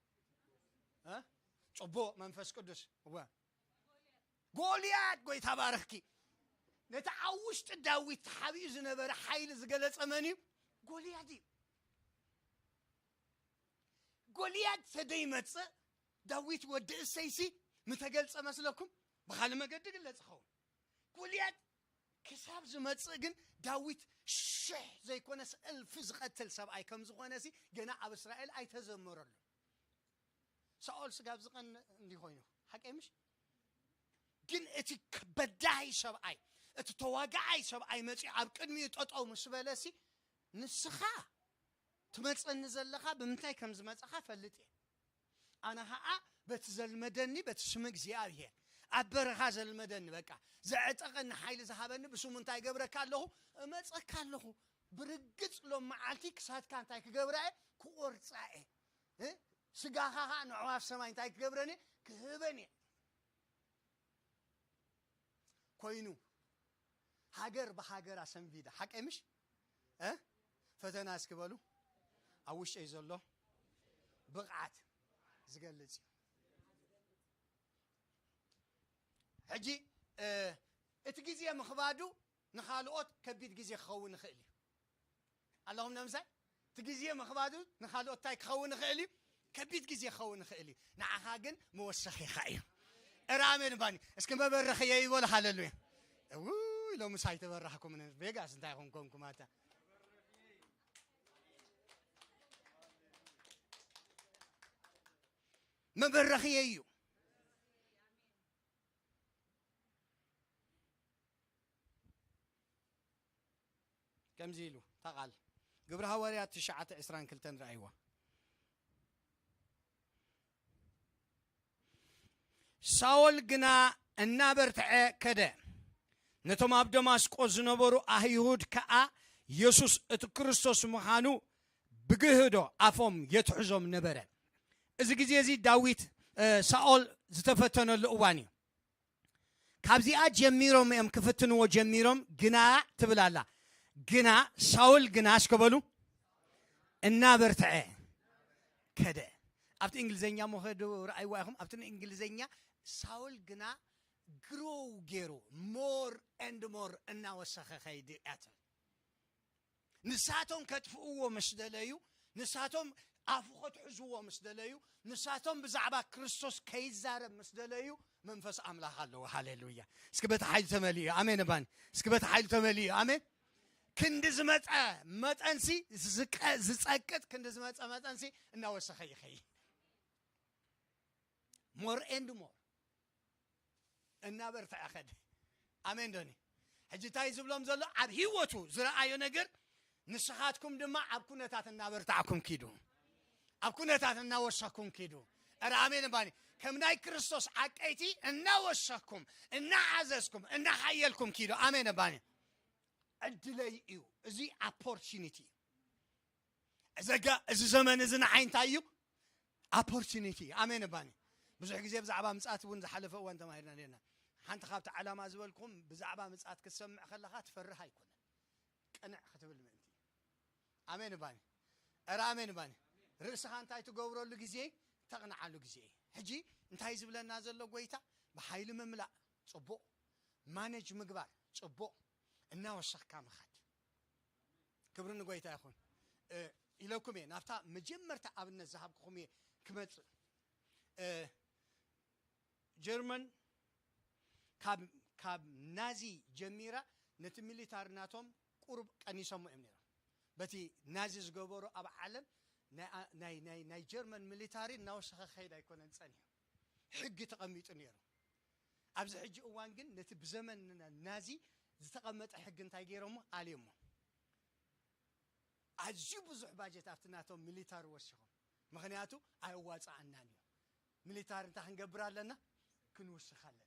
ጽቡቕ መንፈስ ቅዱስ እወ ጎልያድ ጎይታ ባርኽኪ ነቲ ኣብ ውሽጢ ዳዊት ተሓቢኡ ዝነበረ ሓይሊ ዝገለጸ መን እዩ? ጎልያድ እዩ። ጎልያድ ተደይመጽእ ዳዊት ወዲ እሰይሲ ምተገልጸ መስለኩም? ብኻልእ መገዲ ግለጽ ይኸውን። ጎልያድ ክሳብ ዝመጽእ ግን ዳዊት ሽሕ ዘይኮነስ እልፊ ዝቐትል ሰብኣይ ከም ዝኾነ ሲ ገና ኣብ እስራኤል ኣይተዘመረሉ። ሳኦል ስጋብ ዝቐንእ እንዲ ኮይኑ ሓቀይ ምሽ ግን እቲ በዳሂ ሰብኣይ እቲ ተዋጋዓይ ሰብኣይ መጺኡ ኣብ ቅድሚኡ ጠጠው ምስ በለሲ ንስኻ ትመጸኒ ዘለኻ ብምንታይ ከም ዝመጸኻ ፈልጥ እየ። ኣነ ኸዓ በቲ ዘልመደኒ በቲ ስም እግዚኣብሔር ኣብ በረኻ ዘልመደኒ በቃ ዘዕጠቐኒ ሓይሊ ዝሃበኒ ብስሙ እንታይ ገብረካ ኣለኹ እመጸካ ኣለኹ። ብርግጽ ሎም መዓልቲ ክሳትካ እንታይ ክገብራ እየ ክቆርጻ እየ። እ? ስጋኻ ኸዓ ንዕዋፍ ሰማይ እንታይ ክገብረን እየ ክህበን እየ። ኮይኑ ሃገር ብሃገር ኣሰንቢዳ ሓቀይ ምሽ እ? ፈተና እስኪ በሉ ኣብ ውሽጠይ ዘሎ ብቕዓት ዝገልጽ እዩ። ሕጂ እ፣ እቲ ግዜ ምኽባዱ ንኻልኦት ከቢድ ግዜ ክኸውን ይኽእል እዩ። ኣለኹም ነምሳይ እቲ ግዜ ምኽባዱ ንኻልኦት እንታይ ክኸውን ይኽእል እዩ? ከቢድ ግዜ ክኸውን ይኽእል እዩ። ንዓኻ ግን መወሰኺኻ እዩ። እረ ኣሜን ባኒ እስኪ መበረኽየ ይበሉ ሃለሉያ። ውይ ሎምስ ኣይተበራህኩምን። ቬጋስ እንታይ ኹም ኮንኩም ኣታ መበረኽየ እዩ። ከምዚ ኢሉ እታ ቃል ግብሪ ሃዋርያት ትሽዓተ ዕስራን ክልተን ረኣይዋ። ሳኦል ግና እናበርትዐ ከደ፣ ነቶም ኣብ ደማስቆ ዝነበሩ ኣይሁድ ከኣ የሱስ እቲ ክርስቶስ ምዃኑ ብግህዶ ኣፎም የትሕዞም ነበረ። እዚ ግዜ እዚ ዳዊት ሳኦል ዝተፈተነሉ እዋን እዩ። ካብዚኣ ጀሚሮም እዮም ክፍትንዎ ጀሚሮም። ግና ትብል ኣላ። ግና ሳውል ግና እስከ በሉ እናበርትዐ ከደ። ኣብቲ እንግሊዘኛ መኸዱ ረኣይዋ ኢኹም። ኣብቲ እንግሊዘኛ ሳውል ግና ግሮው ገይሩ ሞር ኤንድ ሞር እናወሰኸ ኸይድ እያ ትብል። ንሳቶም ከጥፍእዎ ምስ ደለዩ፣ ንሳቶም ኣፉ ከትሕዝዎ ምስ ደለዩ፣ ንሳቶም ብዛዕባ ክርስቶስ ከይዛረብ ምስ ደለዩ መንፈስ ኣምላኽ ኣለዎ። ሃሌሉያ። እስኪ በቲ ሓይሉ ተመሊኡ ኣሜን እባኒ። እስኪ በቲ ሓይሉ ተመሊኡ ኣሜን። ክንዲ ዝመፀ መጠንሲ ዝቀ- ዝፀቅጥ ክንዲ ዝመፀ መጠንሲ እናወሰኸ ይኸይድ። ሞር ኤንድ ሞር እናበርትዐ ኸደ። ኣሜን ዶኒ። ሕጂ እንታይ ዝብሎም ዘሎ ኣብ ህይወቱ ዝረኣዮ ነገር ንስኻትኩም ድማ ኣብ ኩነታት እናበርታዕኩም ኪዱ፣ ኣብ ኩነታት እናወሰኩም ኪዱ። እረ ኣሜን እባኒ። ከም ናይ ክርስቶስ ዓቀይቲ እናወሰኩም እናዓዘዝኩም እናሓየልኩም ኪዱ። ኣሜን እባኒ። ዕድለይ እዩ እዚ ኣፖርቹኒቲ እዩ። እዘጋ እዚ ዘመን እዚ ንዓይ እንታይ እዩ ኣፖርቹኒቲ። ኣሜን እባኒ። ብዙሕ ግዜ ብዛዕባ ምጻት እውን ዝሓለፈ እዋን ተማሂርና ነርና። ሓንቲ ካብቲ ዓላማ ዝበልኩም ብዛዕባ ምጻት ክትሰምዕ ከለኻ ትፈርህ ኣይኮነን፣ ቅንዕ ክትብል ምእንቲ። ኣሜን እባኒ። እረ ኣሜን እባኒ። ርእስኻ እንታይ ትገብረሉ ግዜ፣ ተቕንዓሉ ግዜ። ሕጂ እንታይ ዝብለና ዘሎ ጎይታ? ብሓይሊ ምምላእ ጽቡቕ፣ ማነጅ ምግባር ጽቡቕ፣ እናወሰኽካ ምኻድ። ክብሪ ንጎይታ ይኹን። ኢለኩም እየ ናብታ መጀመርታ ኣብነት ዝሃብኩኹም እየ ክመፅእ። ጀርመን ካብ ናዚ ጀሚራ ነቲ ሚሊታሪ ናቶም ቁሩብ ቀኒሶሞ እዮም ነይሮም። በቲ ናዚ ዝገበሩ ኣብ ዓለም ናይ ጀርመን ሚሊታሪ እናወሰኸ ከይድ ኣይኮነን ፀኒሑ፣ ሕጊ ተቐሚጡ ነይሩ። ኣብዚ ሕጂ እዋን ግን ነቲ ብዘመን ናዚ ዝተቐመጠ ሕጊ እንታይ ገይሮሞ? ኣልዮሞ። ኣዝዩ ብዙሕ ባጀት ኣብቲ ናቶም ሚሊታሪ ወሲኾም። ምኽንያቱ ኣየዋፅኣናን እዩ። ሚሊታሪ እንታይ ክንገብር ኣለና? ክንውስኽ ኣለና።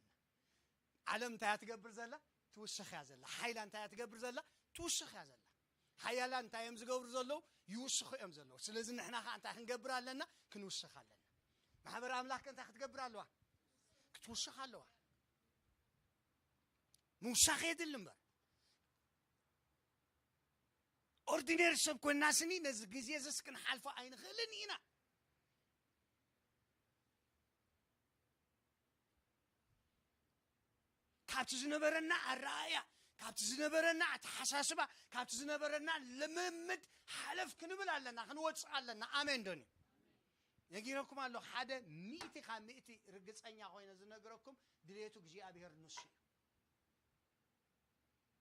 ዓለም እንታይ እያ ትገብር ዘላ? ትውስኽ እያ ዘላ። ሓይላ እንታይ እያ ትገብር ዘላ? ትውስኽ እያ ዘላ። ሓያላን እንታይ እዮም ዝገብሩ ዘለዉ? ይውስኹ እዮም ዘለዉ። ስለዚ ንሕና ከዓ እንታይ ክንገብር ኣለና? ክንውስኽ ኣለና። ማሕበር ኣምላኽ ከ እንታይ ክትገብር ኣለዋ? ክትውስኽ ኣለዋ። ምውሳኽ የድሊ እምበር ኦርዲነሪ ሰብ ኮይና ስኒ ነዚ ግዜ ዘስ ክንሓልፎ ኣይንኽእልን ኢና። ካብቲ ዝነበረና ኣረኣእያ፣ ካብቲ ዝነበረና ኣተሓሳስባ፣ ካብቲ ዝነበረና ልምምድ ሓለፍ ክንብል ኣለና፣ ክንወፅእ ኣለና። ኣሜን ዶኒ? ነጊረኩም ኣሎ። ሓደ ሚእቲ ካብ ሚእቲ ርግጸኛ ኮይነ ዝነግረኩም ድሌቱ እግዚኣብሔር ንሱ እዩ።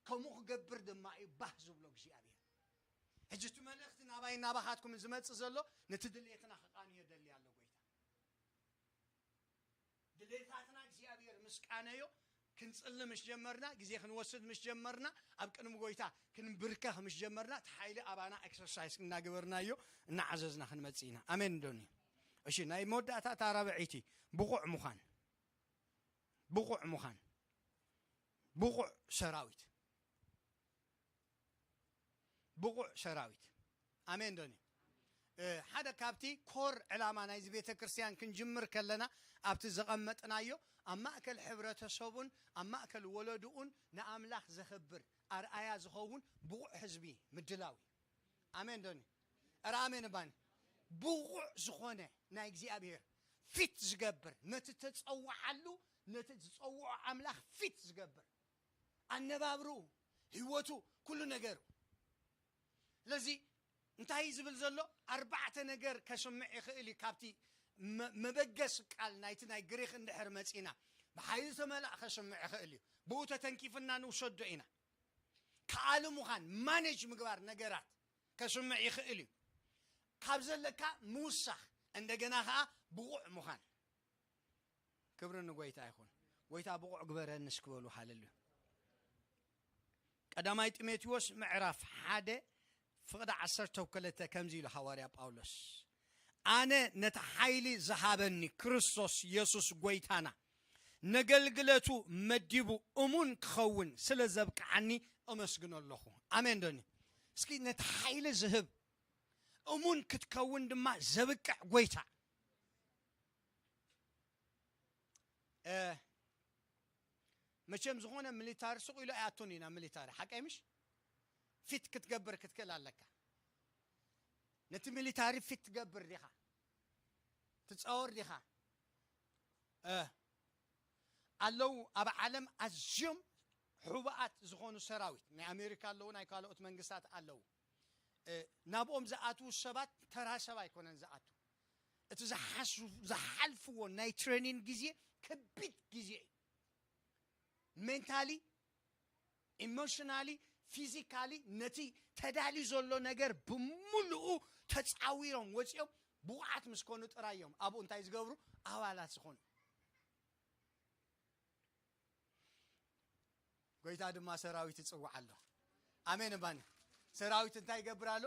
ከምኡ ክገብር ድማ እዩ ባህ ዝብሎ እግዚኣብሔር። ሕጂ እቲ መልእኽቲ ናባይ ናባኻትኩም ዝመጽእ ዘሎ ነቲ ድሌትና ክቃንዮ ደሊ ኣሎ ጎይታ። ድሌታትና እግዚኣብሔር ምስ ቃነዮ፣ ክንጽሊ ምስ ጀመርና፣ ግዜ ክንወስድ ምስ ጀመርና፣ ኣብ ቅድሚ ጎይታ ክንብርከኽ ምስ ጀመርና፣ እቲ ሓይሊ ኣባና ኤክሰርሳይዝ እናገበርናዮ እናዓዘዝና ክንመጽእ ኢና። ኣሜን ዶኒ? እሺ፣ ናይ መወዳእታ እታ ራብዐይቲ ብቑዕ ምዃን፣ ብቑዕ ምዃን፣ ብቑዕ ሰራዊት፣ ብቑዕ ሰራዊት። ኣሜን ዶኒ? ሓደ ካብቲ ኮር ዕላማ ናይዚ ቤተ ክርስቲያን ክንጅምር ከለና ኣብቲ ዘቐመጥናዮ ኣብ ማእከል ሕብረተሰቡን ኣብ ማእከል ወለድኡን ንኣምላኽ ዘኽብር ኣርኣያ ዝኸውን ብቑዕ ህዝቢ ምድላው እዩ። ኣሜን ዶኒ? ኧረ ኣሜን እባኒ። ብቑዕ ዝኾነ ናይ እግዚኣብሔር ፊት ዝገብር፣ ነቲ ተጸውዓሉ፣ ነቲ ዝጸውዖ ኣምላኽ ፊት ዝገብር፣ ኣነባብርኡ፣ ህይወቱ፣ ኩሉ ነገሩ። ስለዚ እንታይ እዩ ዝብል ዘሎ? ኣርባዕተ ነገር ከስምዕ ይኽእል እዩ። ካብቲ መ- መበገሲ ቃል ናይቲ ናይ ግሪክ እንድሕር መጺና፣ ብሓይሊ ተመላእ ከስምዕ ይኽእል እዩ። ብኡ ተተንኪፍና ንውሰዶ ኢና። ከኣሉ ምዃን፣ ማኔጅ ምግባር ነገራት ከስምዕ ይኽእል እዩ። ካብ ዘለካ ምውሳኽ፣ እንደገና ኸዓ ብቑዕ ምዃን። ክብሪ ንጎይታ ይኹን። ጎይታ ብቑዕ ግበረኒ እስኪ በሉ። ሃለሉ። ቀዳማይ ጢሞቴዎስ ምዕራፍ ሓደ ፍቕዲ ዓሰርተ ክልተ ከምዚ ኢሉ ሃዋርያ ጳውሎስ፣ ኣነ ነቲ ሓይሊ ዝሃበኒ ክርስቶስ የሱስ ጎይታና ነገልግለቱ መዲቡ እሙን ክኸውን ስለ ዘብቅዓኒ እመስግኖ ኣለኹ። ኣሜን ዶኒ? እስኪ ነቲ ሓይሊ ዝህብ እሙን ክትከውን ድማ ዘብቅዕ ጎይታ። እ፣ መቸም ዝኾነ ሚሊታሪ ስቕ ኢሉ ኣይኣቱን ኢና። ሚሊታሪ ሓቀይ ምሽ? ፊት ክትገብር ክትክእል ኣለካ። ነቲ ሚሊታሪ ፊት ትገብር ዲኻ? ትጻወር ዲኻ? እ፣ ኣለዉ ኣብ ዓለም ኣዝዮም ሕቡኣት ዝኾኑ ሰራዊት ናይ ኣሜሪካ ኣለዉ፣ ናይ ካልኦት መንግስታት ኣለዉ። እ፣ ናብኦም ዝኣትዉ ሰባት ተራ ሰብ ኣይኮነን ዝኣትዉ። እቲ ዝሓስ- ዝሓልፍዎ ናይ ትሬኒንግ ግዜ ከቢድ ግዜ እዩ። ሜንታሊ፣ ኢሞሽናሊ፣ ፊዚካሊ ነቲ ተዳልዩ ዘሎ ነገር ብምሉኡ ተጻዊሮም ወጺኦም ብቑዓት ምስ ኮኑ ጥራይ እዮም ኣብኡ እንታይ ዝገብሩ? ኣባላት ዝኾኑ። ጎይታ ድማ ሰራዊት ይጽውዕ ኣሎ። ኣሜን እባኒ። ሰራዊት እንታይ ይገብር ኣሎ?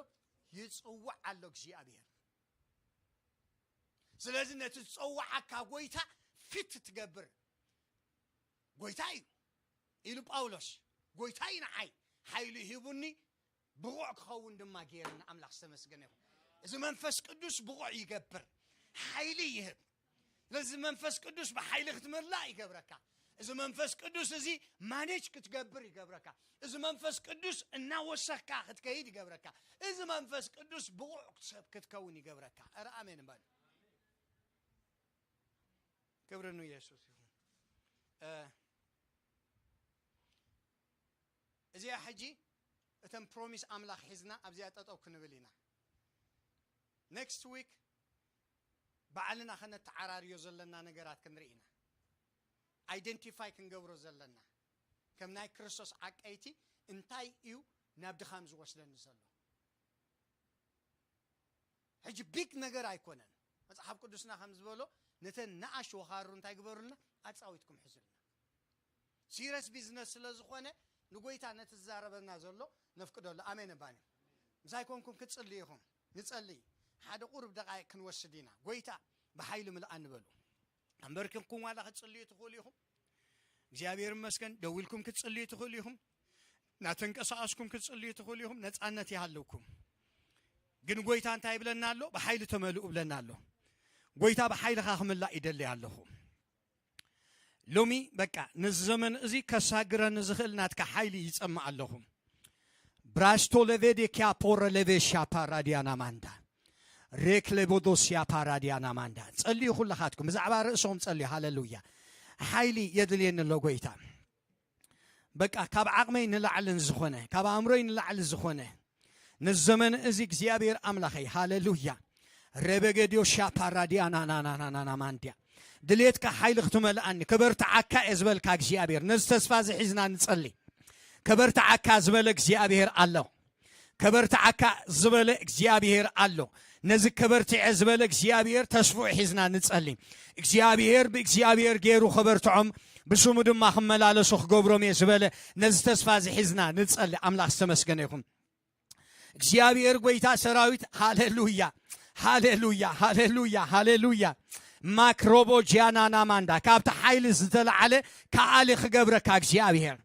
ይጽውዕ ኣሎ እግዚኣብሔር። ስለዚ ነቲ ዝጸውዓካ ጎይታ ፊት ትገብር ጎይታ እዩ ኢሉ ጳውሎስ። ጎይታ እዩ ንዓይ ሓይሉ ሂቡኒ፣ ብቑዕ ክኸውን ድማ ገይርኒ። ኣምላኽ ዝተመስገነ ይኹን። እዚ መንፈስ ቅዱስ ብቑዕ ይገብር፣ ሓይሊ ይህብ። ስለዚ መንፈስ ቅዱስ ብሓይሊ ክትመላእ ይገብረካ። እዚ መንፈስ ቅዱስ እዚ ማኔጅ ክትገብር ይገብረካ። እዚ መንፈስ ቅዱስ እናወሰኽካ ክትከይድ ይገብረካ። እዚ መንፈስ ቅዱስ ብቑዕ ሰብ ክትከውን ይገብረካ። ኧረ ኣሜን በሉ። ክብሪ ንየሱስ ይኹን። እ፣ እዚኣ ሕጂ እተን ፕሮሚስ ኣምላኽ ሒዝና ኣብዚኣ ጠጠው ክንብል ኢና። ኔክስት ዊክ ባዕልና ከነተዓራርዮ ዘለና ነገራት ክንርኢ ኢና። ኣይደንቲፋይ ክንገብሮ ዘለና ከም ናይ ክርስቶስ ዓቀይቲ እንታይ እዩ ናብ ድኻም ዝወስደኒ ዘሎ? ሕጂ ቢግ ነገር ኣይኮነን። መጽሓፍ ቅዱስና ከም ዝበሎ ነተን ንኣሽ ወኻሩ እንታይ ግበሩልና? ኣጻዊትኩም ሕዙልና። ሲሪየስ ቢዝነስ ስለ ዝኾነ ንጎይታ ነቲ ዝዛረበና ዘሎ ነፍቅደሉ። ኣሜን እባኒ። ምሳይ ኮንኩም ክትጽልዩ ኢኹም። ንጸልይ። ሓደ ቁሩብ ደቃይቅ ክንወስድ ኢና። ጎይታ ብሓይሊ ምልኣኒ በሉ። ኣንበርኪኹም ዋላ ክትጽልዩ ትኽእሉ ኢኹም። እግዚኣብሔር ይመስገን። ደው ኢልኩም ክትጽልዩ ትኽእሉ ኢኹም። እናተንቀሳቐስኩም ክትጽልዩ ትኽእሉ ኢኹም። ነጻነት ይሃልውኩም። ግን ጎይታ እንታይ ይብለና ኣሎ? ብሓይሊ ተመልኡ ብለና ኣሎ። ጎይታ ብሓይልኻ ክምላእ ይደሊ ኣለኹ። ሎሚ በቃ ነዚ ዘመን እዚ ከሳግረኒ ዝኽእል ናትካ ሓይሊ ይጸምእ ኣለኹ። ብራስቶ ለቬዴ ኪያፖረ ለቬሻ ፓራዲያና ማንዳ ሬክሌቦዶስያ ፓራዲያና ማንዳ። ጸልዩ ኩለኻትኩም ብዛዕባ ርእሶም ጸልዩ። ሃሌሉያ። ሓይሊ የድልየኒ ኣሎ ጎይታ። በቃ ካብ ዓቕመይ ንላዕልን ዝኾነ፣ ካብ ኣእምሮይ ንላዕሊ ዝኾነ፣ ነዚ ዘመን እዚ እግዚኣብሔር ኣምላኸይ፣ ሃሌሉያ፣ ረበገድዮ ሻፓራድያ ናናናናናና ማንድያ ድሌትካ ሓይሊ ክትመልኣኒ ከበርትዓካ እየ ዝበልካ እግዚኣብሔር፣ ነዚ ተስፋ እዚ ሒዝና ንጸሊ። ከበርትዓካ ዝበለ እግዚኣብሔር ኣሎ። ከበርትዓካ ዝበለ እግዚኣብሔር ኣሎ። ነዚ ከበርትዐ ዝበለ እግዚኣብሔር ተስፍኡ ሒዝና ንጸሊ። እግዚኣብሔር ብእግዚኣብሔር ገይሩ ከበርትዖም፣ ብስሙ ድማ ክመላለሱ ክገብሮም እየ ዝበለ፣ ነዚ ተስፋ እዚ ሒዝና ንጸሊ። ኣምላኽ ዝተመስገነ ይኹን። እግዚኣብሔር ጎይታ ሰራዊት፣ ሃሌሉያ፣ ሃሌሉያ፣ ሃሌሉያ፣ ሃሌሉያ። ማክሮቦ ጃናና ማንዳ፣ ካብቲ ሓይሊ ዝተለዓለ ከኣሊ ክገብረካ እግዚኣብሔር።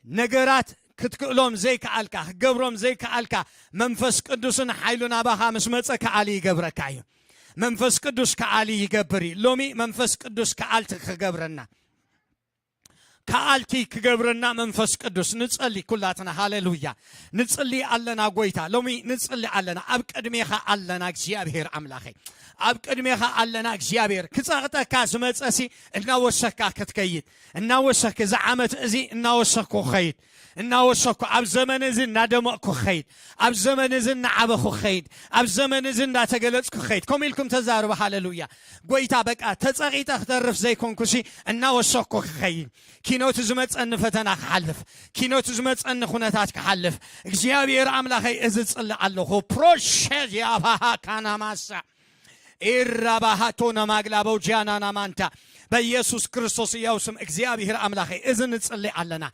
ነገራት ክትክእሎም ዘይከኣልካ፣ ክገብሮም ዘይከኣልካ፣ መንፈስ ቅዱስን ሓይሉን ኣባኻ ምስ መጸ ከኣሊ ይገብረካ እዩ። መንፈስ ቅዱስ ከኣሊ ይገብር እዩ። ሎሚ መንፈስ ቅዱስ ከኣልቲ ክገብረና፣ ከኣልቲ ክገብረና መንፈስ ቅዱስ ንጸሊ ኩላትና። ሃሌሉያ። ንጽሊ ኣለና ጎይታ፣ ሎሚ ንጽሊ ኣለና። ኣብ ቅድሜኻ ኣለና እግዚኣብሔር ኣምላኸይ፣ ኣብ ቅድሜኻ ኣለና እግዚኣብሔር። ክጸቕጠካ ዝመጸሲ እናወሰካ ክትከይድ፣ እናወሰክ፣ እዚ ዓመት እዚ እናወሰኩ ክኸይድ፣ እናወሰኩ፣ ኣብ ዘመን እዚ እናደመቕኩ ክኸይድ፣ ኣብ ዘመን እዚ እናዓበኹ ክኸይድ፣ ኣብ ዘመን እዚ እናተገለጽኩ ክኸይድ። ከምኡ ኢልኩም ተዛርቡ። ሃሌሉያ። ጎይታ፣ በቃ ተጸቒጠ ክተርፍ ዘይኮንኩሲ፣ እናወሰኩ ክኸይድ፣ ኪኖቲ ዝመጸኒ ፈተና ክሓልፍ፣ ኪኖቲ ዝመጸኒ ኩነታት ክሓልፍ፣ እግዚኣብሔር ኣምላኸይ፣ እዚ ጽሊ ኣለኹ። ፕሮሸ ያባሃ ካናማሳ ኢራባሃቶ ነማግላበው ጃናና ማንታ። በኢየሱስ ክርስቶስ ሕያው ስም እግዚኣብሔር ኣምላኸይ፣ እዚ ንጽሊ ኣለና።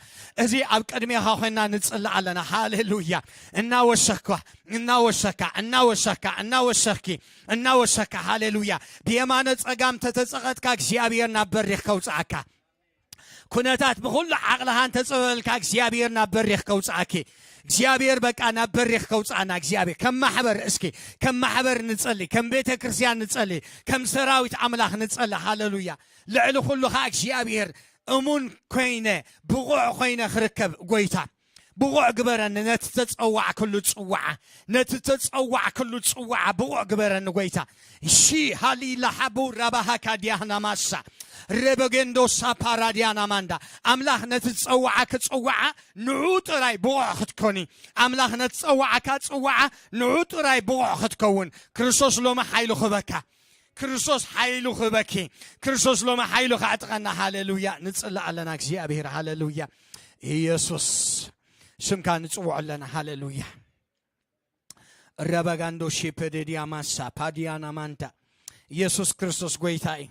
እዚ ኣብ ቅድሜኻ ኮይና ንጽሊ ኣለና። ሃሌሉያ። እናወሰኽኳ፣ እናወሰካ፣ እናወሰካ፣ እናወሰኽኪ፣ እናወሰካ። ሃሌሉያ። ብየማነ ጸጋም ተተጸቐጥካ እግዚኣብሔር ናብ በሪኽ ከውጽኣካ። ኩነታት ብኹሉ ዓቕልኻ እንተጸበበልካ እግዚኣብሔር ናብ በሪኽ ከውጽኣኪ። እግዚኣብሔር በቃ ናብ በሪኽ ከውጽኣና። እግዚኣብሔር ከም ማሕበር፣ እስኪ ከም ማሕበር ንጸሊ፣ ከም ቤተ ክርስቲያን ንጸሊ፣ ከም ሰራዊት ኣምላኽ ንጸሊ። ሃሌሉያ። ልዕሊ ኩሉ ኸዓ እግዚኣብሔር እሙን ኮይነ፣ ብቑዕ ኮይነ ክርከብ ጎይታ ብቑዕ ግበረኒ፣ ነቲ ተጸዋዕክሉ ጽዋዓ፣ ነቲ ተጸዋዕክሉ ጽዋዓ ብቑዕ ግበረኒ ጎይታ። ሺ ሃሊላ ሓቡ ራባሃካ ዲያህና ማሳ ረበገንዶ ሳፓራ ዲያና ማንዳ። ኣምላኽ ነቲ ዝጸዋዓኪ ጽዋዓ ንዑ ጥራይ ብቑዕ ክትኮኒ። ኣምላኽ ነቲ ጸዋዓካ ጽዋዓ ንዑ ጥራይ ብቑዕ ክትከውን። ክርስቶስ ሎሚ ሓይሉ ክበካ። ክርስቶስ ሓይሉ ክበኪ። ክርስቶስ ሎሚ ሓይሉ ከዕጥቀና። ሃሌሉያ። ንጽሊ ኣለና እግዚኣብሔር። ሃሌሉያ። ኢየሱስ ስምካ ንጽውዖ ኣለና። ሃሌሉያ። ረበጋንዶ ሺፐደድያ ማሳ ፓዲያና ማንታ። ኢየሱስ ክርስቶስ ጎይታ እዩ።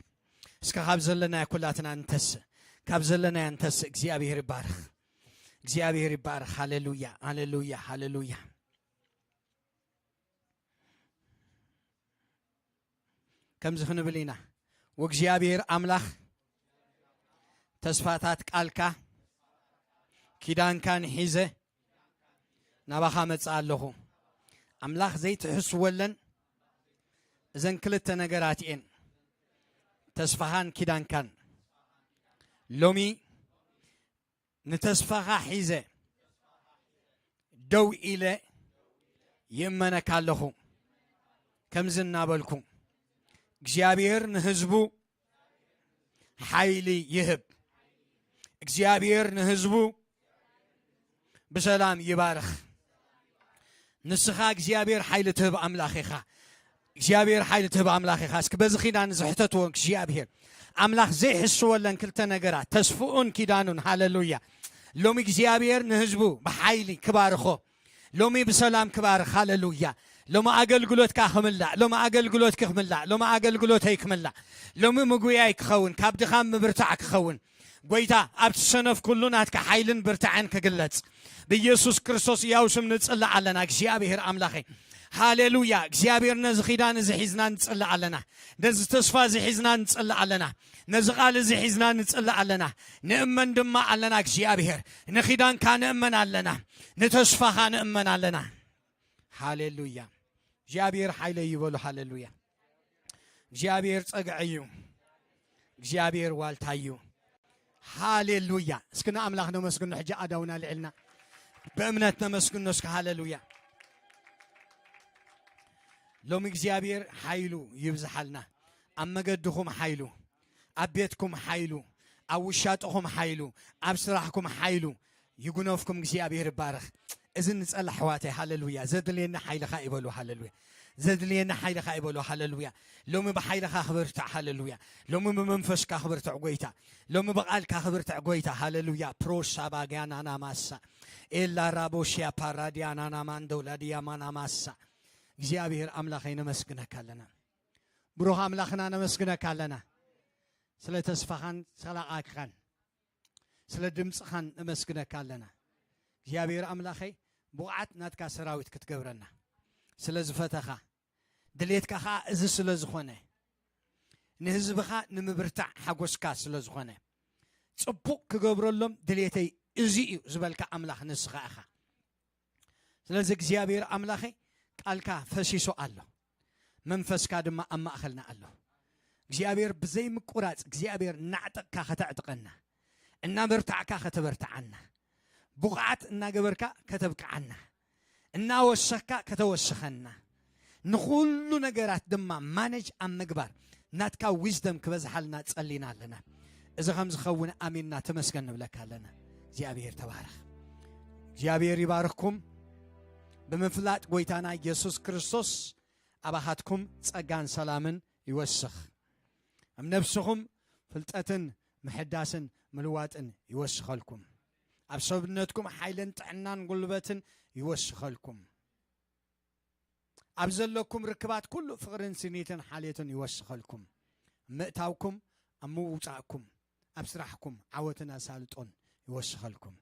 እስከ ካብ ዘለናዮ ኩላትና ንተስእ። ካብ ዘለናዮ ንተስእ። እግዚኣብሔር ይባርኽ። እግዚኣብሔር ይባርኽ። ሃሌሉያ፣ ሃሌሉያ፣ ሃሌሉያ። ከምዚ ክንብል ኢና። ወእግዚኣብሔር ኣምላኽ፣ ተስፋታት ቃልካ ኪዳንካን ሒዘ ናባኻ መጽእ ኣለኹ። ኣምላኽ ዘይትሕስወለን እዘን ክልተ ነገራት እየን፣ ተስፋኻን ኪዳንካን። ሎሚ ንተስፋኻ ሒዘ ደው ኢለ ይእመነካ ኣለኹ። ከምዚ እናበልኩ፣ እግዚኣብሔር ንህዝቡ ሓይሊ ይህብ። እግዚኣብሔር ንህዝቡ ብሰላም ይባርኽ። ንስኻ እግዚኣብሔር ሓይሊ ትህብ ኣምላኽ ኢኻ። እግዚኣብሔር ሓይሊ ትህብ ኣምላኽ ኢኻ። እስኪ በዚ ኪዳን ዝሕተትዎ እግዚኣብሔር ኣምላኽ ዘይሕስወለን ክልተ ነገራት፣ ተስፍኡን ኪዳኑን። ሃሌሉያ። ሎሚ እግዚኣብሔር ንህዝቡ ብሓይሊ ክባርኾ፣ ሎሚ ብሰላም ክባርኽ። ሃሌሉያ። ሎሚ ኣገልግሎትካ ክምላእ፣ ሎሚ ኣገልግሎትኪ ክምላእ፣ ሎሚ ኣገልግሎተይ ክምላእ፣ ሎሚ ምጉያይ ክኸውን፣ ካብ ድኻም ምብርታዕ ክኸውን። ጎይታ፣ ኣብቲ ሰነፍ ኩሉ ናትካ ሓይልን ብርታዕን ክግለጽ ብኢየሱስ ክርስቶስ ያው ስም ንጽሊ ኣለና። እግዚኣብሔር ኣምላኸይ፣ ሃሌሉያ። እግዚኣብሔር፣ ነዚ ኪዳን እዚ ሒዝና ንጽሊ ኣለና። ነዚ ተስፋ እዚ ሒዝና ንጽሊ ኣለና። ነዚ ቃል እዚ ሒዝና ንጽሊ ኣለና። ንእመን ድማ ኣለና። እግዚኣብሔር፣ ንኪዳንካ ንእመን ኣለና። ንተስፋኻ ንእመን ኣለና። ሃሌሉያ። እግዚኣብሔር ሓይለይ ይበሉ። ሃሌሉያ። እግዚኣብሔር ጸግዐይ እዩ። እግዚኣብሔር ዋልታይ እዩ። ሃሌሉያ። እስኪ ንኣምላኽ ነመስግኖ። ሕጂ ኣእዳውና ኣልዒልና ብእምነት ነመስግኖ እስኪ። ሃሌሉያ። ሎሚ እግዚኣብሔር ሓይሉ ይብዝሓልና። ኣብ መገድኹም ሓይሉ፣ ኣብ ቤትኩም ሓይሉ፣ ኣብ ውሻጥኹም ሓይሉ፣ ኣብ ስራሕኩም ሓይሉ ይጉነፍኩም። እግዚኣብሔር ይባረኽ። እዚ ንጸሊ ኣሕዋተይ፣ ሃሌሉያ። ዘድልየኒ ሓይልኻ ይበሉ። ሃሌሉያ። ዘድልየና ሓይልኻ ይበሎ። ሃለሉያ። ሎሚ ብሓይልኻ ክብርትዕ። ሃለሉያ። ሎሚ ብመንፈስካ ክብርትዕ ጎይታ። ሎሚ ብቓልካ ክብርትዕ ጎይታ። ሃለሉያ። ፕሮሻ ባግያናና ማሳ ኤላ ራቦሽያ ፓራዲያናና ማንዶላ ዲያማና ማሳ። እግዚኣብሔር ኣምላኸይ ነመስግነካ ኣለና። ብሩኽ ኣምላኽና ነመስግነካ ኣለና። ስለ ተስፋኻን ሰላቓካን ስለ ድምፅኻን ነመስግነካ ኣለና። እግዚኣብሔር ኣምላኸይ ብቑዓት ናትካ ሰራዊት ክትገብረና ስለ ዝፈተኻ፣ ድሌትካ ኸዓ እዚ ስለ ዝኾነ፣ ንህዝብኻ ንምብርታዕ ሓጎስካ ስለ ዝኾነ፣ ጽቡቕ ክገብረሎም ድሌተይ እዚ እዩ ዝበልካ ኣምላኽ ንስኻ ኢኻ። ስለዚ እግዚኣብሔር ኣምላኸይ ቃልካ ፈሲሱ ኣሎ፣ መንፈስካ ድማ ኣብ ማእኸልና ኣሎ። እግዚኣብሔር ብዘይምቁራፅ እግዚኣብሔር እናዕጠቕካ ከተዕጥቐና፣ እናበርታዕካ ከተበርትዓና፣ ብቑዓት እናገበርካ ከተብቅዓና፣ እናወሰኽካ ከተወስኸና፣ ንኹሉ ነገራት ድማ ማነጅ ኣብ ምግባር ናትካ ዊዝደም ክበዝሓልና ጸሊና ኣለና። እዚ ከም ዝኸውን ኣሚንና ተመስገን ንብለካ ኣለና። እግዚኣብሔር ተባረኽ። እግዚኣብሔር ይባርኽኩም። ብምፍላጥ ጎይታና ኢየሱስ ክርስቶስ ኣባኻትኩም ጸጋን ሰላምን ይወስኽ። ኣብ ነብስኹም ፍልጠትን ምሕዳስን ምልዋጥን ይወስኸልኩም። ኣብ ሰብነትኩም ሓይልን ጥዕናን ጉልበትን ይወስኸልኩም። ኣብ ዘለኩም ርክባት ኩሉ ፍቕርን ስኒትን ሓልዮትን ይወስኸልኩም። ምእታውኩም ኣብ ምውጻእኩም ኣብ ስራሕኩም ዓወትን ኣሳልጦን ይወስኸልኩም።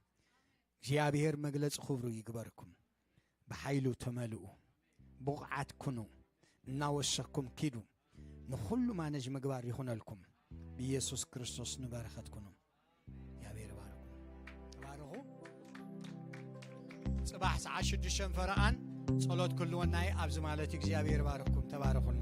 እግዚኣብሔር መግለጺ ክብሩ ይግበርኩም። ብሓይሉ ተመልኡ፣ ብቑዓት ኩኑ፣ እናወሰኽኩም ኪዱ። ንኹሉ ማነጅ ምግባር ይኹነልኩም። ብኢየሱስ ክርስቶስ ንበረኸት ኩኑ። እግዚኣብሔር ይባርኩም። ተባረኹ። ጽባሕ ሰዓት ሽዱሽተ ፈረቓን ጸሎት ክህልወና እዩ። ኣብዚ ማለት እዩ። እግዚኣብሔር ይባርኩም። ተባረኹልና።